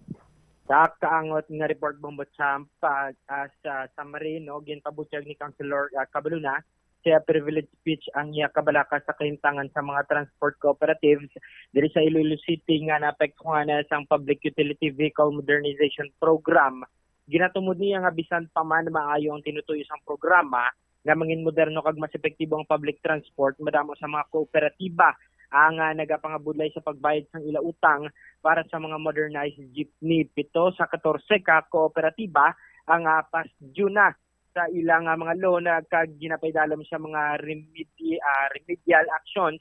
Sa kaangot nga report, Bombo Champ, ah, ah, sa summary, no, ginpabutyag ni Councilor, ah, Cabaluna sa privilege speech ang iya kabalaka sa kahimtangan sa mga transport cooperatives diri sa Iloilo City nga naapektuhan na sang Public Utility Vehicle Modernization Program. Ginatumod niya nga bisan pa man maayo ang tinutuyo sang programa nga mangin moderno kag mas epektibo ang public transport, madamo sa mga kooperatiba ang, ah, nagapangabudlay sa pagbayad sang ila utang para sa mga modernized jeepney. Pito sa katorse ka kooperatiba ang, ah, past due na sa ila nga mga loan, ah, kag ginapaidalom sa mga remedi-, ah, remedial actions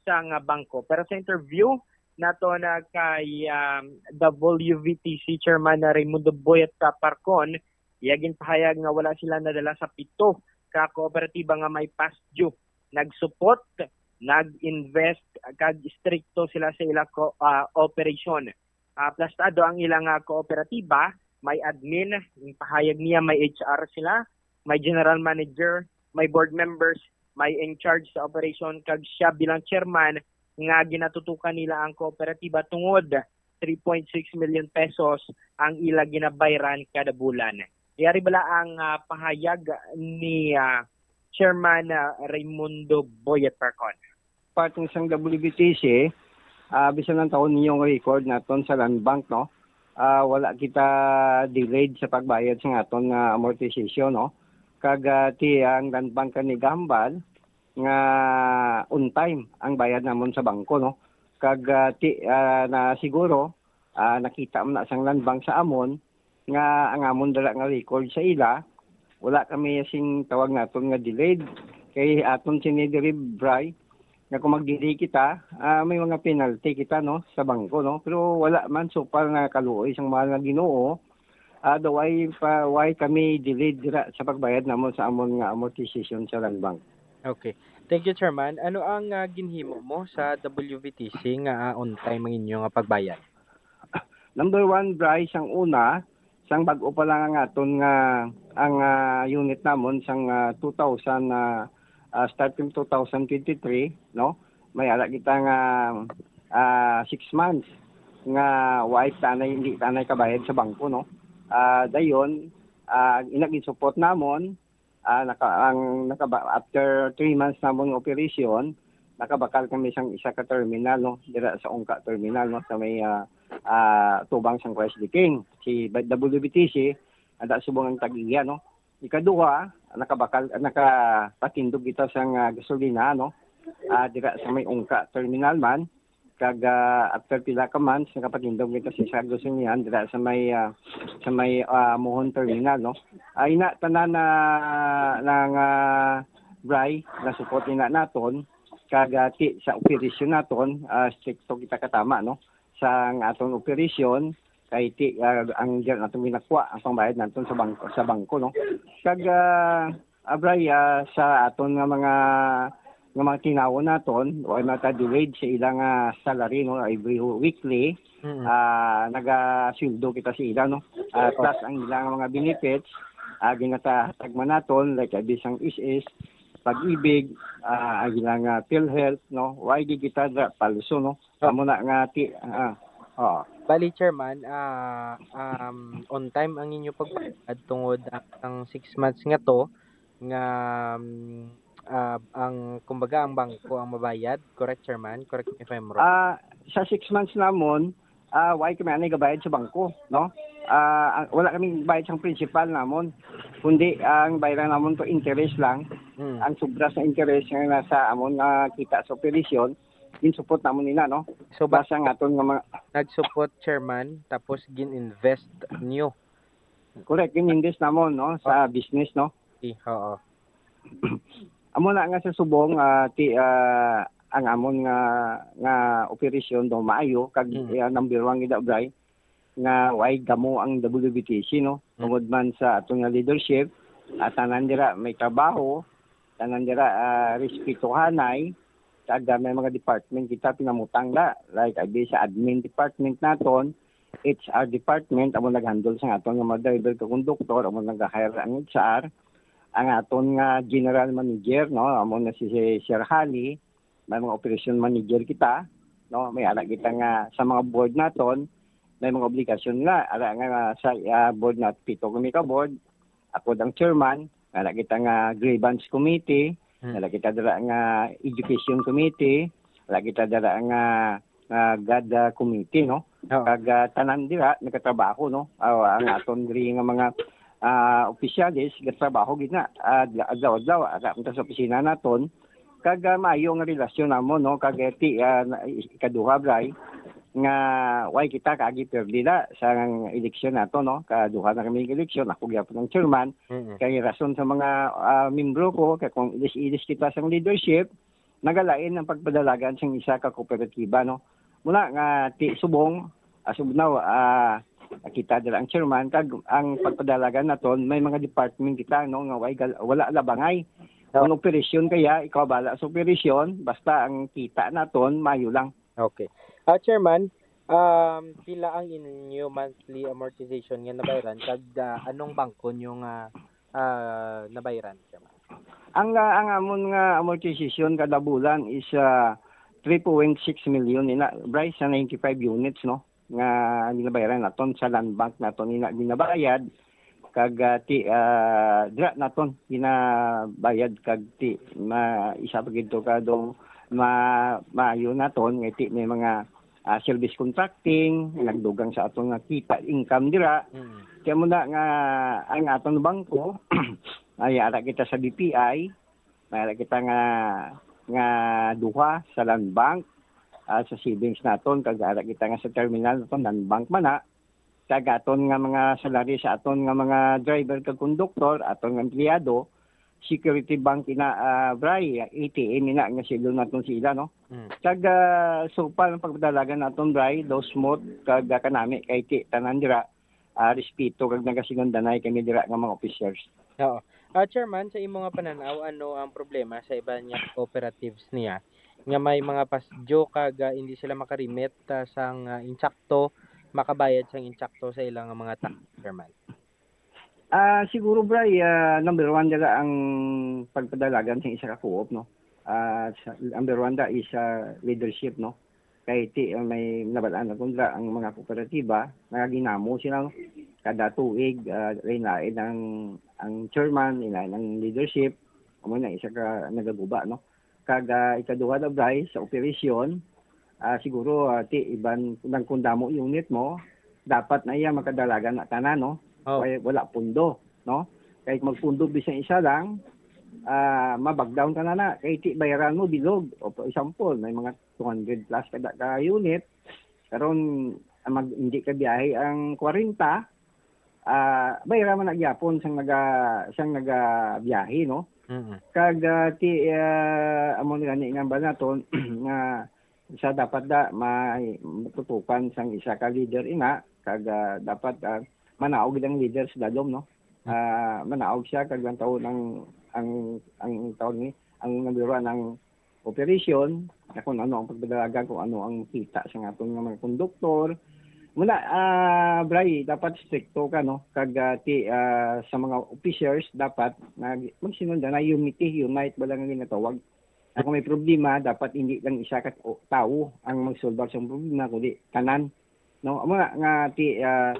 sang, ah, bangko. Pero sa interview nato na kay, um, W V T C Chairman na Raymundo Boyet Parcon, iya ginpahayag nga wala sila nadala sa pito ka kooperatiba nga may past due. Nagsupot, nag-invest, kag istrikto sila sa ila ko-, ah, operasyon. Ah, plastado ang ila nga kooperatiba, may admin, ginpahayag niya may H R sila, may general manager, may board members, may in charge sa operation, kag siya bilang chairman nga ginatutukan nila ang kooperatiba tungod three point six million pesos ang ila ginabayran kada bulan. Yari bala ang, ah, pahayag ni, ah, Chairman, ah, Raymundo Boyet Parcon. Part sang W B T C, ah, bisan ang taon ninyong record naton sa Land Bank, no? Ah, wala kita delayed sa pagbayad sa aton nga amortization, no? Kag, ah, ti ang Land Bank kani gahambal nga on time ang bayad namon sa bangko, no? Kag, ah, ti, ah, na siguro, ah, nakita man na sang Land Bank sa amon nga ang amon dala nga record sa ila, wala kami sing tawag naton nga delayed. Kay aton sini diri, Bri, nga kung mag-delay kita, ah, may mga penalty kita, no, sa bangko, no? Pero wala man so far nga kaluoy sang mahal nga Ginoo. Ah, daw why pa, why kami delayed dira sa pagbayad namon sa amon nga amortization sa Land Bank. Okay. Thank you, Chairman. Ano ang, ah, ginhimo mo sa W V T C nga, ah, on time ang inyo nga pagbayad? Number one, Bri, sang una, sang bag-o pa lang ang aton nga, ang, ah, unit namon sang, ah, two thousand, ah, ah, starting two thousand twenty-three, no? May ara kita nga, ah, six months nga wala tanay, hindi tanay kabayad sa bangko, no? Ah, dayon, ah, ina ginsupport namon, ah, naka, ang nakaba, after three months namon nga operation, nakabakal kami sang isa ka terminal, no, dira sa Ungka Terminal, no, sa may, ah, ah, tubang sang Christ the King. Si W B T C, ada subong ang tag-iya, no. Ikaduha, nakabakal, nakapatindog kita sang, ah, gasolina, no, ah, dira sa may Ungka Terminal man. Kag, ah, after pila ka months, nakapatindog kita sa isa ka gasolinahan dira sa may, ah, sa may, ah, Mohon Terminal, no? Ah, ina, tanan na, na nga, Bri, na support ina naton, kag, ah, ti, sa operasyon naton, ah, strikto kita katama, no? Sa ang aton operasyon, kay ti, ah, ang dyan naton ginakuha, ang pangbayad naton sa bangko, sa bangko, no? Kag, ah, Abray, ah, sa aton nga mga, nga mga tinawon naton, o ay mata delayed sa ilang, ah, salary, no, every weekly, Mm. ah, nagasweldo kita sa ila, no? Ah, plus ang ilang mga benefits, ah, ginatahatag man naton, like, ah, bisang S S, Pag-ibig, ah, ang ilang, ah, PhilHealth, no? Why di kita dra palso, no? Amo na nga ti, ah, oh. Bali, Chairman, ah, um, on time ang inyo pagbayad tungod ang, ang six months nga to nga, um, ah, ang, kumbaga, ang bangko ang mabayad. Correct, Chairman? Correct me if I'm wrong. Ah, sa six months namon, ah, wala kami anay gabayad sa bangko, no? Ah, ang, wala kami bayad sa principal namon, kundi ang bayaran namon to interest lang. Hmm. Ang sobra sa interest nga nasa amon nga kita sa operasyon, ginsupot namon nila, no? So, ba- Basta ang aton nga mga Nag-support, Chairman, tapos gin-invest nyo. Correct, gin-invest namon, no, sa business, no? Eh, oo. Amo na nga sa subong, ah, ti, ah, ang amon nga, nga operasyon do maayo kag, Mm. ah, number one gid, Bray, nga way gamo ang W B T C, no? Mm. Tungod man sa aton nga leadership, at tanan dira may trabaho, tanan dira, ah, respetohanay, kag, ah, may mga department kita pinamutang na, like, abi sa admin department naton, H R department, amo nag-handle sa aton nga mga driver kag conductor, amo nag-hire ang H R, ang aton nga general manager, no, amo na si, si Sir Hali, may mga operation manager kita, no, may ara kita nga sa mga board naton, may mga obligasyon nga, ara nga sa, ah, board na pito kami ka board, ako ang chairman, ara kita nga grievance committee, Hmm. ara kita dira nga education committee, ara kita dira nga, nga GAD, ah, committee, no? Oo. Kag, ah, tanan dira nagatrabaho, no? Ah, ang aton diri nga mga, ah, opisyales gatrabaho gid na, ah, adlaw-adlaw, ara kita sa opisina naton. Kag, ah, maayo nga relasyon namon, no? Kag, eh, ti, ah, na, ikaduha, Bray, nga way kita kaagi perdida sa eleksyon nato, no? Kaduha na kami ng eleksyon, ako gyapon ang chairman. Mm-mm. Kay rason sa mga, ah, membro ko, kay kung ilis-ilis kita sa leadership, nagalain ang pagpadalagan sang isa ka kooperatiba, no? Muna nga ti subong, ah, subnaw, ah, kita dira ang chairman, kag ang pagpadalagan naton, may mga department kita, no, nga way gal-, wala labangay. No. Kung operasyon kaya, ikaw bala sa operasyon, basta ang kita naton, mayo lang. Okay. Ah, Chairman, um, pila ang inyo monthly amortization nga nabayran, kag, ah, anong bangko nyo nga, ah, nabayran, Chairman? Ang, ah, ang amon nga amortization kada bulan is, ah, three point six million ina, Bryce, sa ninety-five units, no, nga ginabayaran naton sa land bank naton ina ginabayad, kag, ah, ti, ah, dira naton ginabayad, kag ti ma-, isa pa gid to ka do ma-, maayo naton nga ti may mga, ah, service contracting, nagdugang sa aton nga kita, income dira. Mm. Kaya mo na nga ang aton bangko, ay ara kita sa B P I, may ara kita nga, nga duha sa land bank, ah, sa savings naton, kag ara kita nga sa terminal naton, land bank man na, kag aton nga mga salary sa aton nga mga driver kag konduktor, aton nga empleyado, security bank ina, ah, Bry, A T M ina nga silo naton sila, no? Mm. Kag, ah, supal ang pagpadalagan naton, Bry, daw smooth, kag, ah, kanami kay ti, tanan dira, ah, respeto kag nagasinundanay kami dira nga mga officers. Oo. Ah, Chairman, sa imo nga pananaw, ano ang problema sa iban nga cooperatives niya nga may mga pasdyo kag, ah, hindi sila makarimit, ah, sang, ah, insakto, makabayad sang insakto sa ilang mga tax, Chairman? Ah, siguro, Bry, ah, number one dala ang pagpadalagan sa isa ka co-op, no? Ah, sa, number one da is, ah, leadership, no? Kay ti, ah, may nabalaan na kundra ang mga kooperatiba, nagaginamo sila, no? Kada tuig, ah, lain-lain ang, ang chairman, lain-lain ang leadership, amo na isa ka nagaguba, no? Kag, ah, ikaduha na, Bry, sa operasyon, ah, siguro, ah, ti, iban, nang kung damo unit mo, dapat na iya makadalagan na tanan, no? Oh. Kay wala pundo, no? Kay magpundo bisan isa lang, ah, mabagdown ka na na. Kay ti, bayaran mo bilog. O, for example, may mga two hundred plus kada ka unit. Karon, ah, mag, hindi ka biyahe ang kwarenta, ah, bayra man na gyapon sang naga-, sang nagabiyahe, no? Mm. Kag, ah, ti, ah, amo ni gani nga ba naton nga sa dapat da may tutukan sang isa ka leader ina, kag, ah, dapat, ah, manaog gid ang leader sa dadom, no? Mm. Ah, manaog siya kag ang tawon ang, ang, ang tawon ni, ang number one ang operasyon, na kung ano ang pagdalagan, kung ano ang kita sa aton nga mga konduktor. Muna, ah, Bry, dapat stricto ka, no? Kag, ah, ti, ah, sa mga officers, dapat na magsinundan na unity, unite ba lang ang ginatawag. Na kung may problema, dapat hindi lang isa ka o-, tawo ang magsolbar sa problema, kundi tanan. No, amo na nga ti, ah,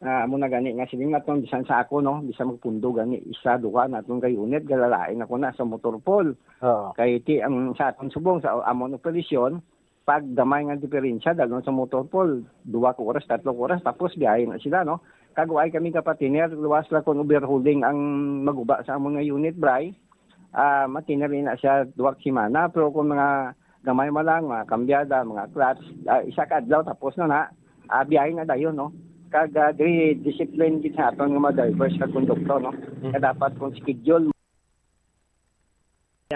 ah, amo na gani nga siling naton, bisan sa ako, no, bisan magpundo gani isa, duha naton ka unit, galalain ako na sa motor pool. Oo. Kay ti ang sa aton subong sa amon operasyon, pag gamay nga diferensya, dalon sa motor pool, duha ka oras, tatlo ka oras, tapos biyahe na sila, no? Kag wa kami kapatiner, luwas lang kung overhauling ang maguba sa amon nga unit, Bray, ah, matiner na siya duha ka semana. Pero kung mga gamay man lang, mga kambyada, mga clutch, ah, isa ka adlaw, tapos na na. Ah, biyahe na dayon, no? Kag, ah, diri, discipline gid sa aton nga mga drivers kag konduktor, no? Mm. Nga dapat kung schedule.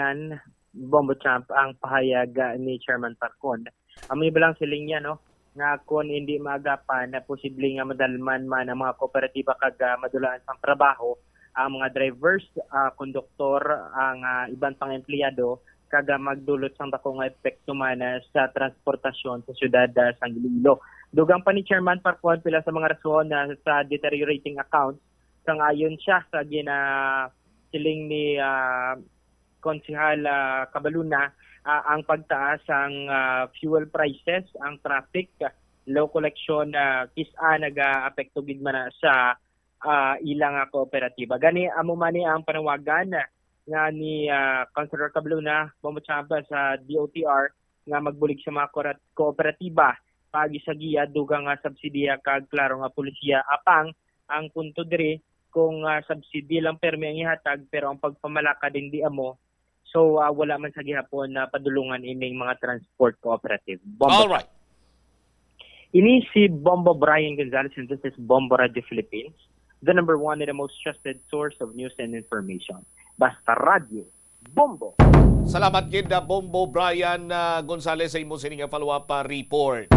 Yan, Bombo Champ, ang pahayag, ah, ni Chairman Parcon. Amo ba lang siling niya, no, nga kung hindi maagapan na posible nga madalman man ang mga kooperatiba kag, ah, madulaan sang trabaho ang mga drivers, ah, konduktor, ang, ah, iban pang empleyado, kag, ah, magdulot sang dako nga epekto man, ah, sa transportasyon sa siyudad, ah, sang Iloilo. Dugang pa ni Chairman Parcon pila sa mga rason, ah, sa deteriorating accounts, sang ayon siya sa gina-, siling ni, ah, Konsehal, ah, Cabaluna, ah, ang pagtaas sang, ah, fuel prices, ang traffic, ah, low collection, ah, kis-a nagaapekto gid man na sa, ah, ila nga kooperatiba. Gani, amo man ni ang panawagan nga ni, ah, Councilor Cabaluna, Bombo Champ, sa D O T R, nga magbulig sa mga kora-, kooperatiba paagi sa giya, dugang nga subsidiya kag klaro nga polisiya. Apang ang punto diri, kung, ah, subsidy lang permi ang ihatag pero ang pagpamalakad hindi amo, so, ah, wala man sa gihapon na padulungan ining mga transport cooperative. Bombo. All right. Ini si Bombo Brian Gonzalez, and this is Bombo Radio Philippines, the number one and the most trusted source of news and information. Basta Radyo, Bombo. Salamat gid, ah, Bombo Brian, ah, Gonzalez, sa imo sini nga follow-up, ah, report.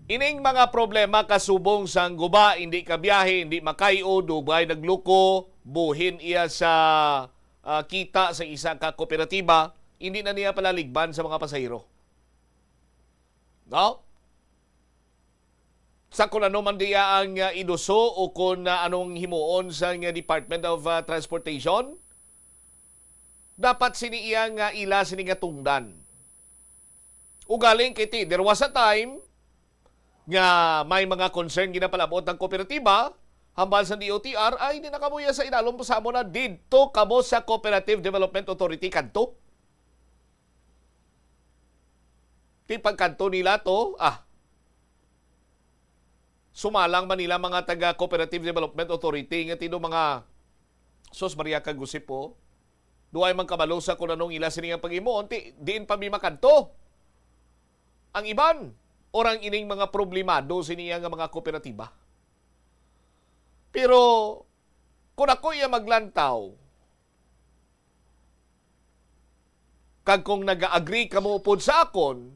Ining mga problema kasubong sang guba, hindi kabiyahe, hindi makay-o, dugay nagluko, buhin iya sa, ah, kita sa isa ka kooperatiba, hindi na niya palaligban sa mga pasahero. No? Sa kung ano man diya ang, ah, iduso o kung, ah, anong himuon sa, ah, Department of, ah, Transportation, dapat sini iya nga ila sini nga tungdan. Ugaling kay ti, there was a time nga may mga concern ginapalabot ang kooperatiba, hambal sa D O T R, ay, hindi na kamo iya sa ilalom sa amo na didto kamo sa Cooperative Development Authority kadto. Ti pagkadto nila to, ah, sumalang man nila mga taga Cooperative Development Authority nga tido mga, sus, Maria kag Josep, oh. Duay man kabalo sa kung anong ila sini nga pag-imo, unti, diin pa mi makadto ang iban, orang ining mga problemado sini nga mga kooperatiba. Pero kung ako iya maglantaw, kag kung nag-agree kamo upod sa akon,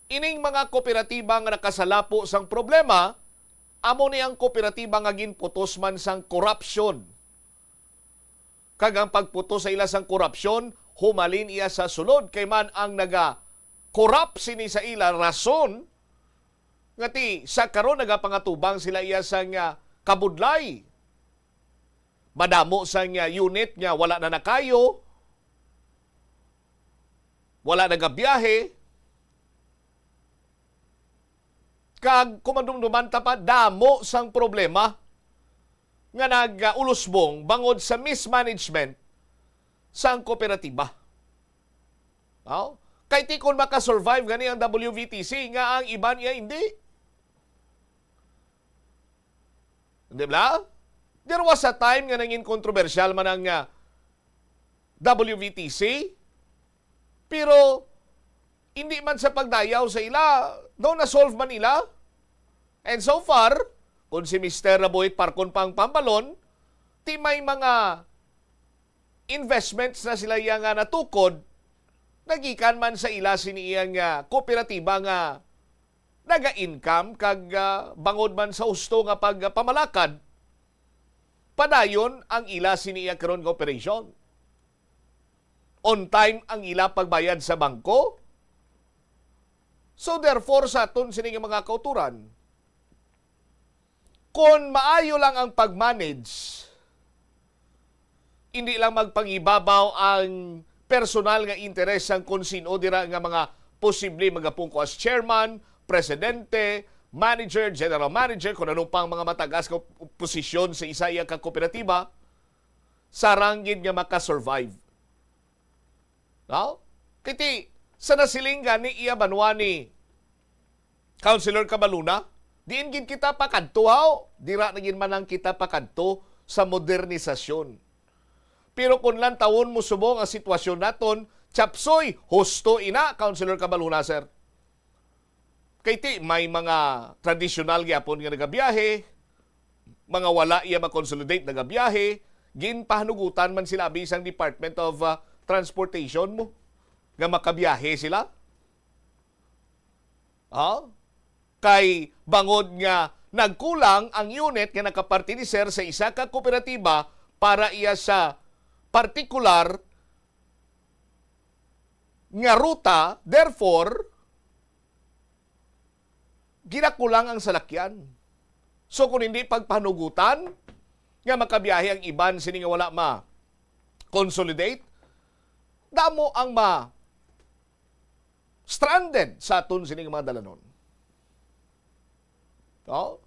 ining mga kooperatiba nga nakasalapo sang problema, amo ni ang kooperatiba nga ginputos man sang korupsyon. Kag ang pagputos sa ila sang korupsyon, humalin iya sa sulod, kay man ang naga-corrupt sini sa ila rason, nga ti sa karon nagapangatubang sila iya sang, ah, kabudlay. Madamo sang, ah, unit nga wala na nakayo, wala nagabiyahe. Kag kung madumduman ta pa, damo sang problema nga nag-ulusbong bangod sa mismanagement sang kooperatiba. Aw, kay ti kon makasurvive gani ang W V T C nga ang iban iya hindi. Di ba? There was a time nga nangin kontrobersyal man ang, ah, W V T C, pero hindi man sa pagdayaw sa ila, no, na-solve man nila. And so far, kung si Mister Rabuit Parkon pang pambalon, ti may mga investments na sila iya nga natukod, nagikan man sa ila sini iya nga kooperatiba nga naga-income kag, ah, bangod man sa husto nga pagpamalakad, padayon ang ila sini iya karon nga operasyon. On time ang ila pagbayad sa bangko. So therefore, sa aton sini nga mga kauturan, kon maayo lang ang pag-manage, hindi lang magpangibabaw ang personal nga interes sang kon sin-o dira nga mga posible magapungko as chairman, presidente, manager, general manager, kung ano pang mga matagas nga posisyon sa isa iya ka kooperatiba, sarang gid nga makasurvive. No? Kay ti, sa nasiling gani iya banwa ni Councilor Cabaluna, diin gid kita pakadto, haw? Dira na gid man lang kita pakadto sa modernisasyon. Pero kung lantawon mo subong ang sitwasyon naton, chapsoy, husto ina, Councilor Cabaluna, sir. Kay ti, may mga tradisyonal gyapon nga nagabiyahe, mga wala iya makonsolidate nagabiyahe, ginpahanugutan man sila abi sang Department of, ah, Transportation mo nga makabiyahe sila. Ha? Kay bangod nga nagkulang ang unit nga nakapartiniser sa isa ka kooperatiba para iya sa partikular nga ruta, therefore, ginakulang ang salakyan. So, kung hindi pagpanugutan nga makabiyahe ang iban sini nga wala ma-consolidate, damo ang ma-stranded sa aton sini nga mga dalanon. No?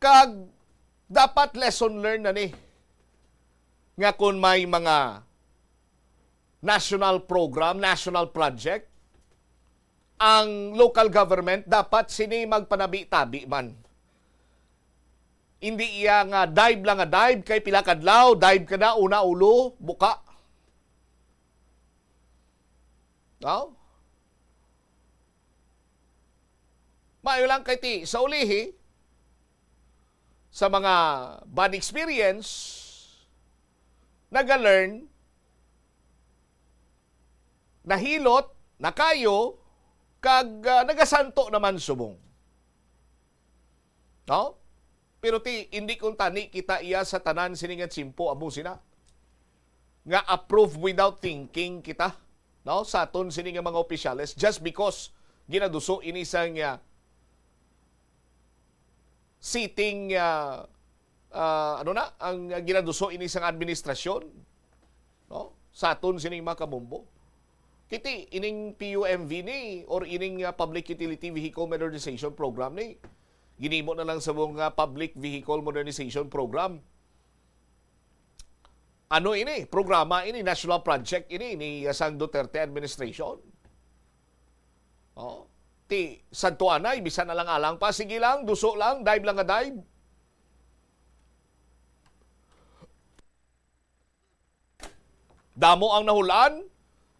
Kag dapat lesson learned na ni nga kung may mga national program, national project, ang local government dapat sini magpanabi-tabi man. Hindi iya nga dive lang nga dive, kay pila kadlaw, dive ka na, una ulo, buka. No? Maayo lang kay ti, sa ulihi, sa mga bad experience, naga-learn, nahilot, nakayo, kag, ah, nagasanto naman subong. No? Pero ti, hindi kung tani kita iya sa tanan sini nga tiyempo, amo sina nga approve without thinking kita, no? Sa aton sini nga mga opisyales, just because ginaduso ini sang, ah, sitting, ah, ah, ano na, ang ginaduso ini sang administrasyon, no? Sa aton sining mga kabombo. Kiti, ining P U M V ni, or ining, ah, Public Utility Vehicle Modernization Program ni, ginimo na lang sa mga Public Vehicle Modernization Program. Ano ini? Programa ini, national project ini, ni, ah, sang Duterte administration. Oh, ti, santuanay, bisan alang-alang pa, sige lang, duso lang, dive lang nga dive. Damo ang nahulan,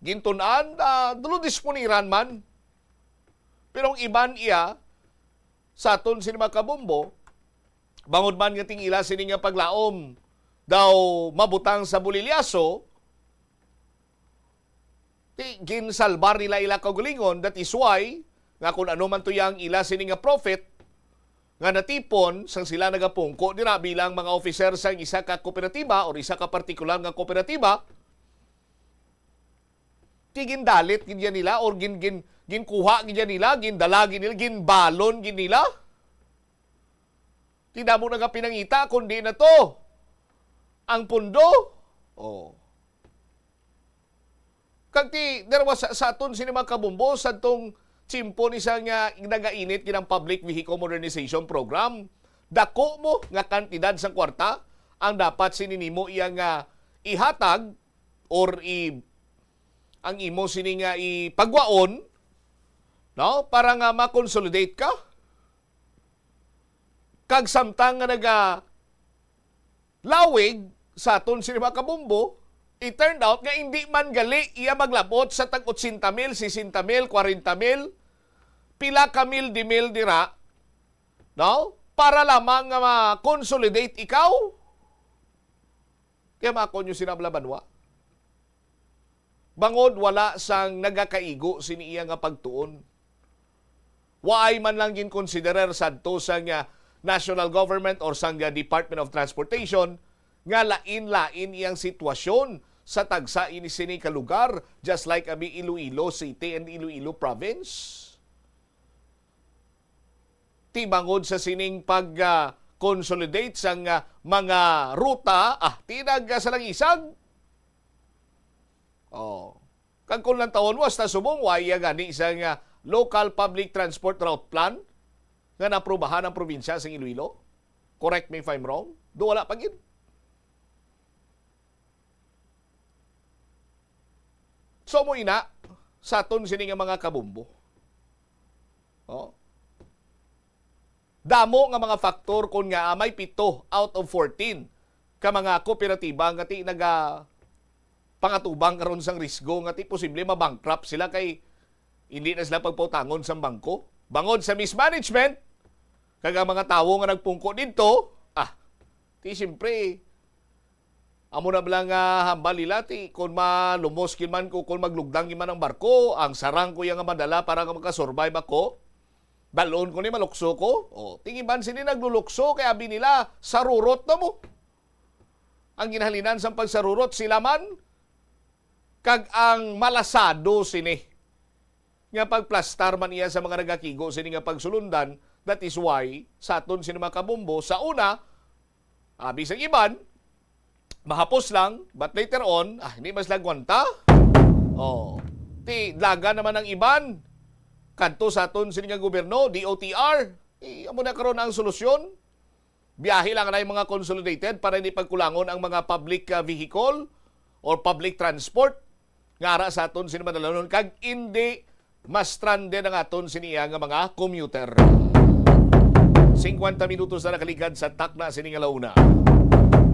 gintun-an, ah, dulo disponiran man. Pero ang iban iya, sa aton sini mga kabombo, bangod man nga ting ila sini nga paglaom daw mabutang sa bulilyaso, ti ginsalbar nila ila kaugalingon, that is why nga kung ano man to yang ila sini nga profit nga natipon sang sila nagapungko dira bilang mga officer sang isa ka kooperatiba or isa ka partikular nga kooperatiba, ti gindalit gid yan nila or gin, gin, ginkuha gid yan nila, gindala gid nila, ginbalon gid nila. Ti damo na nga pinangita, kundi na to ang pundo. Oh. Kag ti, there was sa, sa aton sini mga kabombo, sa tong tiyempo ni sa nga nagainit ginang Public Vehicle Modernization Program, dako mo nga kantidad sang kwarta ang dapat sini nimo iya nga ihatag or i, ang imo sini nga ipagwaon, no, para nga ma-consolidate ka. Kag samtang nga naga lawig sa aton sini mga kabombo, it turned out nga hindi man gali iya maglabot sa tag otsenta mil, sesenta mil, kwarenta mil, pila ka mil di mil dira, no? Para lamang nga ma-consolidate ikaw. Kaya mako nyo sina bala banwa. Bangod wala sang nagakaigo sini iya nga pagtuon. Waay man lang ginkonsiderar sadto sang, ah, national government or sang, ah, Department of Transportation nga lain-lain iyang sitwasyon sa tagsa ini sini ka lugar, just like abi Iloilo City and Iloilo Province. Ti bangod sa sining pag, ah, consolidate sang, ah, mga ruta, ah, tinag, ah, sa langisag. Oh. Kag kung lantawon mo, hasta subong wa iya gani sa nga local public transport route plan nga naaprubahan ang probinsya sa Iloilo. Correct me if I'm wrong. Do wala pa gid. So mo ina sa aton sini nga mga kabombo. Oh. Damo nga mga faktor kon nga, ah, may pito out of fourteen ka mga kooperatiba nga ti naga pangatubang karon sang risgo nga ti posible ma-bankrupt sila kay hindi na sila pagpautangon sang bangko. Bangod sa mismanagement, kag ang mga tawo nga nagpungko didto, ah, ti siyempre, amo na bala nga hambal nila, ti kon malumos gid man ko, kon maglugdang gid man ang barko, ang sarang ko iya nga madala para nga makasurvive ako, dalon ko ni, malukso ko. O, ti ang iban sini naglulukso, kay abi nila, sarurot na mo. Ang ginhalinan sang pagsarurot, sila man, kag ang malasado sini nga pagplastar man iya sa mga nagakigo sini nga pagsulundan. That is why sa aton sini mga kabombo, sa una, abi sang iban, mahapos lang, but later on, ah, hindi mas lagwanta. Oh, ti dlaga naman ang iban. Kadto sa aton sini nga gobyerno, D O T R, eh, amo na karon ang solusyon. Biyahe lang na yung mga consolidated para hindi pagkulangon ang mga public, ah, vehicle or public transport nga ara sa aton sini madalanon, kag indi ma-stranded ang aton sini iya nga mga commuter. Singkwenta minutos na nakaligad sa takna sini nga launa.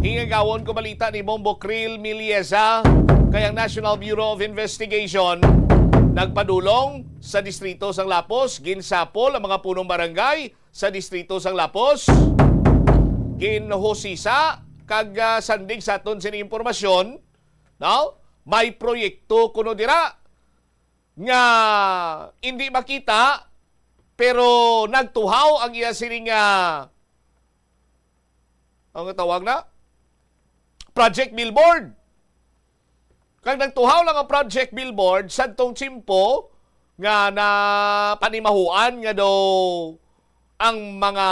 Hingagawon ko balita ni Bombo Krill Miliesa, kay ang National Bureau of Investigation nagpadulong sa distrito sang Lapos, ginsapol ang mga punong barangay sa distrito sang Lapos. Ginhusisa kag, ah, sandig sa aton sini impormasyon, no? May proyekto kuno dira nga hindi makita, pero nagtuhaw ang iya sining, ah, ang tawag na Project Billboard. Kag nagtuhaw lang ang Project Billboard sadtong tiyempo nga napanimahuan nga daw ang mga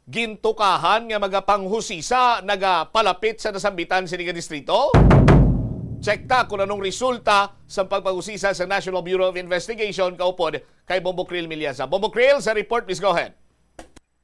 gintukahan nga magapanghusisa nagapalapit sa nasambitan sini nga distrito. Check ta kung anong resulta sa pagpanghusisa sa National Bureau of Investigation kaupod kay Bombo Krill Miliasa. Bombo Krill, sa report, please go ahead.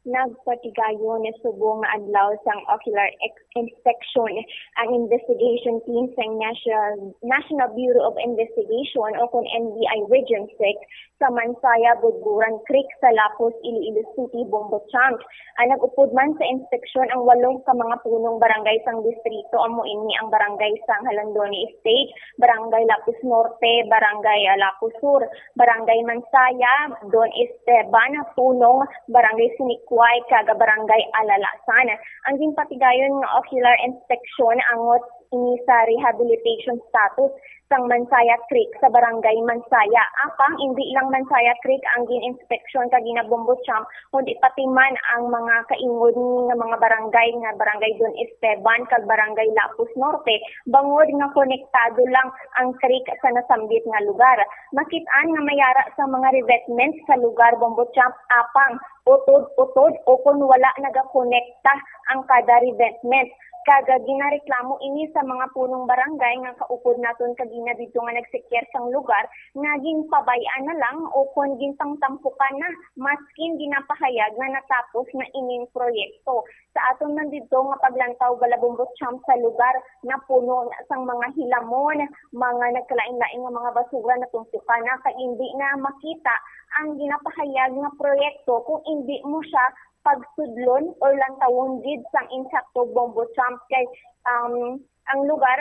Nagpatigayon subong nga adlaw sang ocular ex-, inspection ang investigation team sang National, National Bureau of Investigation o kon N B I Region six sa Mansaya, Budburan Creek sa Lapos, Iloilo City, Bombo Champ. Ang nag-upod man sa inspeksyon ang walo ka mga punong barangay sang distrito, amo ini ang barangay sang Jalandoni Estate, Barangay Lapos Norte, Barangay, ah, Lapos Sur, Barangay Mansaya, Don Esteban, Punong, Barangay Sinikway, kag Barangay Alalasan. Ang ginpatigayon nga ocular inspection angot ini sa rehabilitation status sang Mansaya Creek sa Barangay Mansaya. Apang indi lang Mansaya Creek ang gin-inspeksyon kag ginabombo champ, kundi pati man ang mga kaingod nga mga barangay nga Barangay Don Esteban kag Barangay Lapus Norte, bangod nga konektado lang ang creek sa nasambit nga lugar. Makit-an nga may ara sa mga revetment sa lugar bombo champ, apang utod-utod o kon wala nagakonekta ang kada revetment. Kag ginareklamo ini sa mga punong barangay nga kaupod naton kagina didto nga nagseker sang lugar nga ginpabay-an na lang o kon ginpangtampukan na, maskin ginapahayag nga natapos na ining proyekto. Sa aton man didto nga paglantaw, bala bombo champ, sa lugar napuno na sang mga hilamon, mga nagkalain-lain nga mga basura natumpukan na, kag indi na makita ang ginapahayag nga proyekto kung indi mo siya pagsudlon or lantawon gid sang insakto bombo champ kay, um, ang lugar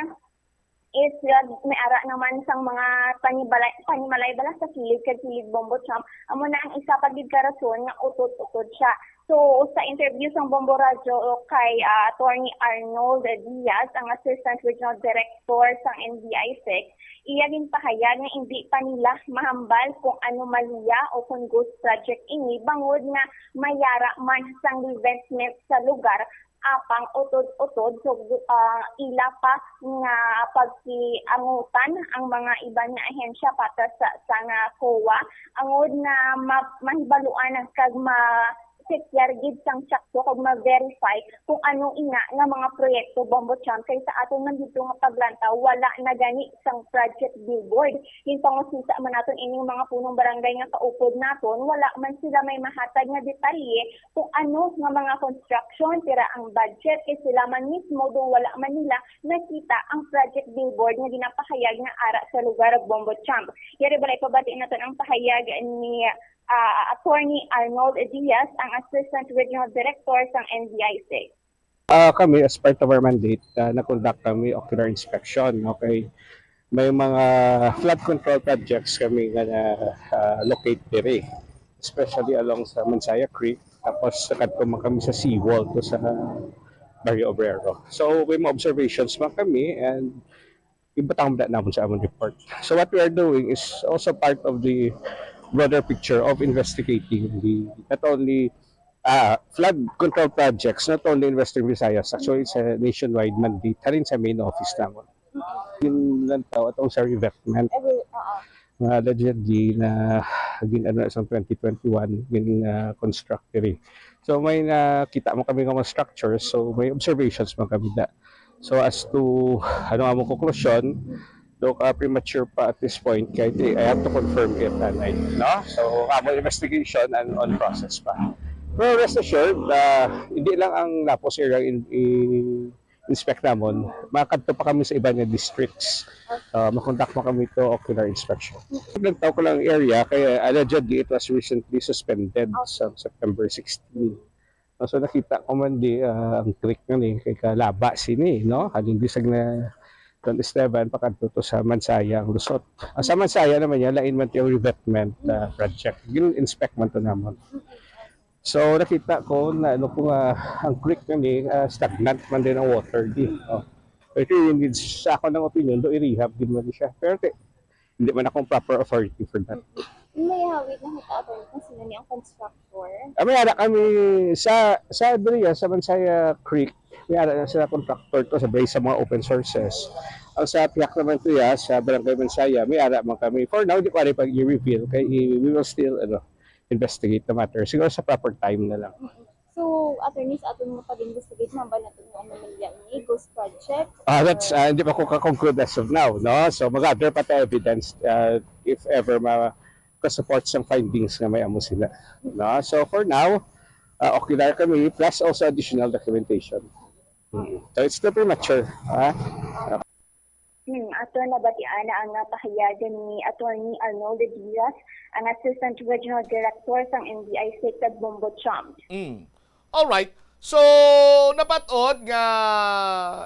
is, uh, may ara naman sang mga panibalay, panimalay bala sa kilid kag kilid bombo champ. Amo na ang isa pa gid ka rason nga utod-utod siya. So, sa interview sang Bombo Radyo kay, ah, Attorney Arnold Diaz, ang Assistant Regional Director sang N B I six, iya ginpahayag nga indi pa nila mahambal kung anomalya o kung ghost project ini, bangod nga may ara man sang revetment sa lugar, apang utod-utod, so, ah, ila pa nga pagkiangutan ang mga iban nga ahensya patas sa, sa nga COA, angod nga ma-, mahibaluan kag ma-, setyar gid sang sakto kag ma-verify kung ano ina nga mga proyekto, Bombo Champ, kay sa aton man dito nga paglantaw, wala na gani sang project billboard. Ginpangusisa man naton ining mga punong barangay nga kaupod naton, wala man sila may mahatag nga detalye kung ano nga mga construction, pira ang budget, kay sila man mismo do wala man nila nakita ang project billboard nga ginapahayag nga ara sa lugar, Bombo Champ. Yari balay pabati naton ang pahayag ni ah, Attorney Arnold Diaz, ang Assistant Regional Director sang N B I six. Ah, kami, as part of our mandate, ah, nag-conduct kami ocular inspection, okay? May mga flood control projects kami nga na, ah, locate diri, especially along sa Mansaya Creek, tapos sa kadto man kami sa seawall to sa Barrio Obrero. So, may mga observations man kami, and ibutang na namon sa amon report. So what we are doing is also part of the broader picture of investigating the, not only, ah, flood control projects, not only in Western Visayas. Actually, it's a nationwide mandate halin sa main office namon. Ginlantaw atong sa revetment. Every, oo. Nga allegedly na gin-ano na sa twenty twenty-one, gin, ah, construct diri. So may nakita man kami nga mga structures, so may observations man kami na. So as to ano ang among konklusyon, do ka premature pa at this point, kay I have to confirm it, nanay, no? So among investigation and on process pa. Pero rest assured, ah, hindi lang ang Lapus area in, in inspect namon, makadto pa kami sa iba nga districts. Ah, makontak pa kami to ocular inspection. Nagtaw ko lang ang area kay allegedly it was recently suspended sa September sixteen. Ah, so nakita ko man di, ah, ang creek nga ni kay kalaba sini, no? Halin bisag na Don Esteban pakadto to sa Mansaya ang lusot. Ang sa Mansaya naman niya, lain man yung revetment, ah, project. Gin-inspect man to namon. So nakita ko na ano ko nga ang creek nga ni, ah, stagnant man din ang water di. Oh. Pero yun din sa ako ng opinion do i-rehab din man siya. Pero te, hindi man akong proper authority for that. May hawid na kita attorney kung sino ni ang constructor. Ah, may ara kami sa sa diriya sa Mansaya Creek. May ara na sila contractor to sa base sa mga open sources. Ang sa pihak naman to ya, sa Barangay Mansaya, may ara man kami. For now, di ko ari pag i-reveal kay i- we will still ano, investigate the matter. Siguro sa proper time na lang. So, attorney, sa aton nga pag-investigate, mamba natin nga anomalya ini, ghost project? Ah, that's, ah, hindi pa ko ka-conclude as of now, no? So, mag-gather pa ta evidence, ah, if ever ma-support sang findings nga may amo sila, no? So, for now, ah, okay na kami, plus also additional documentation. Mm. So, it's still premature, ha? Hmm, ato nabatian na ang pahayag ni Attorney Arnold Diaz, ang Assistant Regional Director sang N B I State kag Bombo Chomp. Mm. Alright. So, nabat-od nga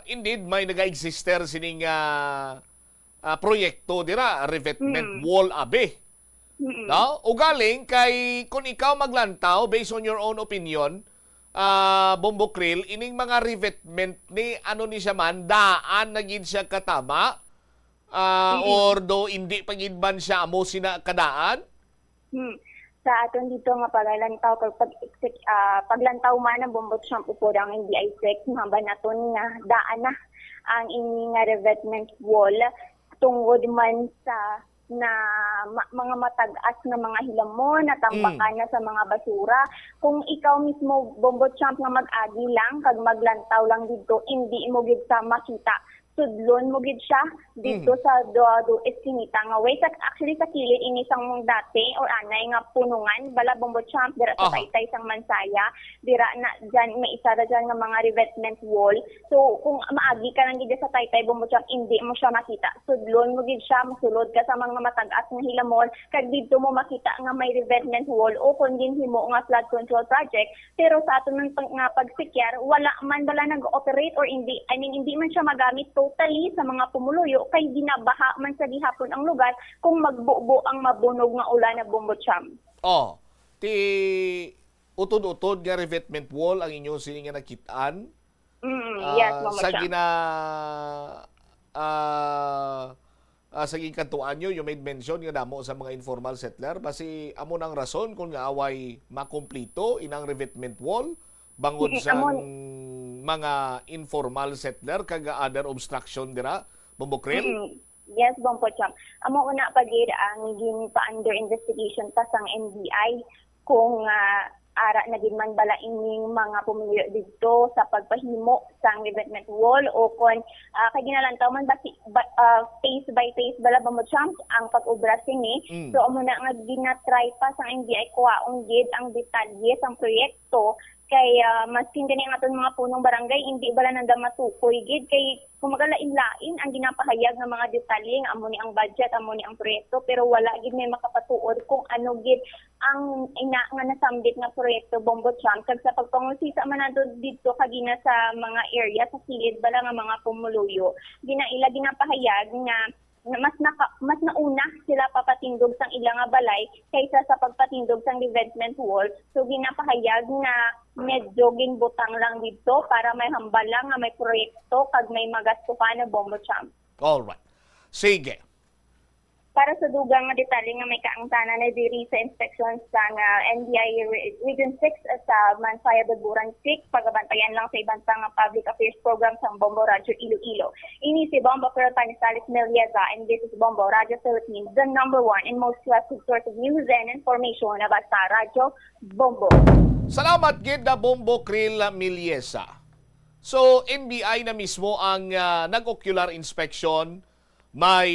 indeed may naga-exister sining ah, ah, proyekto dira, revetment Mm. wall abi. Mm-mm. No? Ugaling kay kung ikaw maglantaw, based on your own opinion, ah, Bombo Krill, ining mga revetment ni ano ni siya man, daan na gid siya katama? Ah, Mm-mm. Or do hindi pa gid man siya amo sina kadaan? Hmm. Sa aton dito nga paglantaw, pag, pag, ah, paglantaw man ang Bombo Trump upod ang N B I six, mamba naton nga daan na ang ini nga revetment wall tungod man sa na ma- mga matag-as nga mga hilamon, natambakan Mm. na sa mga basura. Kung ikaw mismo, Bombo Champ, nga mag-agi lang, kag maglantaw lang dito, hindi mo gid sa makita. Sudlon mo gid siya dito Mm. sa do, do eskinita nga way. Sa, actually, sa kilid ini sang dati or anay nga punungan, bala, Bombo Champ, dira sa Aha. Taytay sang Mansaya, dira na dyan, may isa ra dyan nga mga revetment wall. So, kung maagi ka lang gid sa Taytay Bombo Champ, hindi mo siya makita. Sudlon mo gid siya, masulod ka sa mga matag-as nga hilamon, kag didto mo makita nga may revetment wall o kon ginhimo nga flood control project. Pero sa aton man pag, nga pagsikyar, wala man bala nag-operate or hindi, I mean, hindi man siya magamit totally sa mga pumuluyo kay ginabaha man sa gihapon ang lugar kung magbubo ang mabunog nga ulan na Bombo Champ. Oh, ti utod-utod nga revetment wall ang inyo sini nga nakit-an? Mm, yes, Ah, Mama sa Chang. gina ah, ah, sa ginkantuan nyo, you made mention nga damo sa mga informal settler. Basi amo nang rason kung nga away makumplito inang revetment wall bangod Mm, sa amon. mga informal settler kag other obstruction dira, Bombo Krill? Mm, yes, Bombo Chang. Amo una pa gid ang ginpa-under investigation pa sang N B I kung ah, ara na gid man bala ining mga pumuluyo didto sa pagpahimo sang revetment wall, o kon, ah, kay ginalantaw man ba si, ba, ah, phase by phase bala, Bombo Champ, ang pag-obra sini. Mm. So, amo na nga ginatry pa sang N B I kuhaon gid ang detalye sang proyekto, kay, ah, maskin gani ang aton mga punong barangay, hindi bala nanda matukoy gid, kay kumbaga lain-lain ang ginapahayag nga mga detalye nga amo ni ang budget, amo ni ang proyekto, pero wala gid may makapatuod kung ano gid ang ina nga nasambit nga proyekto, Bombo Champ. Kag sa pagpangusisa man nato didto kagina sa mga area sa kilid bala nga mga pumuluyo, ginaila ginapahayag nga na mas naka-, mas nauna sila papatindog sang ila nga balay kaysa sa pagpatindog sang revetment wall. So, ginapahayag nga medyo ginbutang lang didto para may hambal lang nga may proyekto kag may magastuhan na, Bombo Champ. Alright. Sige. Para sa dugang nga detalye nga may kaangtanan na diri sa inspeksyon sang, ah, N B I Re-, Region six sa Mansaya Dagburan Creek, pagabantayan lang sa iban pa nga public affairs program sang Bombo Radio Iloilo. Ini si Bombo Pearl Panizales Melieza, and this is Bombo Radio Philippines, the number one and most trusted source of news and information. Basta Radyo Bombo. Salamat gid na, Bombo Krill Melieza. So, N B I na mismo ang, ah, nag-ocular inspection. May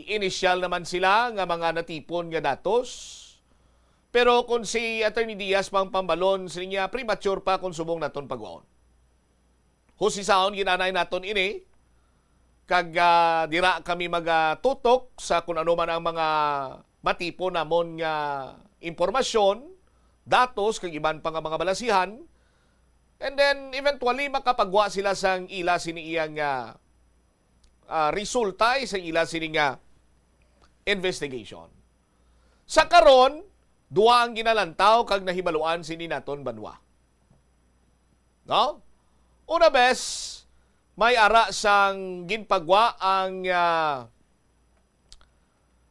inisyal naman sila nga mga natipon nga datos. Pero kung si Attorney Diaz pang pambalon, sini niya, premature pa kung subong naton pagwaon. Husisaon ginanay naton ini, kag, ah, dira kami magatutok sa kung ano man ang mga matipon namon nga impormasyon, datos, kag iban pa nga mga balasihan. And then, eventually, makapagwa sila sang ila sini iyang, ah, ah, resulta sa ila sini nga investigation. Sa karon, duha ang ginalantaw kag nahibaluan sini naton banwa. No? Una bes, may ara sang ginpagwa ang, ah,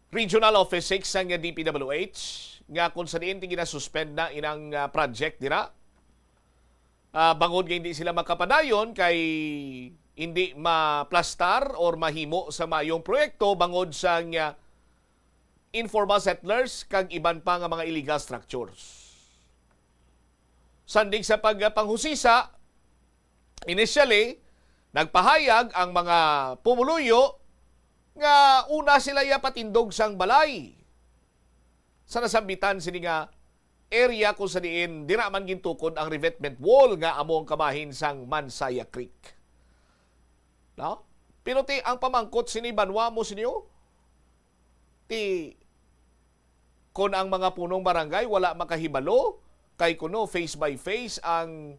Regional Office six sang D P W H nga kung sa diin ti ginasuspend na inang, ah, project dira. Ah, bangod nga hindi sila makapadayon kay hindi maplastar or mahimo sa mayong proyekto bangod sang, ah, informal settlers kag iban pa nga mga illegal structures. Sandig sa pagpanghusisa, initially, nagpahayag ang mga pumuluyo nga una sila iya patindog sang balay sa nasambitan sini nga area kung sa diin dira man gintukod ang revetment wall nga amo ang kabahin sang Mansaya Creek. No? Pero ti, ang pamangkot sini banwa mo sinyo, ti, kon ang mga punong barangay wala makahibalo, kay kuno face by face ang,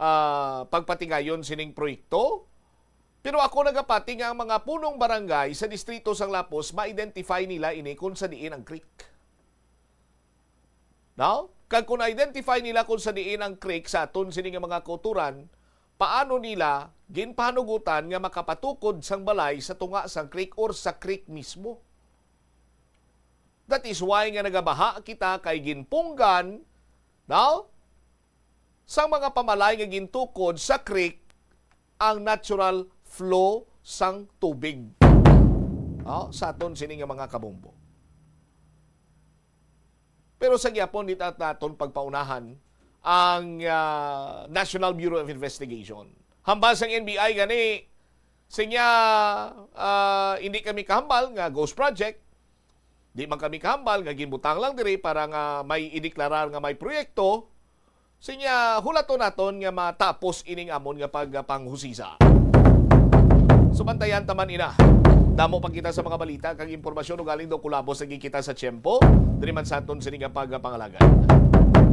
ah, pagpatigayon sining proyekto. Pero ako nagapati nga ang mga punong barangay sa distrito sang Lapos, ma-identify nila ini kung sa diin ang creek. No? Kag kung identify nila kung sa diin ang creek sa aton sini nga mga kauturan, paano nila ginpahanugutan nga makapatukod sang balay sa tunga sang creek or sa creek mismo? That is why nga nagabaha kita kay ginpunggan, no? Sang mga pamalay nga gintukod sa creek ang natural flow sang tubig. Oh, sa aton sini nga mga kabombo. Pero sa gyapon, di ta naton pagpaunahan ang, ah, National Bureau of Investigation. Hambal sang N B I gani, sinya, ah, hindi kami kahambal nga ghost project. Di man kami kahambal nga ginbutang lang diri para nga may ideklarar nga may proyekto. Sinya, hulaton naton nga matapos ining amon nga pagpanghusisa. Subantayan ta man ina. Damo pa kita sa mga balita kag impormasyon, ugaling daw kulabos lagi kita sa tiyempo diri man sa aton sini nga pagpangalagad.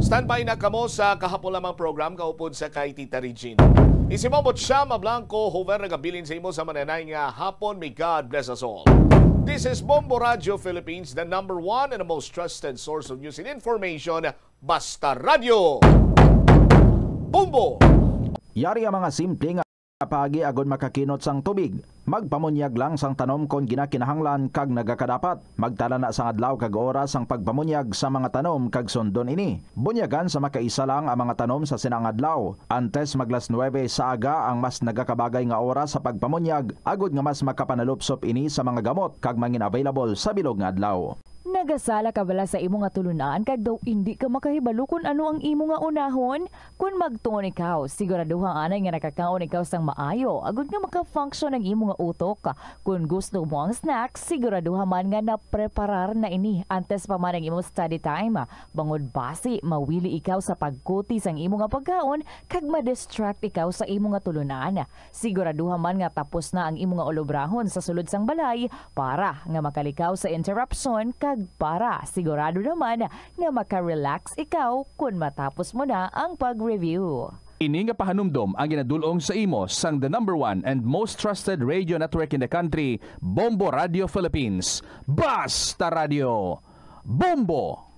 Standby na kamo sa kahapon lamang program kaupod sa kay Tita Regine. Isi mo Butchama Blanco, Hover, nagabilin sa imo sa mananay nga hapon. May God bless us all. This is Bombo Radio Philippines, the number one and the most trusted source of news and information. Basta Radyo Bombo! Yari ang mga simple nga paagi agod makakinot sang tubig. Magpamunyag lang sang tanom kon ginakinahanglan kag nagakadapat. Magtala na sang adlaw kag oras sang pagpamunyag sa mga tanom kag sundon ini. Bunyagan sa makaisa lang ang mga tanom sa sina nga adlaw. Antes mag las nuwebe sa aga ang mas nagakabagay nga oras sa pagpamunyag, agod nga mas makapanalupsop ini sa mga gamot kag mangin-available sa bilog nga adlaw. Nagasala ka bala sa imo nga tulunan kag daw indi ka makahibalo kon ano ang imo nga unahon? Kon magtuon ikaw, siguraduha anay nga nakakaon ikaw sang maayo, agud nga maka-function ang imo nga utok. Kon gusto mo ang snack, siguraduha man nga napreparar na ini antes pa man ang imo study time. Bangod basi mawili ikaw sa pagkuti sang imo nga pagkaon kag ma-distract ikaw sa imo nga tulunan. Siguraduha man nga tapos na ang imo nga ulobrahon sa sulod sang balay para nga makalikaw sa interruption kag para sigurado naman nga maka-relax ikaw kon matapos mo na ang pag-review. Ini nga pahanumdom ang ginadul-ong sa imo sang the number one and most trusted radio network in the country, Bombo Radio Philippines. Basta Radio, Bombo!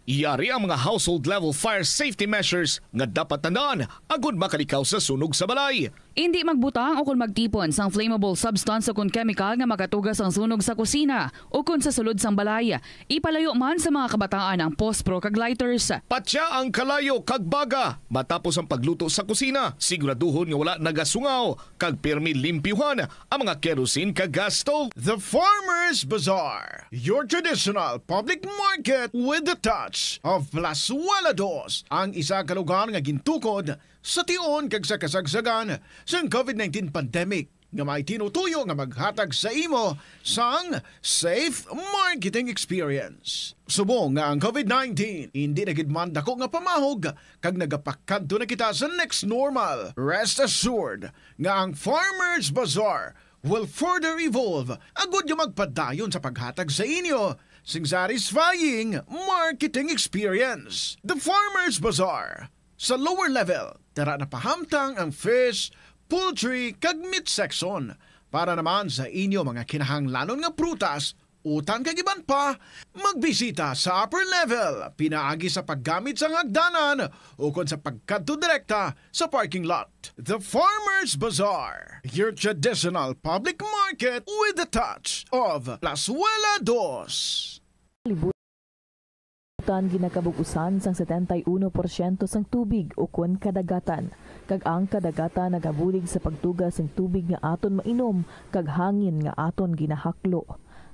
Yari ang mga household level fire safety measures nga dapat tandaan agud makalikaw sa sunog sa balay. Indi magbutang o kon magtipon sang flammable substance o kon chemical nga makatuga sang sunog sa kusina o kon sa sulod sang balay. Ipalayo man sa mga kabataan ang pospro kag lighters. Patya ang kalayo kag baga matapos ang pagluto sa kusina. Siguraduhon nga wala nagasungaw kag pirmi limpyuhan ang mga kerosene kag gas stove. The Farmers Bazaar, your traditional public market with the touch of Plazuela Dos, ang isa ka lugar nga gintukod sa tion kag sa kasagsagan sang covid nineteen pandemic, nga may tinutuyo nga maghatag sa imo sang safe marketing experience. Subong nga ang covid nineteen indi na gid man dako nga pamahog kag nagapakadto na kita sa next normal, rest assured nga ang Farmers Bazaar will further evolve agud nga magpadayon sa paghatag sa inyo sing satisfying marketing experience. The Farmers Bazaar, sa lower level, tara na pahamtang ang fish, poultry, kag meat section. Para naman sa inyo mga kinahanglanon nga prutas, utan kag iban pa, magbisita sa upper level pinaagi sa paggamit sang hagdanan ukon sa pagkadto direkta sa parking lot. The Farmers Bazaar, your traditional public market with the touch of Plazuela Dos. Kalibutan ginakabug-usan sang setenta y uno porsyento sang tubig ukon kadagatan, kag ang kadagatan nagabulig sa pagtuga sing tubig nga aton mainom kag hangin nga aton ginahaklo.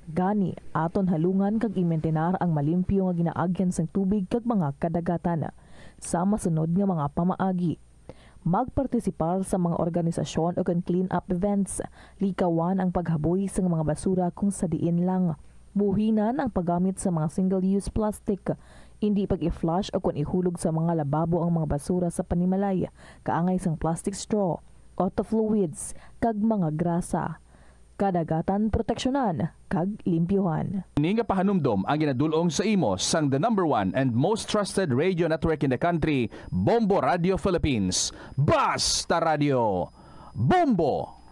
Gani, aton halungan kag imintinar ang malimpyo nga ginaagyan sang tubig kag mga kadagatan. Sa masunod nga mga pamaagi, magpartisipar sa mga organisasyon ukon clean-up events, likawan ang paghaboy sang mga basura kung sa diin lang. Buhinan ang paggamit sa mga single-use plastic. Indi pag-i-flush ukon ihulog sa mga lababo ang mga basura sa panimalay, kaangay sang plastic straw, auto fluids, kag mga grasa. Kadagatan proteksyonan kag limpyuhan. Ini nga pahanumdom ang ginadul-ong sa imo sang the number one and most trusted radio network in the country, Bombo Radio Philippines. Basta Radio, Bombo!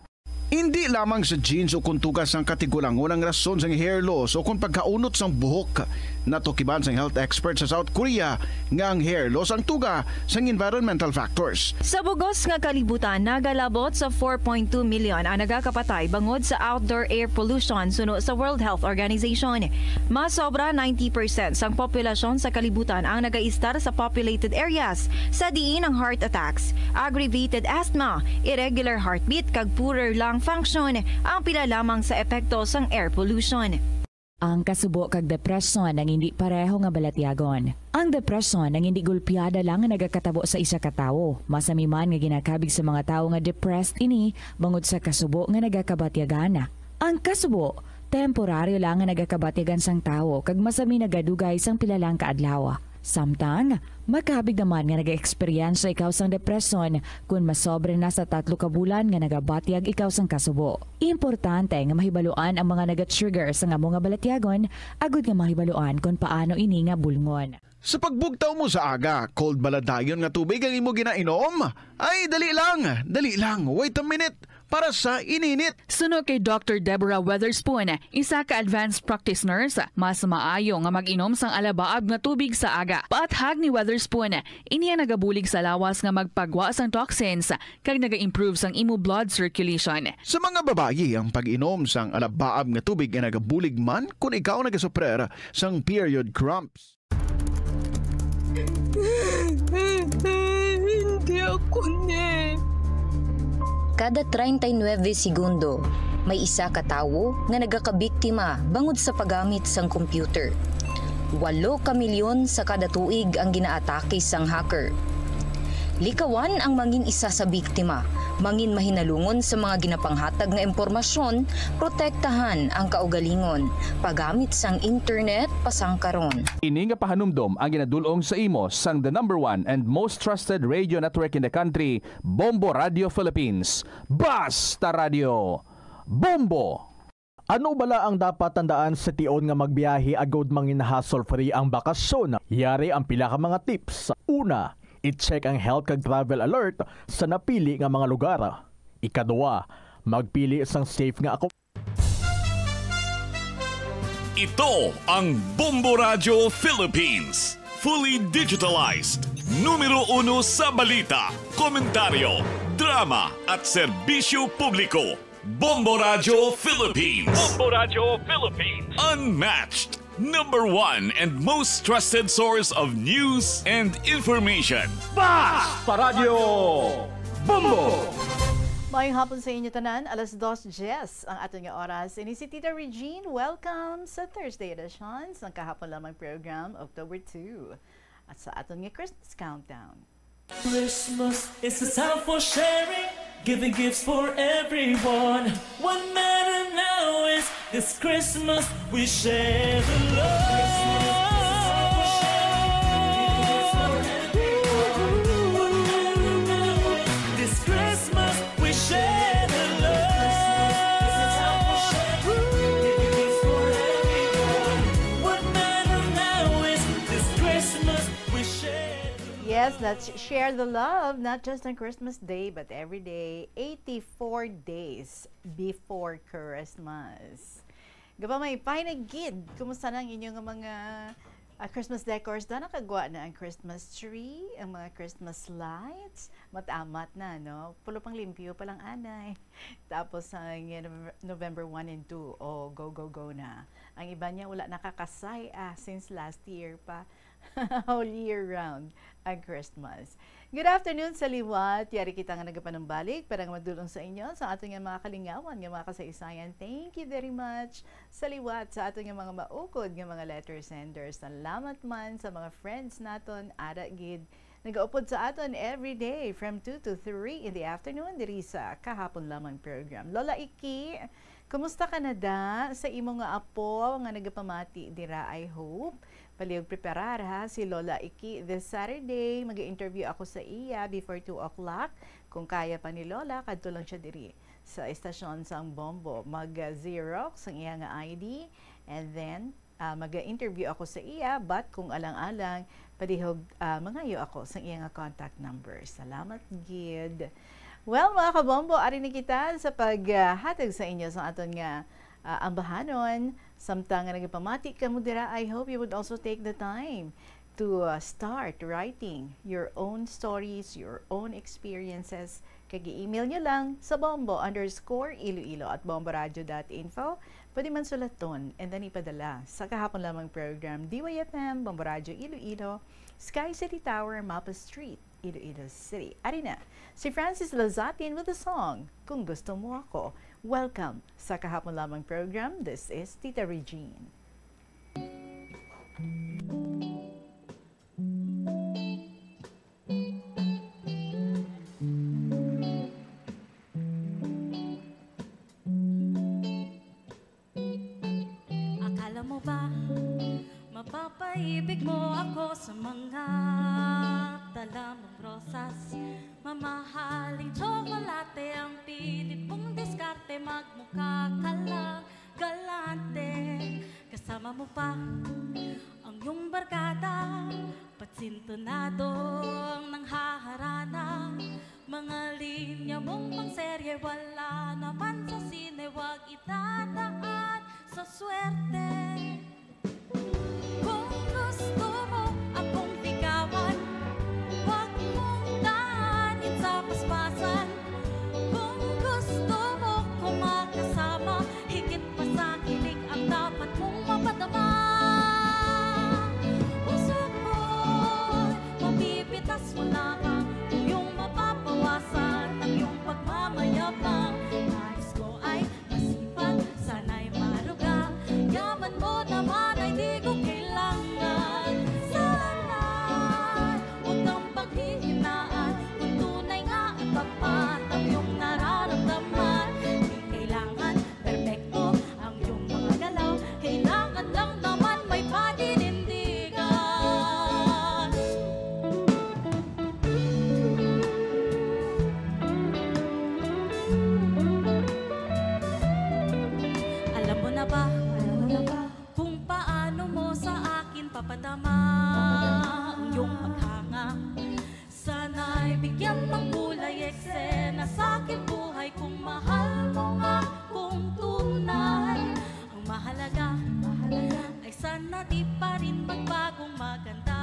Indi lamang sa genes o kon tuga sang katigulangon ang rason sang hair loss o kon pagkaunot sang buhok. Natukiban sang health expert sa South Korea nga ang hair loss ang tuga sang environmental factors. Sa bug-os nga kalibutan, nagalabot sa four point two million ang nagakapatay bangod sa outdoor air pollution suno sa World Health Organization. Masobra ninety percent sang populasyon sa kalibutan ang nagaistar sa populated areas, sa diin ang heart attacks, aggravated asthma, irregular heartbeat, kag poorer lung function ang pila lamang sa epekto sang air pollution. Ang kasubo kag depresyon ang indi pareho nga balatyagon. Ang depresyon ang indi gulpiada lang nga nagakatabo sa isa ka tawo. Masami man nga ginakabig sa mga tawo nga depressed ini bangod sa kasubo nga nagakabatyagan. Ang kasubo, temporaryo lang nga nagakabatyagan sang tawo kag masami nagadugay sang pila lang ka adlaw. Samtang, makabig naman nga nagaeksperyensya ikaw sang depresyon kon masobra na sa tatlo ka bulan nga nagabatyag ikaw sang kasubo. Importante nga mahibaluan ang mga nagatrigger sang amo nga balatyagon agud nga mahibaluan kon paano ini nga bulngon. Sa pagbugtaw mo sa aga, cold bala dayon nga tubig ang imo ginainom? Ay, dali lang, dali lang, wait a minute, para sa ininit. Suno kay Doctor Deborah Weatherspoon, isa ka advanced practice nurse, mas maayo nga mag-inom sang alabaab nga tubig sa aga. Paathag ni Weatherspoon, ini ang nagabulig sa lawas nga magpagwa sang toxins kag naga-improve sang imo blood circulation. Sa mga babayi, ang pag-inom sang alabaab nga tubig ay nagabulig man kon ikaw nagasuprer sang period cramps. Hindi ako ni. Kada treinta y nueve segundo, may isa ka tawo nga nagakabiktima bangod sa paggamit sang computer. Walo ka milyon sa kada tuig ang ginaatake sang hacker. Likawan ang mangin isa sa biktima, mangin mahinalungon sa mga ginapanghatag nga impormasyon, protektahan ang kaugalingon, paggamit sang internet pasangkaron. Ini nga pahanumdom ang ginadul-ong sa imo sang the number one and most trusted radio network in the country, Bombo Radio Philippines. Basta Radio Bombo! Ano bala ang dapat tandaan sa tion nga magbiyahe agod mangin hassle-free ang bakasyon? Yari ang pila ka mga tips. Una, i-check ang health kag travel alert sa napili nga mga lugar. Ikadua, magpili sang safe nga ako. Ito ang Bombo Radyo Philippines. Fully digitalized. Numero uno sa balita, komentaryo, drama, at serbisyo publiko. Bombo Radyo Philippines. Bombo Radyo Philippines. Unmatched. Number one and most trusted source of news and information. Basta Radyo Bombo! Maayong hapon sa inyo tanan. Alas dos diyes ang aton nga oras. Ini si Tita Regine. Welcome sa Thursday edition sang Kahapon Lamang Program, October two. At sa aton nga Christmas countdown. Christmas is a time for sharing, giving gifts for everyone. What matter now is this Christmas we share the love. This Christmas we share the love. What matter now is this Christmas we share the love. Yes, let's share the love, not just on Christmas Day, but every day, eighty-four days before Christmas. Gapamay, pahinag gid, kumusta na ang inyo nga mga, ah, Christmas decors? Da, nakagwa na ang Christmas tree, ang mga Christmas lights? Matamat na, no? Pulo pang limpyo pa lang, anay. Tapos, ang, uh, November one and two, oh, go, go, go na. Ang iba niya wala nakakasay, ah, since last year pa. Whole year round ang Christmas. Good afternoon sa liwat. Yari kita nga nagapanumbalik para nga madulong sa inyo sa aton nga mga kalingawan nga mga kasaysayan. Thank you very much sa liwat sa aton nga mga maukod nga mga letter senders. Salamat man sa mga friends naton, ara gid, nagaupod sa aton every day from two to three in the afternoon diri sa Kahapon Lamang program. Lola Iki, kumusta ka na da sa imo nga apo nga nagapamati dira, I hope? Palihog preparar, ha, si Lola Iki this Saturday. Mag-interview ako sa iya before two o'clock. Kung kaya pa ni Lola, kadto lang siya diri sa estasyon sang Bombo. Mag-xerox ang iya nga I D, and then, ah, mag-interview ako sa iya, but kung alang-alang, palihog, ah, mangayo ako sa iya nga contact number. Salamat gid. Well, mga kabombo, ari na kita sa paghatag sa inyo sa aton nga, ah, ambahanon. Samtang nga nagapamati kamo dira, I hope you would also take the time to, uh, start writing your own stories, your own experiences. Kag i-email nyo lang sa bombo underscore iloilo at bomboradio dot info. Pwede man sulaton and then ipadala sa Kahapon Lamang program, D Y F M, Bombo Radio Iloilo, Sky City Tower, Mapa Street, Iloilo City. Ari na, si Francis Lazatin with the song, Kung Gusto Mo Ako. Welcome sa Kahapon Lamang program. This is Tita Regine. Akala mo ba mapapaibig mo ako sa mga dala mong rosas? Mamahaling tsokolate ang pilit mong diskarte, magmukha ka lang galante. Kasama mo pa ang iyong barkada, Sintonado ang nanghaharana, mga linya mong pangserye, wala naman sa sine, wag itataas sa swerte. Kung gusto mo akong ligawan, wag mong daanin sa paspasan. Kung gusto mo ko makasama, higit pa sa kilig ang dapat mong mapadama. Puso ko'y mapipitas mo lamang, kung iyong mapapawasan ang iyong pagmamayabang. Nais ko ay masipag, sana'y maruga. Yaman mo naman ay di ko kailangan. Sana'y huwag kang paghihinaan, kung tunay nga at tapat ang iyong nararamdaman. Di kailangan perpekto ang iyong mga galaw, kailangan lang naman may paninindigan. Alam mo na ba, alam mo na ba kung paano mo sa akin papadama ang iyong paghanga? Sana'y bigyan ng kulay eksena sa aking buhay kung mahal mo nga kung tunay. Ang mahalaga, mahalaga ay sana di pa rin magbagong maganda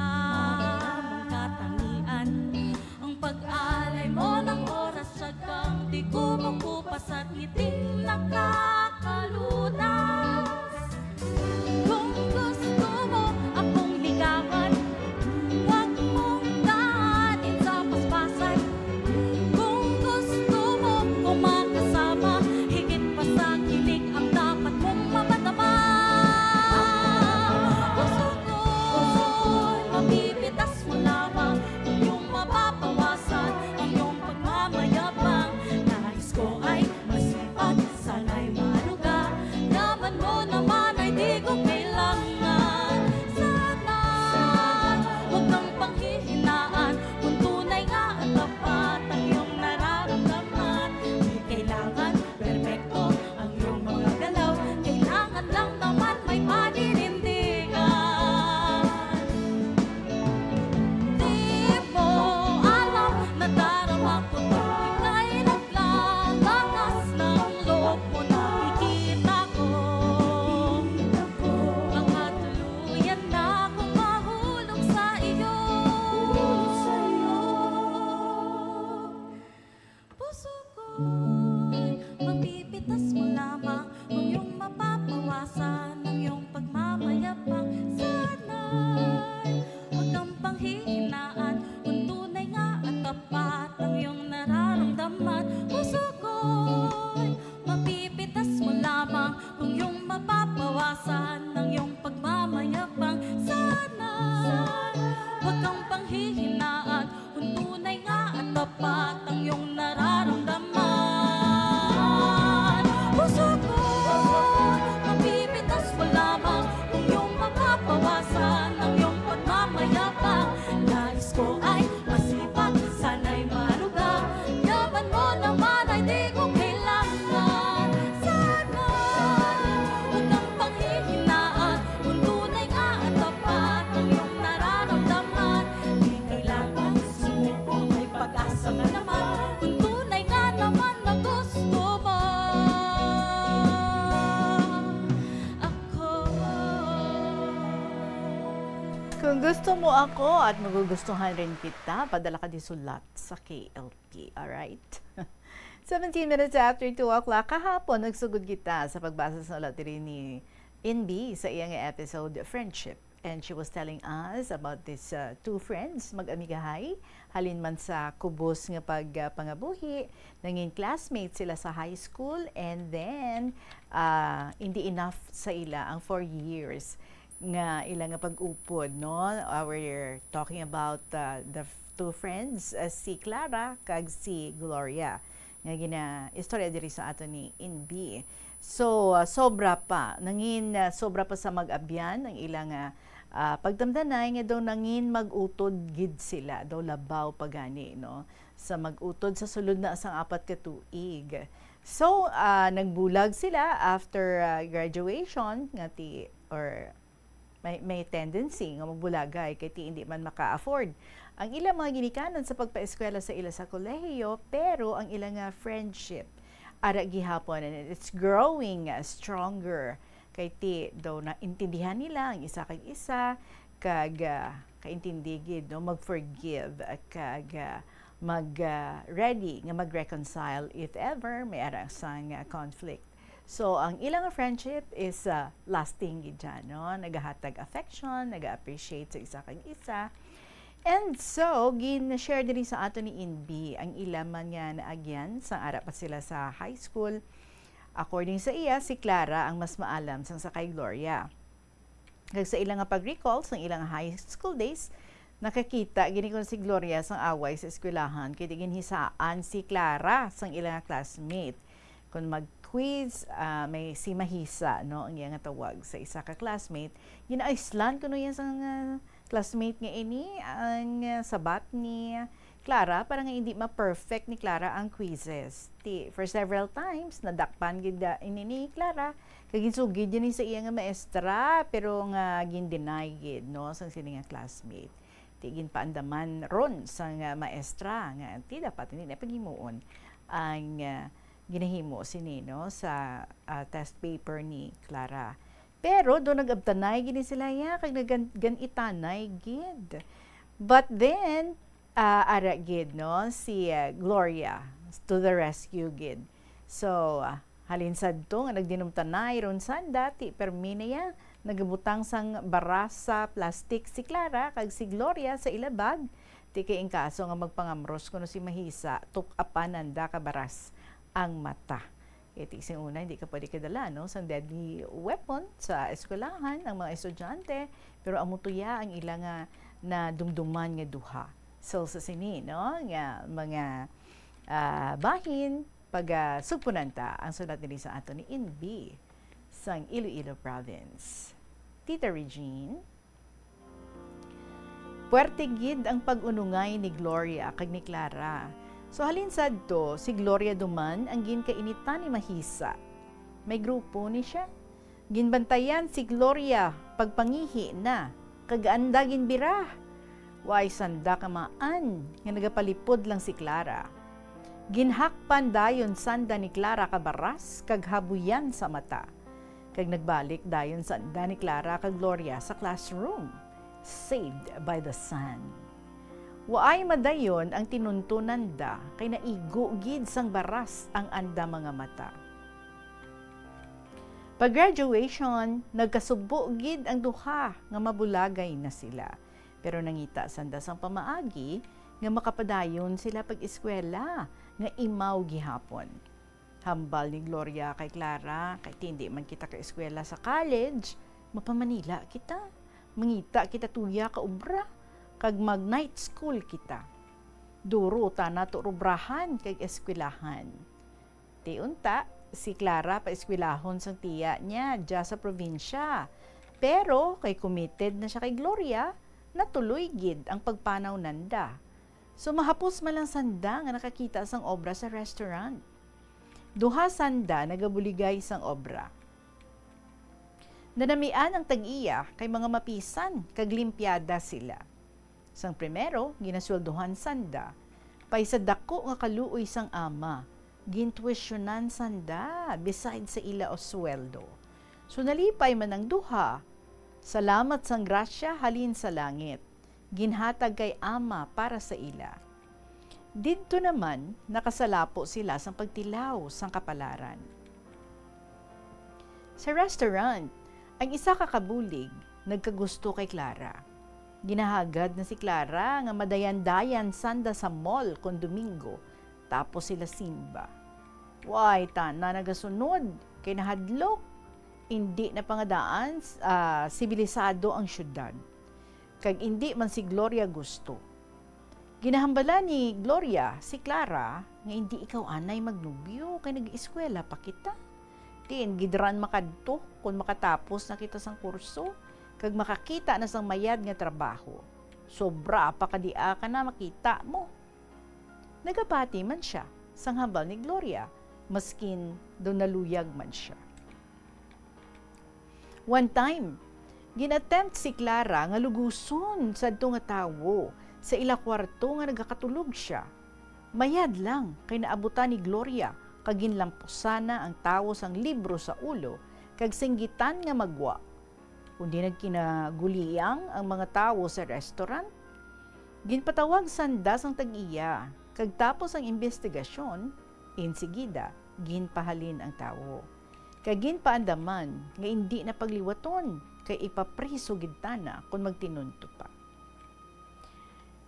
mong katangian. Ang pag-alay mo ng oras, siyang di kumukupas at ngiting nakakalunas. Kung gusto mo akong ligawan, wag mong daanin sa paspasan. Kung gusto mo ko makasama, higit pa sa kilig ang dapat mong mapadama. Puso ko'y mapipitas mo lamang, kung iyong mapapawasan ang iyong pagmamayabang. Nais ko ay masipag, sana'y maruga. Yaman mo naman ay di ko kailangan. Sana huwag kang panghihinaan, kung tunay nga at tapat ang iyong nararamdaman. Di kailangan perpekto ang iyong mga galaw, kailangan lang naman may paninindigan. Di mo alam, nadarama ko tuwing ika'y naglalakas ng loob mo, nakikita ko. Baka tuluyan na akong mahulog sa iyo. Puso ko'y mapipitas mo lamang, kung iyong mapapawasan ang iyong pagmamayabang. Sana'y huwag kang panghihinaan, kung tunay nga at tapat ang iyong nararamdaman. Puso ko'y mapipitas mo lamang, kung iyong mapapawasan ang iyong pagmamayabang. Sana huwag kang panghihinaan, kung tunay nga at tapat ang iyong nararamdaman. Puso ko, mapipitas mo lamang, kung iyong mapapawasan ang iyong pagmamayabang. Nais ko ay masipag, sana'y maruga. Yaman mo naman ay di ko kailangan. Sana huwag kang panghihinaan, kung tunay nga at tapat ang iyong nararamdaman. Di kailangan sumuko, may pag-asa ka naman. Kung tunay nga naman na gusto mo ako. Kung gusto mo ako at magugustuhan rin kita, padala ka di sulat sa K L P, alright? Seventeen minutes after two o'clock, kahapon nagsugod kita sa pagbasa sa sulat diri ni Inbi sa iya nga episode, Friendship. And she was telling us about this, uh, two friends, mag-amigahay, halin man sa kubos nga pag, uh, pangabuhi, nangin classmates sila sa high school, and then, uh, hindi enough sa ila ang four years nga ila nga pag-upod, no? Uh, we're talking about, uh, the f-, two friends, uh, si Clara kag si Gloria, nga gina-istorya diri sa ato ni Inbi. So, uh, sobra pa, nangin, uh, sobra pa sa mag-abyan ang ila nga, uh, pagtamdanay nga daw nangin mag-utod gid sila, daw labaw pa gani, no? Sa mag-utod sa sulod na sang apat ka tuig. So, uh, nagbulag sila after, uh, graduation, nga ti-, or may, may tendency nga magbulagay kay ti hindi man maka-afford ang ilang mga ginikanan sa pagpaeskwela sa ila sa kolehiyo, pero ang ila nga friendship ara gihapon, and it's growing, uh, stronger. Kay ti daw naintindihan nila ang isa kag isa, kag, ah, kaintindi gid, no, mag-forgive, ah, kag, ah, mag, ah, ready nga mag-reconcile if ever may ara sang, ah, conflict. So, ang ilang friendship is, ah, lasting gid dyan, no? Nagahatag affection, naga-appreciate sa isa kag isa. And so, gin-share diri sa ato ni Inbi ang ila man nga naagyan sang ara pa sila sa high school. According sa iya, si Clara ang mas maalam sang sa kay Gloria. Kag sa ila nga pag-recall sang ilang high school days, nakakita gid ni kuno si Gloria sang away sa eskwelahan, kay di ginhisaan si Clara sang ila nga classmate. Kung mag-quiz, ah, may si Mahisa, no, ang iya nga tawag sa isa ka classmate, ginaislan kuno iya sang, ah, classmate nga ini ang, ah, sabat ni Clara para nga hindi ma-perfect ni Clara ang quizzes. Ti, for several times, nadakpan gid, ah, ini ni Clara, kag ginsugid yun sa iya nga maestra, pero nga gin-deny gid, no, sang sini nga classmate. Ti, ginpaandaman ron sang, ah, maestra nga, ti, dapat hindi na paghimuon ang, ah, ginahimo sini, no, sa, ah, test paper ni Clara. Pero do nag-abtanay gini sila ya, kag nagan-, gan-itanay gid. But then, ah, ara gid, no, si, ah, Gloria to the rescue gid. So, ah, halin sadto nga nagdinumtanay ron sanda, ti permi na ya, nagabutang sang baras sa plastic si Clara kag si Gloria sa ila bag. Ti kay in kaso nga magpangamros kuno si Mahisa, tuk-apan nanda ka baras ang mata. Kay ti sing una, hindi ka pwede kadala, no, sang deadly weapon sa eskwelahan ang mga estudyante, pero amo tuya ang ila nga nadumduman nga duha. So, sa sini, no, nga mga, ah, bahin, pagasugpunan ta ang sulat diri sa ato ni Inbi sang Iloilo Province. Tita Regine? Puwerte gid ang pag-unungay ni Gloria kag ni Clara. So, halin sadto, si Gloria duman ang ginkainitan ni Mahisa. May grupo ni siya. Ginbantayan si Gloria pagpangihi na, kag anda ginbira. Way sanda kamaan nga nagapalipod lang si Clara. Ginhakpan dayon sanda ni Clara ka baras kag habuyan sa mata. Kag nagbalik dayon sanda ni Clara kag Gloria sa classroom, saved by the sun. Waay madayon ang tinunto nanda, kay naigo gid sang baras ang anda mga mata. Pag graduation, nagkasubo gid ang duha nga mabulagay na sila. Pero nangita sanda sang pamaagi nga makapadayon sila pag-eskwela nga imaw gihapon. Hambal ni Gloria kay Clara, "Kay ti hindi man kita ka-eskwela sa college, mapa-Manila kita. Mangita kita tuya ka obra, kag mag-night school kita. Duro ta nato robrahan kag eskwelahan." Ti unta, si Clara paeskwelahon sang tiya niya dya sa probinsya. Pero kay committed na siya kay Gloria, natuloy gid ang pagpanaw nanda. So, mahapos man lang sanda nga nakakita sang obra sa restaurant. Duha sanda nagabuligay sang obra. Nanamian ang tag-iya kay mga mapisan kag limpyada sila. Sang primero, ginasweldohan sanda. Pay sa daku nga kaluoy sang ama, gintuwisyonan sanda beside sa ila sweldo. So, nalipay man ang duha. Salamat sang grasya halin sa langit, ginhatag kay Ama para sa ila. Didto naman, nakasalapo sila sang pagtilaw sang kapalaran. Sa restaurant, ang isa ka kabulig nagkagusto kay Clara. Ginahagad na si Clara nga madayandayan sanda sa mall kon Domingo, tapos sila simba. Way tana nagasunod, kay nahadlok. Indi na pa nga daan, ah, sibilisado ang syudad. Kag indi man si Gloria gusto. Ginahambala ni Gloria si Clara nga, "Indi ikaw anay magnobyo, kay nag-eskwela pa kita. Diin gid ran makadto kon makatapos na kita sang kurso, kag makakita na sang mayad nga trabaho. Sobra pa ka dia ka na makita mo." Nagapati man sia sang hambal ni Gloria, maskin daw naluyag man sia. One time, Gin-attempt si Clara nga luguson sadto nga tawo sa ila kwarto nga nagakatulog sia. Mayad lang kay naabutan ni Gloria kag ginlampusana ang tawo sang libro sa ulo kag singgitan nga magwa. Kundi nagkinaguliang ang mga tawo sa restaurant, ginpatawag sanda sang tag-iya, kag tapos ang imbestigasyon, insigida ginpahalin ang tawo, kag ginpaandaman nga indi na pagliwaton kay ipapriso gid tana kon magtinunto pa.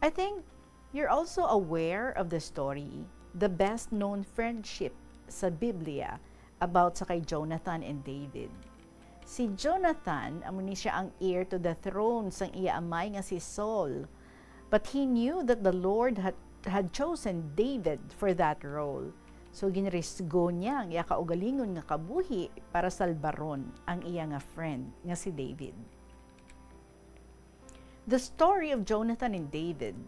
I think you're also aware of the story, the best known friendship sa Biblia about sa kay Jonathan and David. Si Jonathan, amo ni siya ang heir to the throne sang iya amay nga si Saul. But he knew that the Lord had, had chosen David for that role. So ginrisgo niya ang iya kaugalingon nga kabuhi para salbaron ang iya nga friend nga si David. The story of Jonathan and David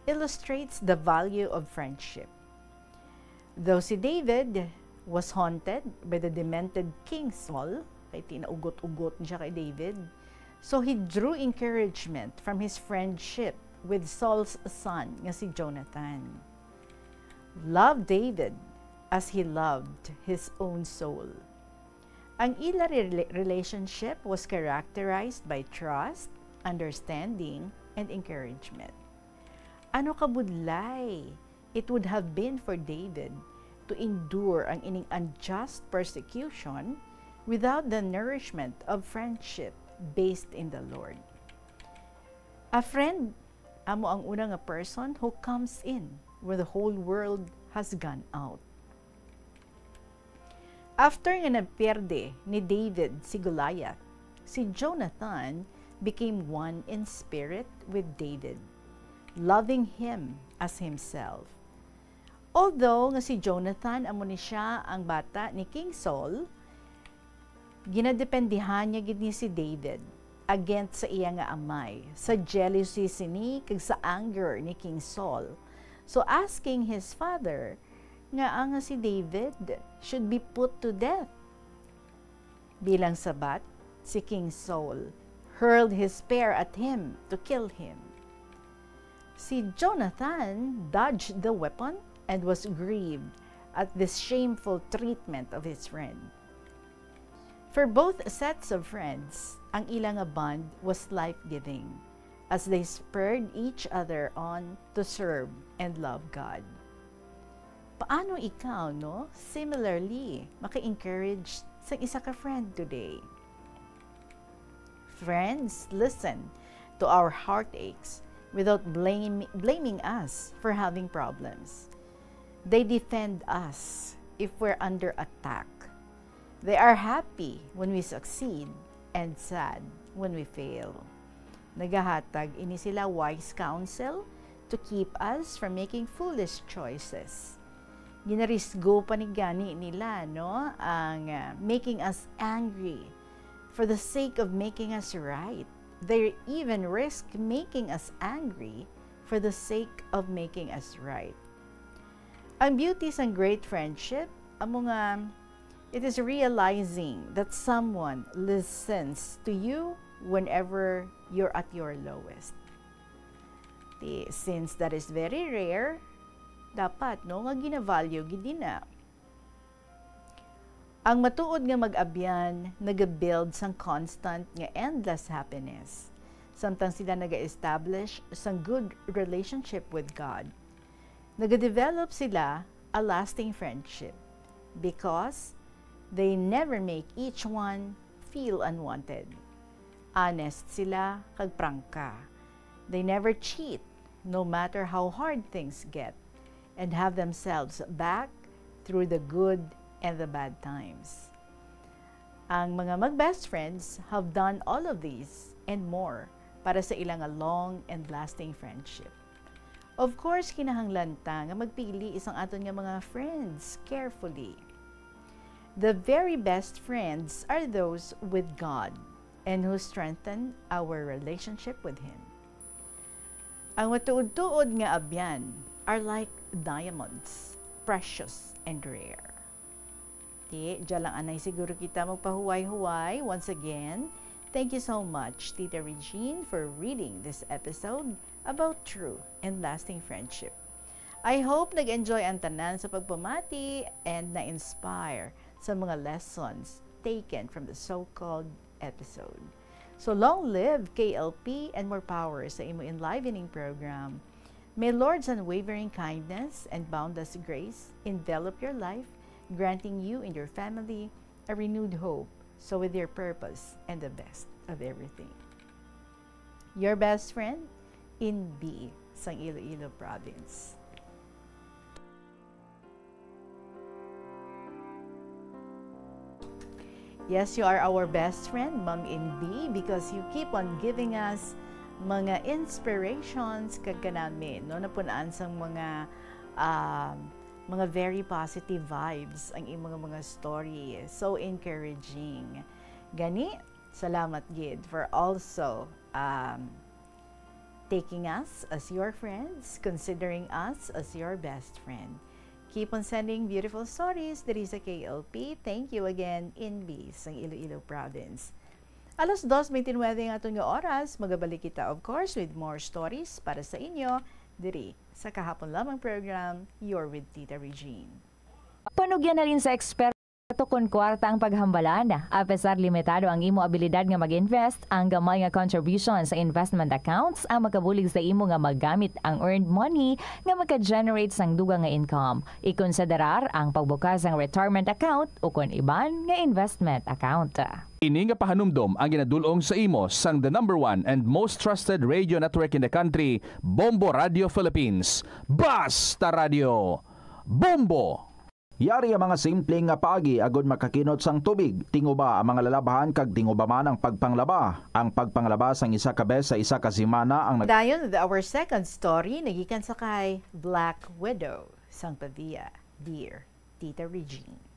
illustrates the value of friendship. Though si David was haunted by the demented King Saul, kay tinaugot-ugot siya kay David, so he drew encouragement from his friendship with Saul's son nga si Jonathan. Love David as he loved his own soul. Ang ila rela-, relationship was characterized by trust, understanding, and encouragement. Ano kabudlay it would have been for David to endure ang ining unjust persecution without the nourishment of friendship based in the Lord. A friend amo ang una nga person who comes in where the whole world has gone out. After nga napierde ni David si Goliath, si Jonathan became one in spirit with David, loving him as himself. Although nga si Jonathan amo ni siya ang bata ni King Saul, ginadependihan niya gid ni si David against sa iya nga amay, sa jealousy sini kag sa anger ni King Saul. So asking his father nga ang si David should be put to death. Bilang sabat, si King Saul hurled his spear at him to kill him. Si Jonathan dodged the weapon and was grieved at this shameful treatment of his friend. For both sets of friends, ang ila nga bond was life-giving as they spurred each other on to serve and love God. Paano ikaw, no? Similarly, maka-encourage sa isa ka friend today. Friends listen to our heartaches without blame, blaming us for having problems. They defend us if we're under attack. They are happy when we succeed and sad when we fail. Nagahatag ini sila wise counsel to keep us from making foolish choices. Ginarisgo pa ni gani nila, no, ang, ah, making us angry for the sake of making us right. They even risk making us angry for the sake of making us right. Ang beauty sang great friendship amo nga it is realizing that someone listens to you whenever you're at your lowest. Ti, since that is very rare, dapat, no, nga gina-value gid na. Ang matuod nga mag-abyan nagabuild sang constant nga endless happiness, samtang sila naga-establish sang good relationship with God. Nagadevelop sila a lasting friendship because they never make each one feel unwanted. Honest sila kag prangka. They never cheat, no matter how hard things get, and have themselves back through the good and the bad times. Ang mga mag-best friends have done all of these and more para sa ila nga long and lasting friendship. Of course, kinahanglan ta nga magpili sang aton nga mga friends carefully. The very best friends are those with God and who strengthen our relationship with Him. Ang matuod-tuod nga abyan are like diamonds, precious and rare. Ti, dyan lang anay siguro kita magpahuway-huway. Once again, Thank you so much, Tita Regine, for reading this episode about true and lasting friendship. I hope nag-enjoy ang tanan sa pagpamati and na-inspire sa mga lessons taken from the so-called episode. So long live K L P and more power sa imo enlivening program. May Lord's unwavering kindness and boundless grace envelop your life, granting you and your family a renewed hope, so with your purpose and the best of everything. Your best friend, Inbi, sang Iloilo Province. Yes, you are our best friend, Ma'am Inbi, because you keep on giving us mga inspirations kag kanami, no, napunan sang mga, um, mga very positive vibes ang imong mga story. So encouraging. Gani, salamat gid for also, um, taking us as your friends, considering us as your best friend. Keep on sending beautiful stories diri sa K L P. Thank you again, Inbi, sang Iloilo Province. Alas dos bente nuebe ang aton nga oras. Magabalik kita, of course, with more stories para sa inyo diri sa Kahapon Lamang program, You're with Tita Regine. Panugyan halin sa eksperto kon kwarta ang paghambalan. Apesar limitado ang imo abilidad nga mag-invest, ang gamay nga contribution sa investment accounts ang makabulig sa imo nga magamit ang earned money nga maka-generate sang dugang nga income. Ikonsiderar ang pagbukas sang retirement account ukon iban nga investment account. Ini nga pahanumdom ang ginadul-ong sa imo sang the number one and most trusted radio network in the country, Bombo Radio Philippines. Basta Radio, Bombo! Yari ang mga simple nga paagi agud makakinot sang tubig. Tinguba ang mga lalabhan kag tinguba man ang pagpanglaba. Ang pagpanglaba sang isa ka bes sa isa ka semana ang nag- Dayon with our second story, nagikan sa kay Black Widow, sang Pavia, Dear Tita Regine.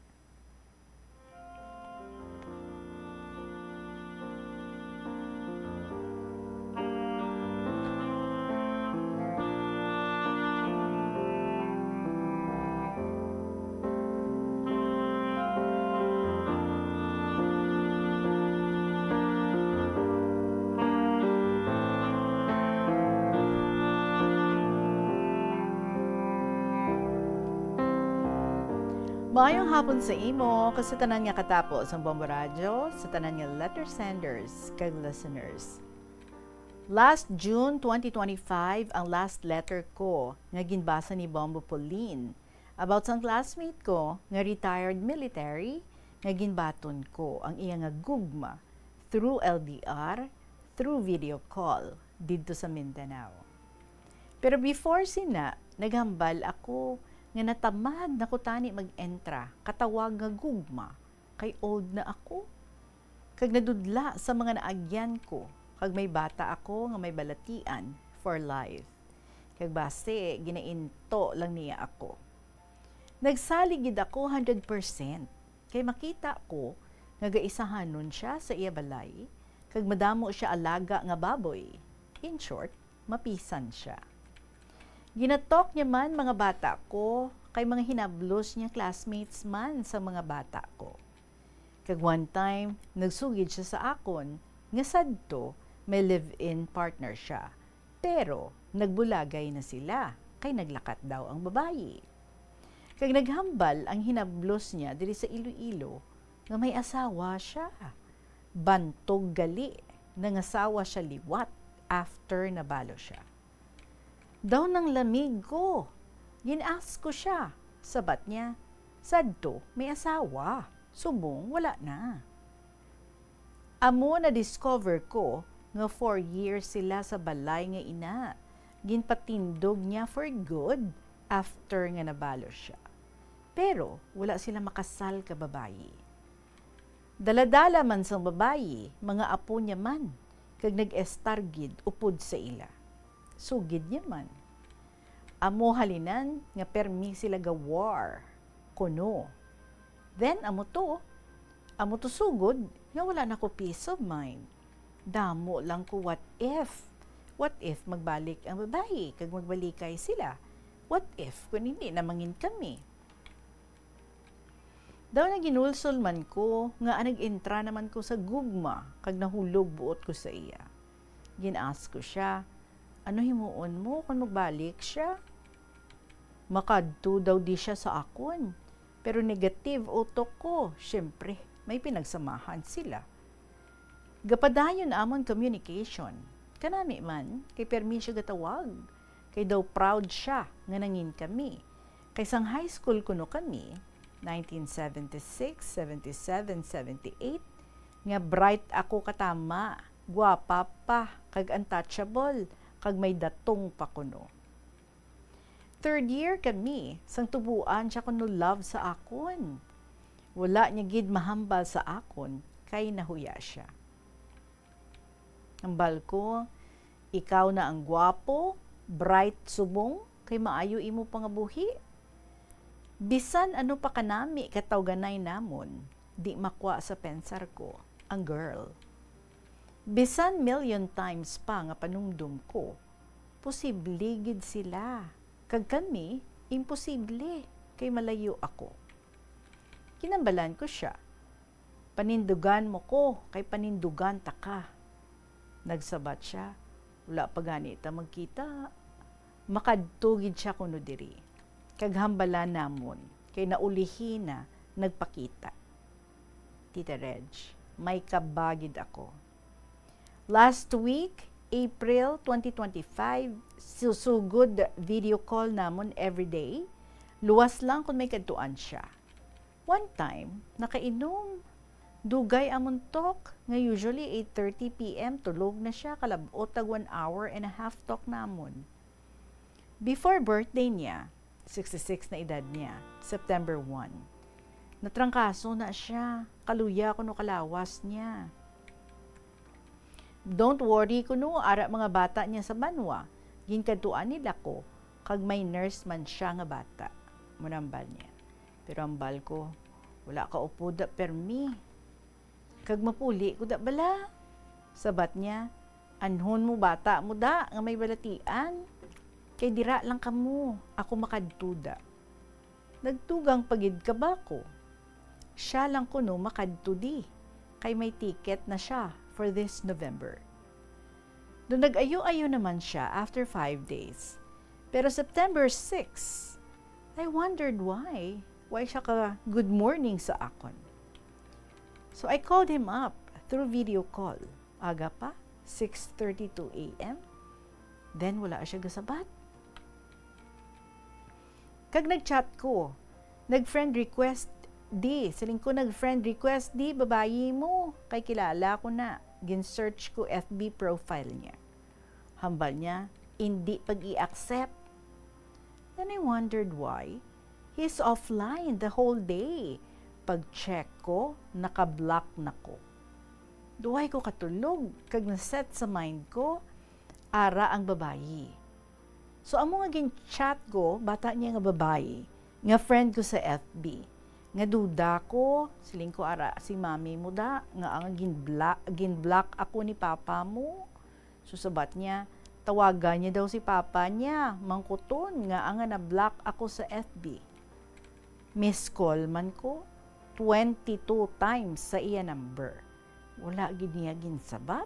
Maayong hapon sa imo, kag sa tanan nga katapo sang Bombo Radyo, sa tanan nga letter senders kag listeners. Last June twenty twenty-five ang last letter ko nga ginbasa ni Bombo Pauline about sang classmate ko nga retired military nga ginbaton ko ang iya nga gugma through L D R, through video call, didto sa Mindanao. Pero before sina, naghambal ako nga natamad na ko tani mag-entra katawag nga gugma, kay old na ako. Kag nadudla sa mga naagyan ko, kag may bata ako nga may balatian for life. Kag basi, ginainto lang niya ako. Nagsalig gid ako hundred percent, kay makita ko nga gaisahanon sia sa iya balay, kag madamo sia alaga nga baboy. In short, mapisan sia. Ginatalk niya man mga bata ko, kay mga hinablos niya classmates man sa mga bata ko. Kag one time, nagsugid sia sa akon nga sadto may live-in partner sia, pero nagbulagay na sila kay naglakat daw ang babayi. Kag naghambal ang hinablos niya diri sa Iloilo nga may asawa sia. Bantog gali, nangasawa sia liwat after nabalo sia. Daw nanglamig ko. Gin-ask ko sia. Sabat niya, sadto may asawa. Subong wala na. Amo na-discover ko nga four years sila sa balay nga ina. Ginpatindog niya for good after nga nabalo sia. Pero wala sila makasal ka babayi. Daladala man sang babayi, mga apo niya man, kag nag-estar gid upod sa ila. Sugid niya man. Amo halinan nga permi sila ga-war, kuno. Then, amo to, amo to sugod nga wala na ko peace of mind. Damo lang ko what if. What if magbalik ang babayi kag magbalikay sila? What if kun hindi na mangin kami? Daw naginulsol man ko nga nag-entra naman ko sa gugma kag nahulog buot ko sa iya. Gin-ask ko sia, "Ano himuon mo kon magbalik sia?" Makadto daw di siya sa akon. Pero negative utok ko, siyempre, may pinagsamahan sila. Gapadayon amon communication. Kanami man, kay permi siya gatawag. Kay daw proud siya nga nangin kami. Kay sang high school kuno kami, nineteen seventy-six, seventy-seven, seventy-eight, nga bright ako katama, gwapa pa, kag untouchable, kag may datong pa kuno. Third year kami, sang tubuan siya kuno love sa akon. Wala niya gid mahambal sa akon, kay nahuya siya. Hambal ko, "Ikaw na ang gwapo, bright subong, kay maayo imo pangabuhi." Bisan ano pa kanami katawganay namon, di makwa sa pensar ko ang girl. Bisan million times pa nga panumdom ko, posible gid sila. Kag kami, imposible, kay malayo ako. Kinambalan ko sia. "Panindugan mo ko, kay panindugan ta ka." Nagsabat sia, "Wala pa gani ta magkita." Makadto gid sia kuno diri. Kag hambalan namon, kay naulihi na nagpakita. Tita Reg, may kaba gid ako. Last week, April twenty twenty-five, susugod video call namon everyday. Luwas lang kung may kadtuan siya. One time, nakainom. Dugay amon talk, nga usually eight thirty P M, tulog na siya, kalabot tag one hour and a half talk namon. Before birthday niya, sixty-six na edad niya, September one, natrangkaso na siya, kaluya kuno kalawas niya. "Don't worry kuno, ara mga bata niya sa banwa, ginkadtuan nila ko, kag may nurse man siya nga bata," munambal niya. Pero hambal ko, "Wala ka upod da permi. Kag mapuli ko da bala?" Sabat niya, "Anhon mo bata mo da nga may balatian? Kay dira lang kamo, ako makadto da." Nagtugang pa gid kaba ko. Siya lang kuno makadto di, kay may ticket na siya for this November. Do nag-ayo-ayo naman siya after five days. Pero September six, I wondered why. Why siya ka good morning sa akon? So I called him up through video call. Aga pa, six thirty-two A M. Then wala siya gasabat. Kag nag-chat ko. Nag-friend request di. Siling ko, "Nag-friend request di, babayi mo. Kay kilala ko na." Gin-search ko F B profile niya. Hambal niya, indi pag-i-accept. Then I wondered why. He's offline the whole day. Pag-check ko, naka-block na ko. Duway ko katulog, kag naset sa mind ko, ara ang babayi. So, amo nga gin-chat ko, bata niya nga babayi, nga friend ko sa F B. Nga duda ko, siling ko, "Ara, si mami mo da, nga ang ginbla-, ginblock ako ni papa mo." So, sabat niya, tawagan niya daw si papa niya, mangkuton nga ang nga na-block ako sa F B. Miss call man ko, twenty-two times sa iya number. Wala gid niya ginsabat.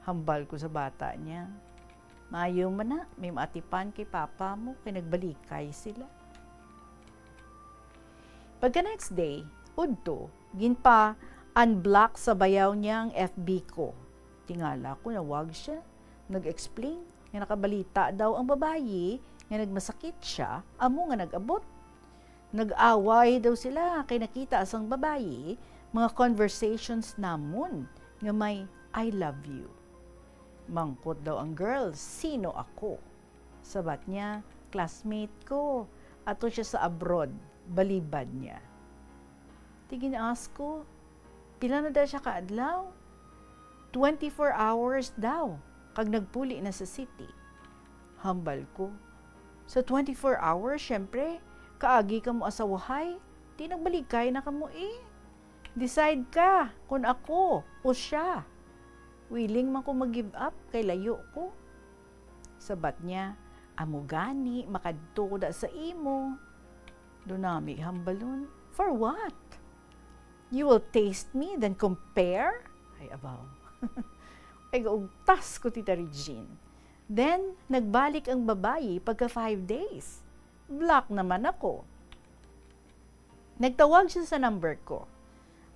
Hambal ko sa bata niya, "Maayo man na, may maatipan kay papa mo, kay nagbalikay sila." Pagka next day, udto, ginpa-unblock sa bayaw niya ang F B ko. Tingala ko, nawag siya. Nag-explain nga nakabalita daw ang babayi nga nagmasakit siya, amo nga nag-abot. Nag-away daw sila kay nakita sang babayi mga conversations namon nga may "I love you." Mangkot daw ang girl, sino ako? Sabat niya, classmate ko. Ato siya sa abroad, balibad niya. Ti gin-ask ko, pila na daw siya ka adlaw? Twenty-four hours daw, kag nagpuli na sa city. Hambal ko, sa twenty-four hours, syempre, kaagi kamo asawahay, ti nagbalikay na kamo eh. Decide ka kung ako o siya. Willing man ko mag-give up kay layo ko. Sabat niya, amo gani, makadto ko da sa imo. Do nami hambalon, For what? You will taste me, then compare? Ay, abaw. Ay, gaugtas ko, Tita Regine. Then, nagbalik ang babayi pagka five days. Block naman ako. Nagtawag siya sa number ko.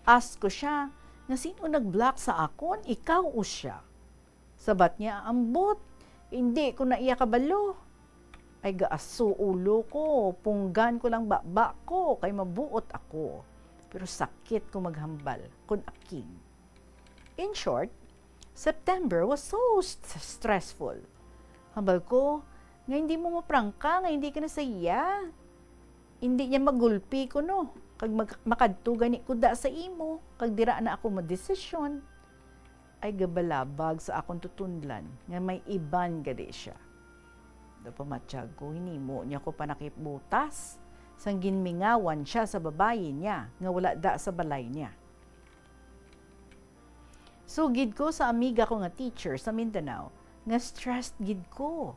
Ask ko siya, nga sino nag-block sa akon, ikaw o siya? Sabat niya, ambot, hindi ko na iya kabalo. Ay, gaaso ulo ko, punggan ko lang baba ko, kay mabuot ako. Pero sakit ko maghambal, kun aking. In short, September was so st- stressful. Hambal ko, nga hindi mo maprangka, nga hindi ka na sa iya. Hindi niya magulpi ko, no? Kag mag- makadto gani ko da sa imo, kag dira na ako madesisyon. Ay gabalabag sa akon tutunlan nga may iban gani siya. Daw pamatyag ko, hinimo niya ko panakip butas, sang ginmingawan siya sa babayi niya nga wala da sa balay niya. Sugid ko sa amiga ko nga teacher sa Mindanao nga stressed gid ko.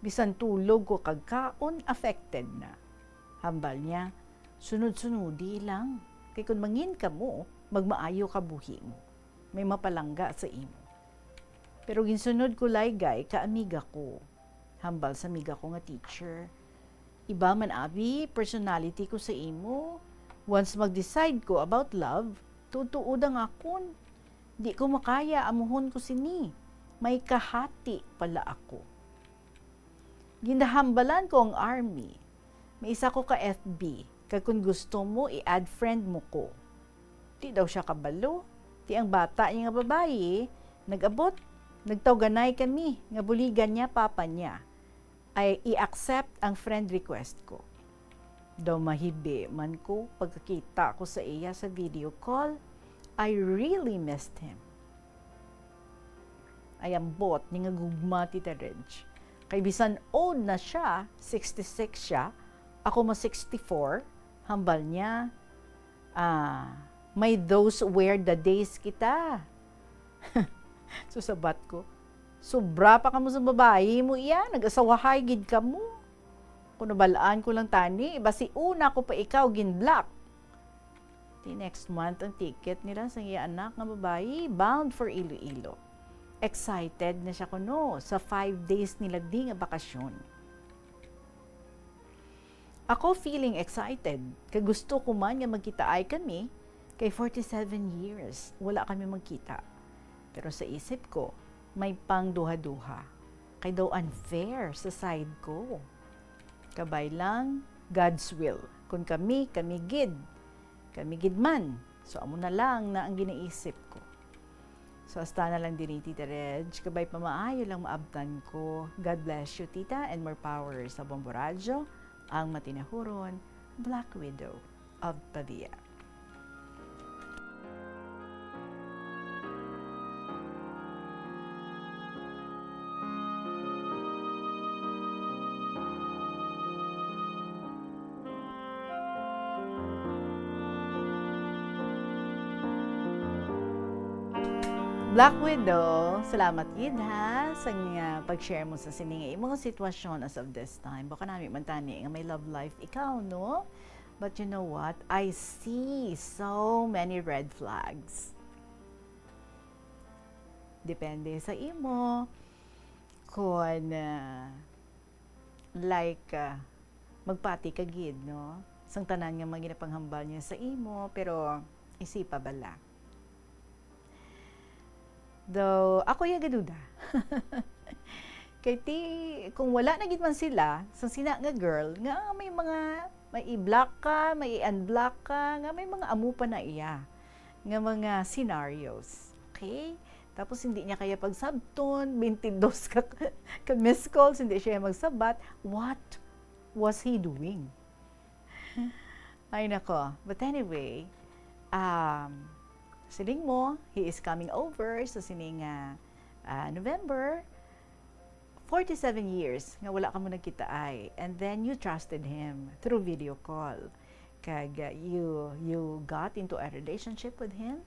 Bisan tulog ko kag kaon, affected na. Hambal niya, sunod-sunodi lang. Kay kun mangin kamo, magmaayo kabuhi mo. May mapalangga sa imo. Pero ginsunod ko laygay ka amiga ko. Hambal sa amiga ko nga teacher. Iba man abi personality ko sa imo. Once mag-decide ko about love, tutuod ang akon. Di ko makaya amuhon ko sini. May kahati pala ako. Ginahambalan ko ang army. May isa ko ka F B, kag kun gusto mo, i-add friend mo ko. Di daw siya kabalo. Ti ang bata niya nga babayi, nag-abot, nagtawganay kami nga buligan niya papa niya. Ay i-accept ang friend request ko. Daw mahibi man ko pagkakita ko sa iya sa video call. I really missed him. Ay, ambot ni nga gugma, Tita Reg. Kay bisan old na siya, sixty-six siya, ako mo sixty-four, hambal niya, ah, may those were the days kita. So, sabat ko, sobra pa kamo sa babayi mo iya, nag-asawahay gid kamo. Kung nabalaan ko lang tani, basi una ko pa ikaw gin-block. Di next month ang ticket nila sa iya anak nga babayi, bound for Iloilo. Excited na siya kuno sa five days nila di nga bakasyon. Ako feeling excited, kay gusto ko man nga magkitaay kami, kay forty-seven years wala kami magkita. Pero sa isip ko, may pangduha-duha. Kay daw unfair sa side ko. Kabay lang, God's will. Kung kami, kami gid. Kami gid man. So, amo na lang na ang ginaisip ko. So, hasta na lang diri, Tita Reg. Kabay pa maayo lang maabtan ko. God bless you, Tita, and more power sa Bombo Radyo, ang matinahuron, Black Widow of Pavia. Black Widow, salamat gid ha sa nga pag-share mo sa sini nga imong sitwasyon as of this time. Baka nami man tani nga may love life ikaw, no? But you know what? I see so many red flags. Depende sa imo. Kon, ah, like, ah, magpati ka gid, no? Sang tanan nga mga ginapanghambal niya sa imo, pero isipa bala. Though, ako ya gaduda. Kay ti, kung wala na gid man sila, sa sina nga girl, nga may mga, may i-block ka, may i-unblock ka, nga may mga amo pa na iya, nga mga scenarios. Okay? Tapos hindi niya kaya pagsabton, twenty-dos ka, ka missed calls, hindi siya magsabat. What was he doing? Ay nako. But anyway, um, siling mo, he is coming over sa sining, ah, ah, November. Forty-seven years nga wala kamo nagkitaay, and then you trusted him through video call. Kag, uh, you, you got into a relationship with him.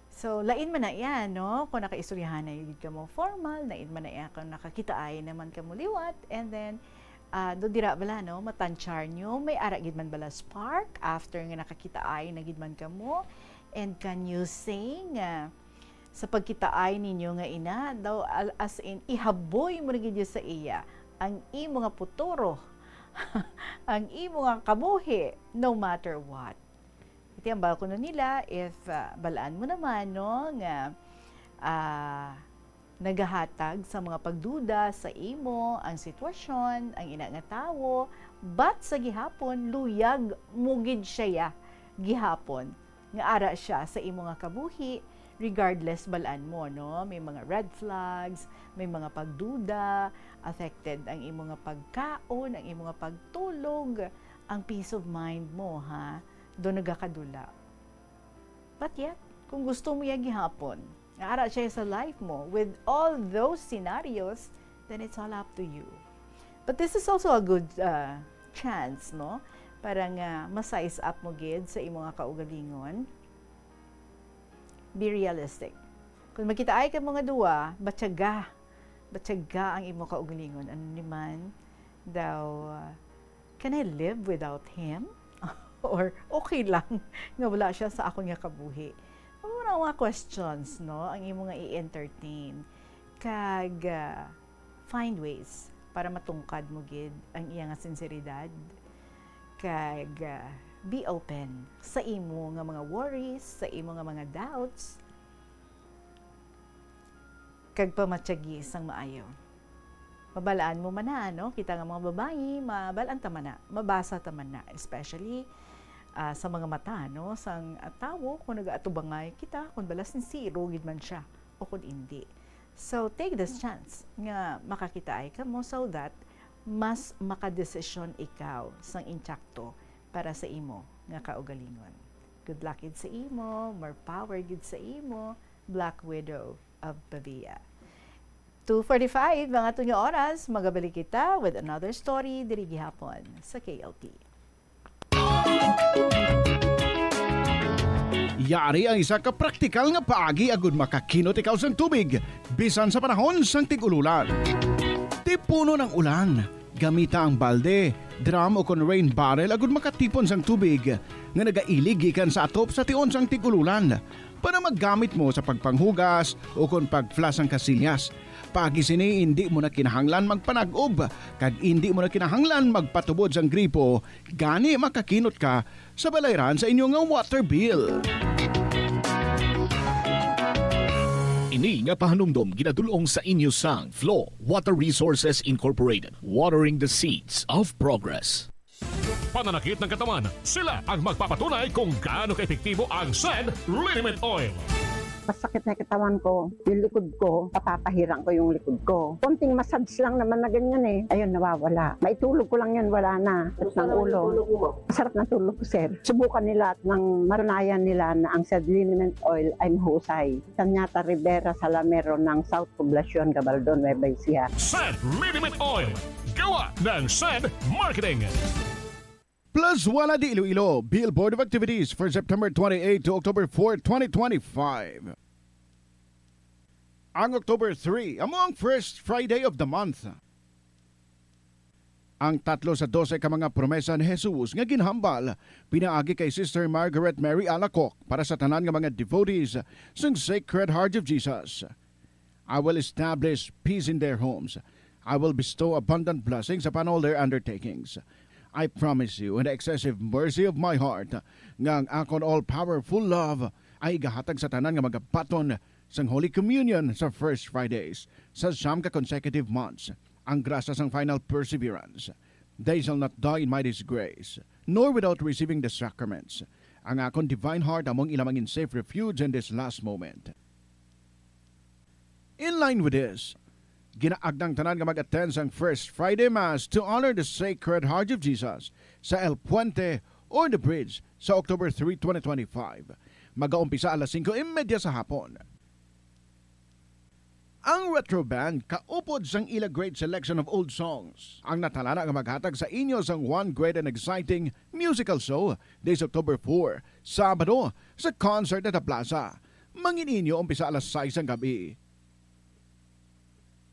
So, lain man na iya, no? Kung nakaistoryahan na gid kamo formal, lain man na iya kung nakakitaay naman kamo liwat, and then, Ah, do dira bala, no? Matansyar nyo, may ara gid man bala spark after nga nakakitaay na gid man kamo? And can you sing, ah, sa pagkitaay ninyo nga ina, daw, al-, as in, ihaboy mo na gid sa iya ang imo nga puturo, ang imo nga kabuhi, no matter what. Iti ang balkono nila, if, ah, balaan mo naman, no, nga, ah, nagahatag sa mga pagduda sa imo ang sitwasyon, ang ina nga tawo, but sa gihapon, luyag mo gid siya gihapon nga ara siya sa imo nga kabuhi, regardless balaan mo, no? May mga red flags, may mga pagduda, affected ang imo nga pagkaon, ang imo nga pagtulog, ang peace of mind mo, ha? Do nagakadula. But yet, kung gusto mo ya gihapon, nga ara siya sa life mo, with all those scenarios, then it's all up to you. But this is also a good, uh, chance, no? Para nga ma-size up mo gid sa imo nga kaugalingon. Be realistic. Kung magkitaay ka mga duwa, batyaga. Batyaga ang imo kaugalingon. Ano ni man daw, uh, "Can I live without him?" Or, "Okay lang nga wala siya sa akon nga kabuhi?" Mga, mga questions, no? Ang imo nga i-entertain. Kag, ah, find ways para matungkad mo gid ang iya nga sinseridad. Kag, ah, be open sa imo nga mga worries, sa imo nga mga doubts. Kag pamatyagi sang maayo. Mabalaan mo man na, no? Kita nga mga babayi, mabalaan ta man na, mabasa ta man na, especially, ah, sa mga mata, no? Sang, ah, tawo, kung nagaatubangay kita, kung bala sincero gid man siya, o kung indi. So, take this chance nga makakitaay kamo so that mas makadesisyon ikaw sang intsakto para sa imo nga kaugalingon. Good luck gid sa imo, more power gid sa imo, Black Widow of Pavia. Two forty-five ang aton nga oras, magabalik kita with another story diri gihapon sa K L T. Yari ang isa ka praktikal nga paagi agud makakinot ikaw sang tubig, bisan sa panahon sang tig-ululan. Tipunon ang ulan, gamita ang balde, drum, o kon rain barrel agud makatipon sang tubig nga nagailig gikan sa atop sa tion sang tig-ululan para magamit mo sa pagpanghugas o kon pag-flush sang kasilyas. Paagi sini, indi mo na kinahanglan magpanag-ob kag indi mo na kinahanglan magpatubod sang gripo, gani makakinot ka sa balayran sa inyo nga water bill. Ini nga pahanumdom ginadul-ong sa inyo sang Flow Water Resources Incorporated, watering the seeds of progress. Pananakit ng katawan, sila ang magpapatunay kung gaano kaepektibo ang Send Liniment Oil. Masakit na yung katawan ko, yung likod ko, papapahirang ko yung likod ko. Konting massage lang naman na ganyan eh. Ayun, nawawala. Maitulog ko lang yun, wala na. Sakit ng ulo. Masarap na tulog ko, sir. Subukan nila at nang matunayan nila na ang Send Liniment Oil ay mahusay. Sanyata Rivera Salamero ng South Poblacion, Gabaldon, Nueva Ecija. Send Liniment Oil. Gawa ng Send Marketing. Plus Wala di Iloilo, Bill Board of Activities for September twenty-eight to October four, twenty twenty-five. Ang October three, amo ang first Friday of the month. Ang tatlo sa dose ka mga promesa ni Jesus nga ginhambal pinaagi kay Sister Margaret Mary Alacoc para sa tanan nga mga devotees sang Sacred Heart of Jesus. "I will establish peace in their homes. I will bestow abundant blessings upon all their undertakings. I promise you in the excessive mercy of my heart nga ang akon all-powerful love ay igahatag sa tanan nga magabaton sang Holy Communion sa first Fridays sa siyam ka consecutive months, ang grasya sang final perseverance. They shall not die in my disgrace, nor without receiving the sacraments. Ang akon divine heart among ila mangin safe refuge in this last moment." In line with this, ginaagnang tanan nga mag-attend sang First Friday Mass to honor the Sacred Heart of Jesus sa El Puente or the Bridge sa October three, twenty twenty-five. Magaumpisa alas singko y media sa hapon. Ang Retro Band, kaupod sang ila great selection of old songs, ang natalana nga maghatag sa inyo sang one great and exciting musical show this October four, Sabado, sa Concert at the Plaza. Mangin inyo umpisa alas sais sang gabi.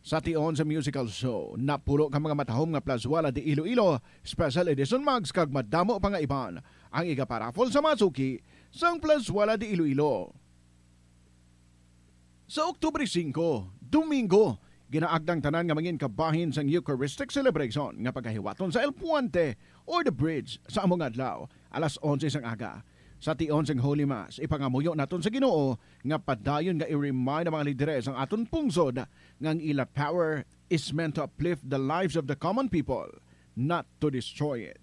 Sa tion sa musical show, napulo ka mga matahom nga Plazuela de Iloilo Special Edition mugs kag madamo pa nga iban ang igaparaffle sa mga suki sang Plazuela de Iloilo. Sa Oktubre singko, Domingo, ginaagda ang tanan nga mangin kabahin sang Eucharistic Celebration nga pagahiwaton sa El Puente or the Bridge sa among adlaw, alas onse sang aga. Sa tion sang Holy Mass, ipangamuyo naton sa Ginoo nga padayon nga i-remind ang mga lideres sang aton pungsod nga ang ila power is meant to uplift the lives of the common people, not to destroy it.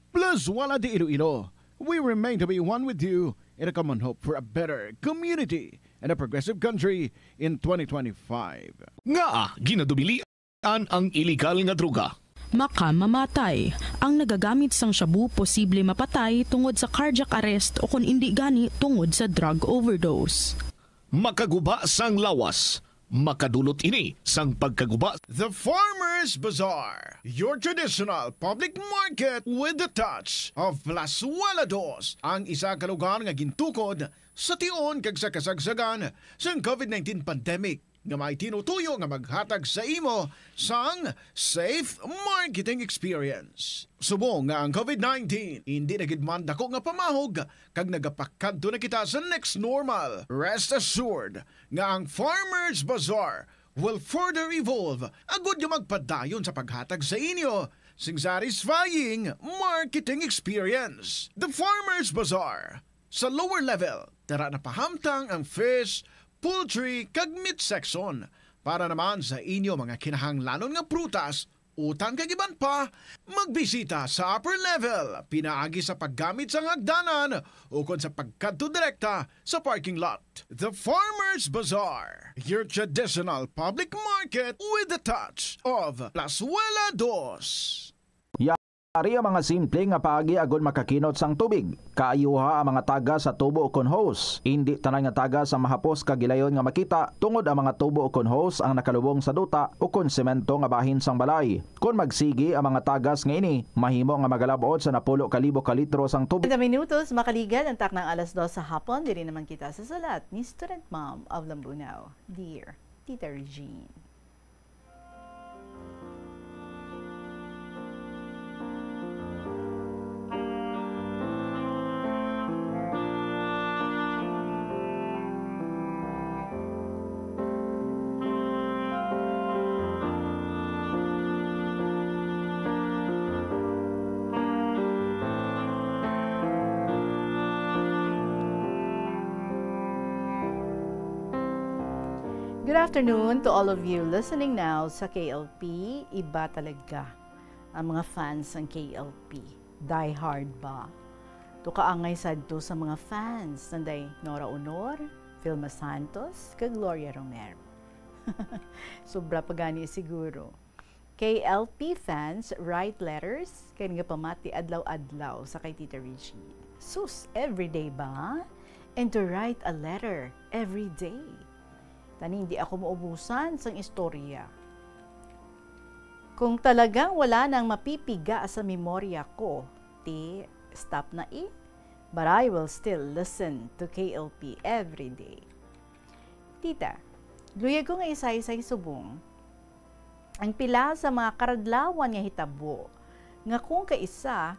Plazuela de Iloilo, we remain to be one with you in a common hope for a better community and a progressive country in twenty twenty-five. Ngaa ginadumilian ang iligal nga droga? Makamamatay. Ang nagagamit sang shabu posible mapatay tungod sa cardiac arrest o kon indi gani tungod sa drug overdose. Makaguba sang lawas. Makadulot ini sang pagkaguba. The Farmers Bazaar, your traditional public market with the touch of Plazuela Dos, ang isa ka lugar nga gintukod sa tion kag sa kasagsagan sang covid nineteen pandemic nga may tinutuyo nga maghatag sa imo sang safe marketing experience. Subong nga ang covid nineteen indi na gid man dako nga pamahog kag nagapakadto na kita sa next normal, rest assured nga ang Farmers Bazaar will further evolve agud nga magpadayon sa paghatag sa inyo sing satisfying marketing experience. The Farmers Bazaar. Sa lower level, tara na pahamtang ang fish, poultry, kag meat section. Para naman sa inyo mga kinahanglanon nga prutas, utan kag iban pa, magbisita sa upper level pinaagi sa paggamit sang hagdanan ukon sa pagkadto direkta sa parking lot. The Farmers Bazaar, your traditional public market with the touch of Plazuela Dos. Yari ang mga simple nga paagi agod makakinot sang tubig. Kaayuha ang mga tagas sa tubo ukon hose. Indi tanan nga tagas ang mahapos kag gilayon nga makita, tungod ang mga tubo ukon hose ang nakalubong sa duta ukon semento nga bahin sang balay. Kon magsigi ang mga tagas nga ini, mahimo nga magalab-ot sa napulo ka libo ka litro sang tubig. Treinta minutos makaligal ang taknang alas dos sa hapon, diri naman kita sa sulat ni Student Mom of Lambunao. Dear Tita Regine. Good afternoon to all of you listening now sa K L P. Iba talaga ang mga fans sang K L P. Die hard ba? To kaangay sadto sa mga fans nanday Nora Honor, Vilma Santos, kag Gloria Romero. Sobra pa gani siguro. K L P fans write letters kay nagapamati adlaw-adlaw sa kay Tita Regine. Sus, everyday ba? And to write a letter every day. Tani, hindi ako maubusan sang istorya. Kung talagang wala nang mapipiga sa memorya ko, ti, stop na, eh. But I will still listen to K L P every day. Tita, luyag ko nga isaysay subong ang pila sa mga karadlawan nga hitabo nga kung kaisa,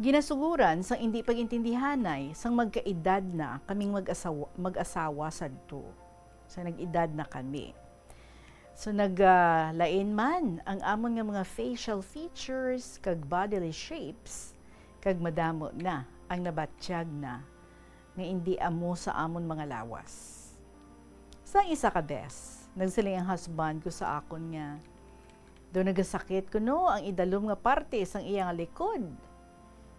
ginasuguran sang indi pag-intindihanay sang magkaedad na kaming mag-asawa, mag-asawa sadto. Sa nag-edad na kami. So, nag, ah, lain man ang amon nga mga facial features kag bodily shapes, kag madamo na ang nabatyag na nga indi amo sa amon mga lawas. Sa isa ka bes, nagsiling ang husband ko sa akon nga daw nagasakit kuno ang idalom nga parte sang iya nga likod.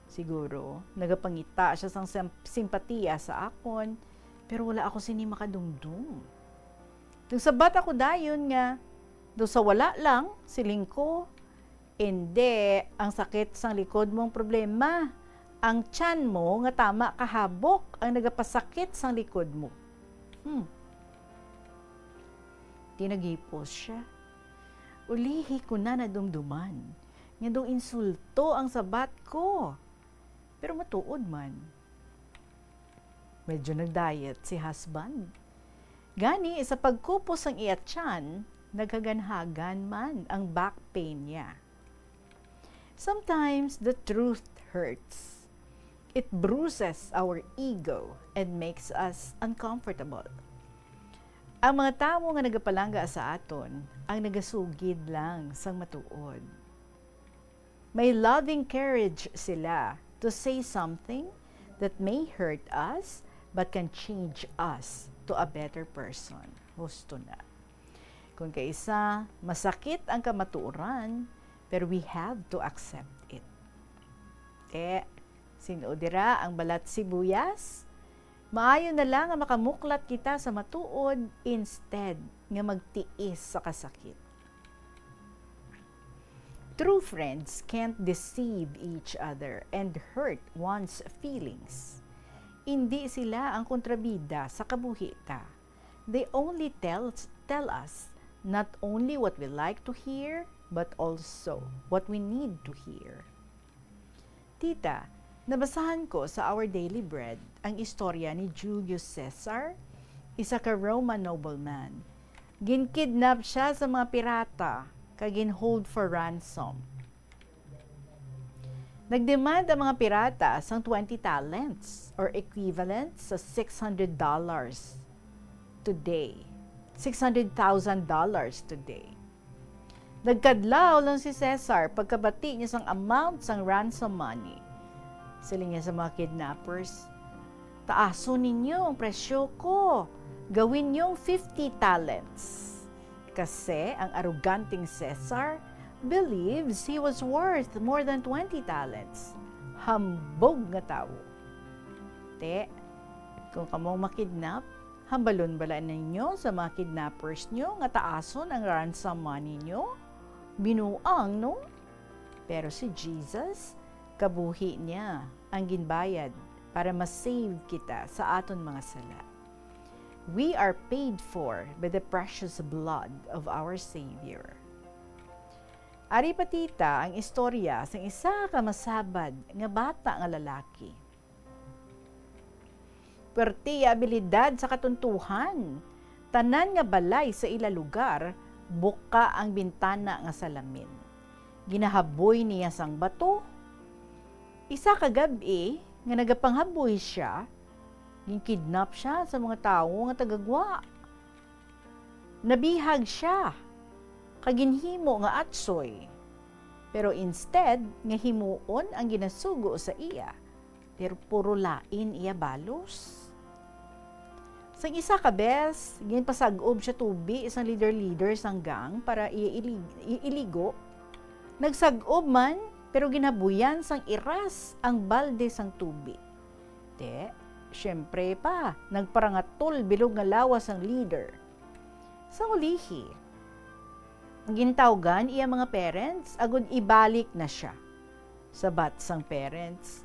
Siguro, nagapangita sia sang sem-, simpatiya sa akon, pero wala ako sini makadumdom. Nagsabat ako dayon nga, daw sa wala lang, siling ko, "Indi, ang sakit sang likod mo ang problema. Ang tiyan mo nga tama kahabok ang nagapasakit sang likod mo." Hmm. Di naghipos sia. Ulihi ko na nadumduman nga daw insulto ang sabat ko. Pero matuod man. Medyo nag-diet si husband. Gani, sa pagkupos sang iya tiyan, naghaganhagan man ang back pain niya. Sometimes, the truth hurts. It bruises our ego and makes us uncomfortable. Ang mga tawo nga nagapalangga sa aton ang nagasugid lang sang matuod. May loving courage sila to say something that may hurt us but can change us to a better person. Husto na. Kung kaisa, masakit ang kamatuoran, pero we have to accept it. Eh, sin-o dira ang balat sibuyas? Maayo na lang nga makamuklat kita sa matuod instead nga magtiis sa kasakit. True friends can't deceive each other and hurt one's feelings. Indi sila ang kontrabida sa kabuhi ta. They only tell, tell us not only what we like to hear, but also what we need to hear. Tita, nabasahan ko sa Our Daily Bread ang istorya ni Julius Caesar, isa ka Roman nobleman. Ginkidnap siya sa mga pirata kag ginhold for ransom. Nagdemand ang mga pirata sang twenty talents, or equivalent sa six hundred dollars today. Six hundred thousand dollars today. Nagkadlaw lang si Cesar pagkabati niya sang amount sang ransom money. Siling niya sa mga kidnappers, "Taason ninyo ang presyo ko. Gawin niyong fifty talents." Kasi ang aroganteng Cesar believes he was worth more than twenty talents. Hambog nga tawo. Te, kung kamo ang makidnap, hambalon bala ninyo sa mga kidnappers nyo nga taason ang ransom money nyo? Binuang, no? Pero si Jesus, kabuhi niya ang ginbayad para ma-save kita sa aton mga sala. We are paid for by the precious blood of our Savior. Ari pa, tita, ang istorya sang isa ka masabad nga bata nga lalaki. Puwerte iya abilidad sa katuntuhan. Tanan nga balay sa ila lugar, buka ang bintana nga salamin. Ginahaboy niya sang bato. Isa ka gab-i nga nagapanghaboy sia, ginkidnap sia sa mga tawo nga taga-gwa. Nabihag sia kag ginhimo nga atsoy. Pero instead nga himuon ang ginasugo sa iya, pero puro lain iya balos. Sang isa ka bes, ginpasag-ob sia tubi sang leader-leader sang gang para iya ili-, i-, iligo. Nagsag-ob man, pero ginhabuyan sang iras ang balde sang tubi. Te, siyempre pa, nagparangatol bilog nga lawas sang leader. Sang ulihi, gintawgan iya mga parents agud ibalik na sia. Sabat sang parents,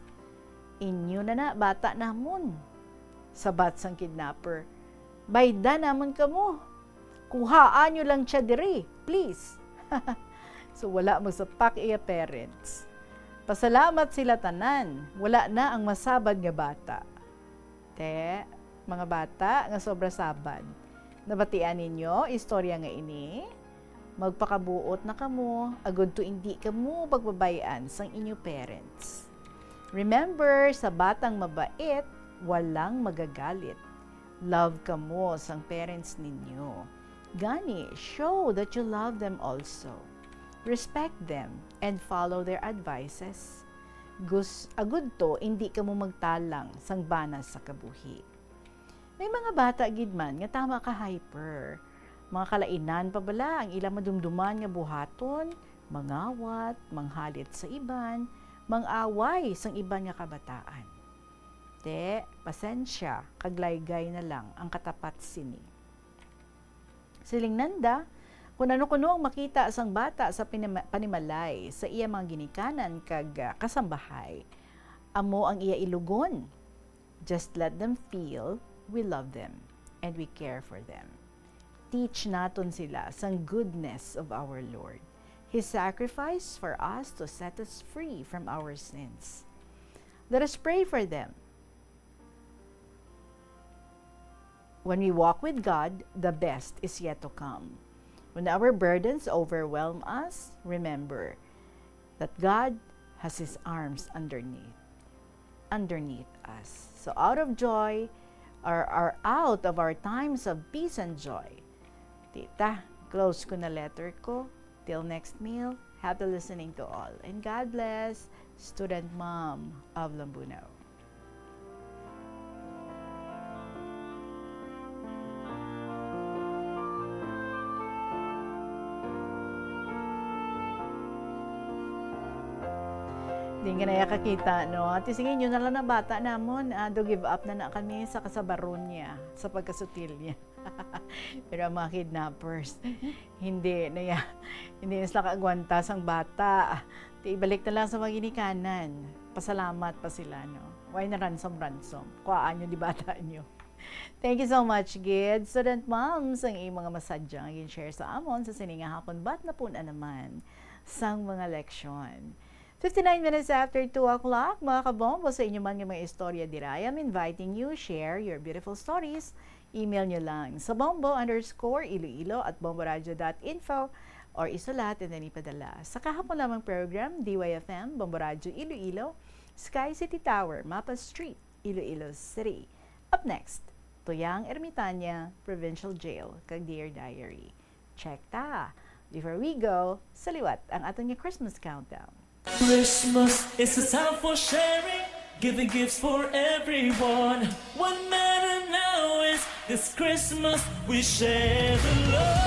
"Inyo na na bata namon." Sabat sang kidnapper, "Bayda namon kamo. Kuhaa nyo lang siya diri, please." So, wala magsapak iya parents. Pasalamat sila tanan, wala na ang masabad nga bata. Te, mga bata nga sobra sabad, nabatian ninyo istorya nga ini? Magpakabuot na kamo, agud to indi kamo pagbabay-an sang inyo parents. Remember, sa batang mabait, walang magagalit. Love kamo sang parents ninyo. Gani, show that you love them also. Respect them and follow their advices. Gus-, agud to, indi kamo magtalang sang bana sa kabuhi. May mga bata gid man nga tama ka hyper. Mga kalainan pa bala ang ilang madumduman nga buhaton, mangawat, manghalit sa iban, mang-away sang iban nga kabataan. Te, pasensya, kag laygay na lang ang katapat sini. Siling nanda, kun ano kuno ang makita sang bata sa pinima-, panimalay sa iya mga ginikanan kag, ah, kasambahay, amo ang iya ilugon. Just let them feel we love them and we care for them. Teach naton sila sang goodness of our Lord, His sacrifice for us to set us free from our sins. Let us pray for them. When we walk with God, the best is yet to come. When our burdens overwhelm us, remember that God has His arms underneath, underneath us. So out of joy, or, or out of our times of peace and joy, tita, close ko na letter ko. Till next meal, happy listening to all. And God bless, student mom of Lambunao. Di nga naya kakita, no? Ate, sige, inyo na lang na bata namon. Ah, do give up na na kami sa kasabaron niya, sa pagkasutil niya. Pero ang mga kidnappers, hindi na ya, hindi na sila kaagwanta sang bata. Ti, ibalik na lang sa mga ginikanan. Pasalamat pa sila, no? Why na ransom, ransom? Kuhaan nyo, di bata nyo. Thank you so much, gid. Student moms, ang imong mga masadya nga gin-share sa amon sa sini nga hapon, bat na pun-an naman sang mga leksyon. Fifty-nine minutes after two o'clock, mga kabombo, sa inyo man nga mga istorya dira, I am inviting you, share your beautiful stories. Email nyo lang sa bombo underscore iloilo at bomboradio dot info or isulat and then ipadala sa kahapon lamang program, D Y F M, Bombo Radio Iloilo, Sky City Tower, Mapa Street, Iloilo City. Up next, Tuyang Ermitaña, Provincial Jail, kag Dear Diary. Check ta! Before we go, sa liwat ang aton nga Christmas countdown. Christmas is a time for sharing, giving gifts for everyone. What matter now is this Christmas we share the love.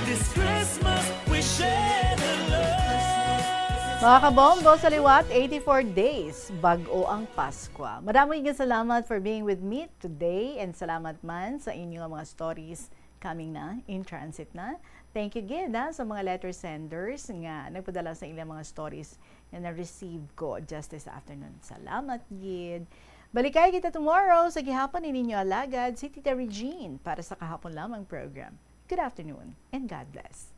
This Christmas we share the love. Mga kabombo, sa liwat, eighty-four days, bag-o ang Paskwa. Madamo nga salamat for being with me today, and salamat man sa inyo nga mga stories coming na, in transit na. Thank you gid, ha, sa mga letter senders nga nagpadala sa ilang mga stories nga na-receive ko just this afternoon. Salamat gid. Balikay kita tomorrow sa gihapon ni ninyo alagad, si Tita Regine, para sa kahapon lamang program. Good afternoon and God bless.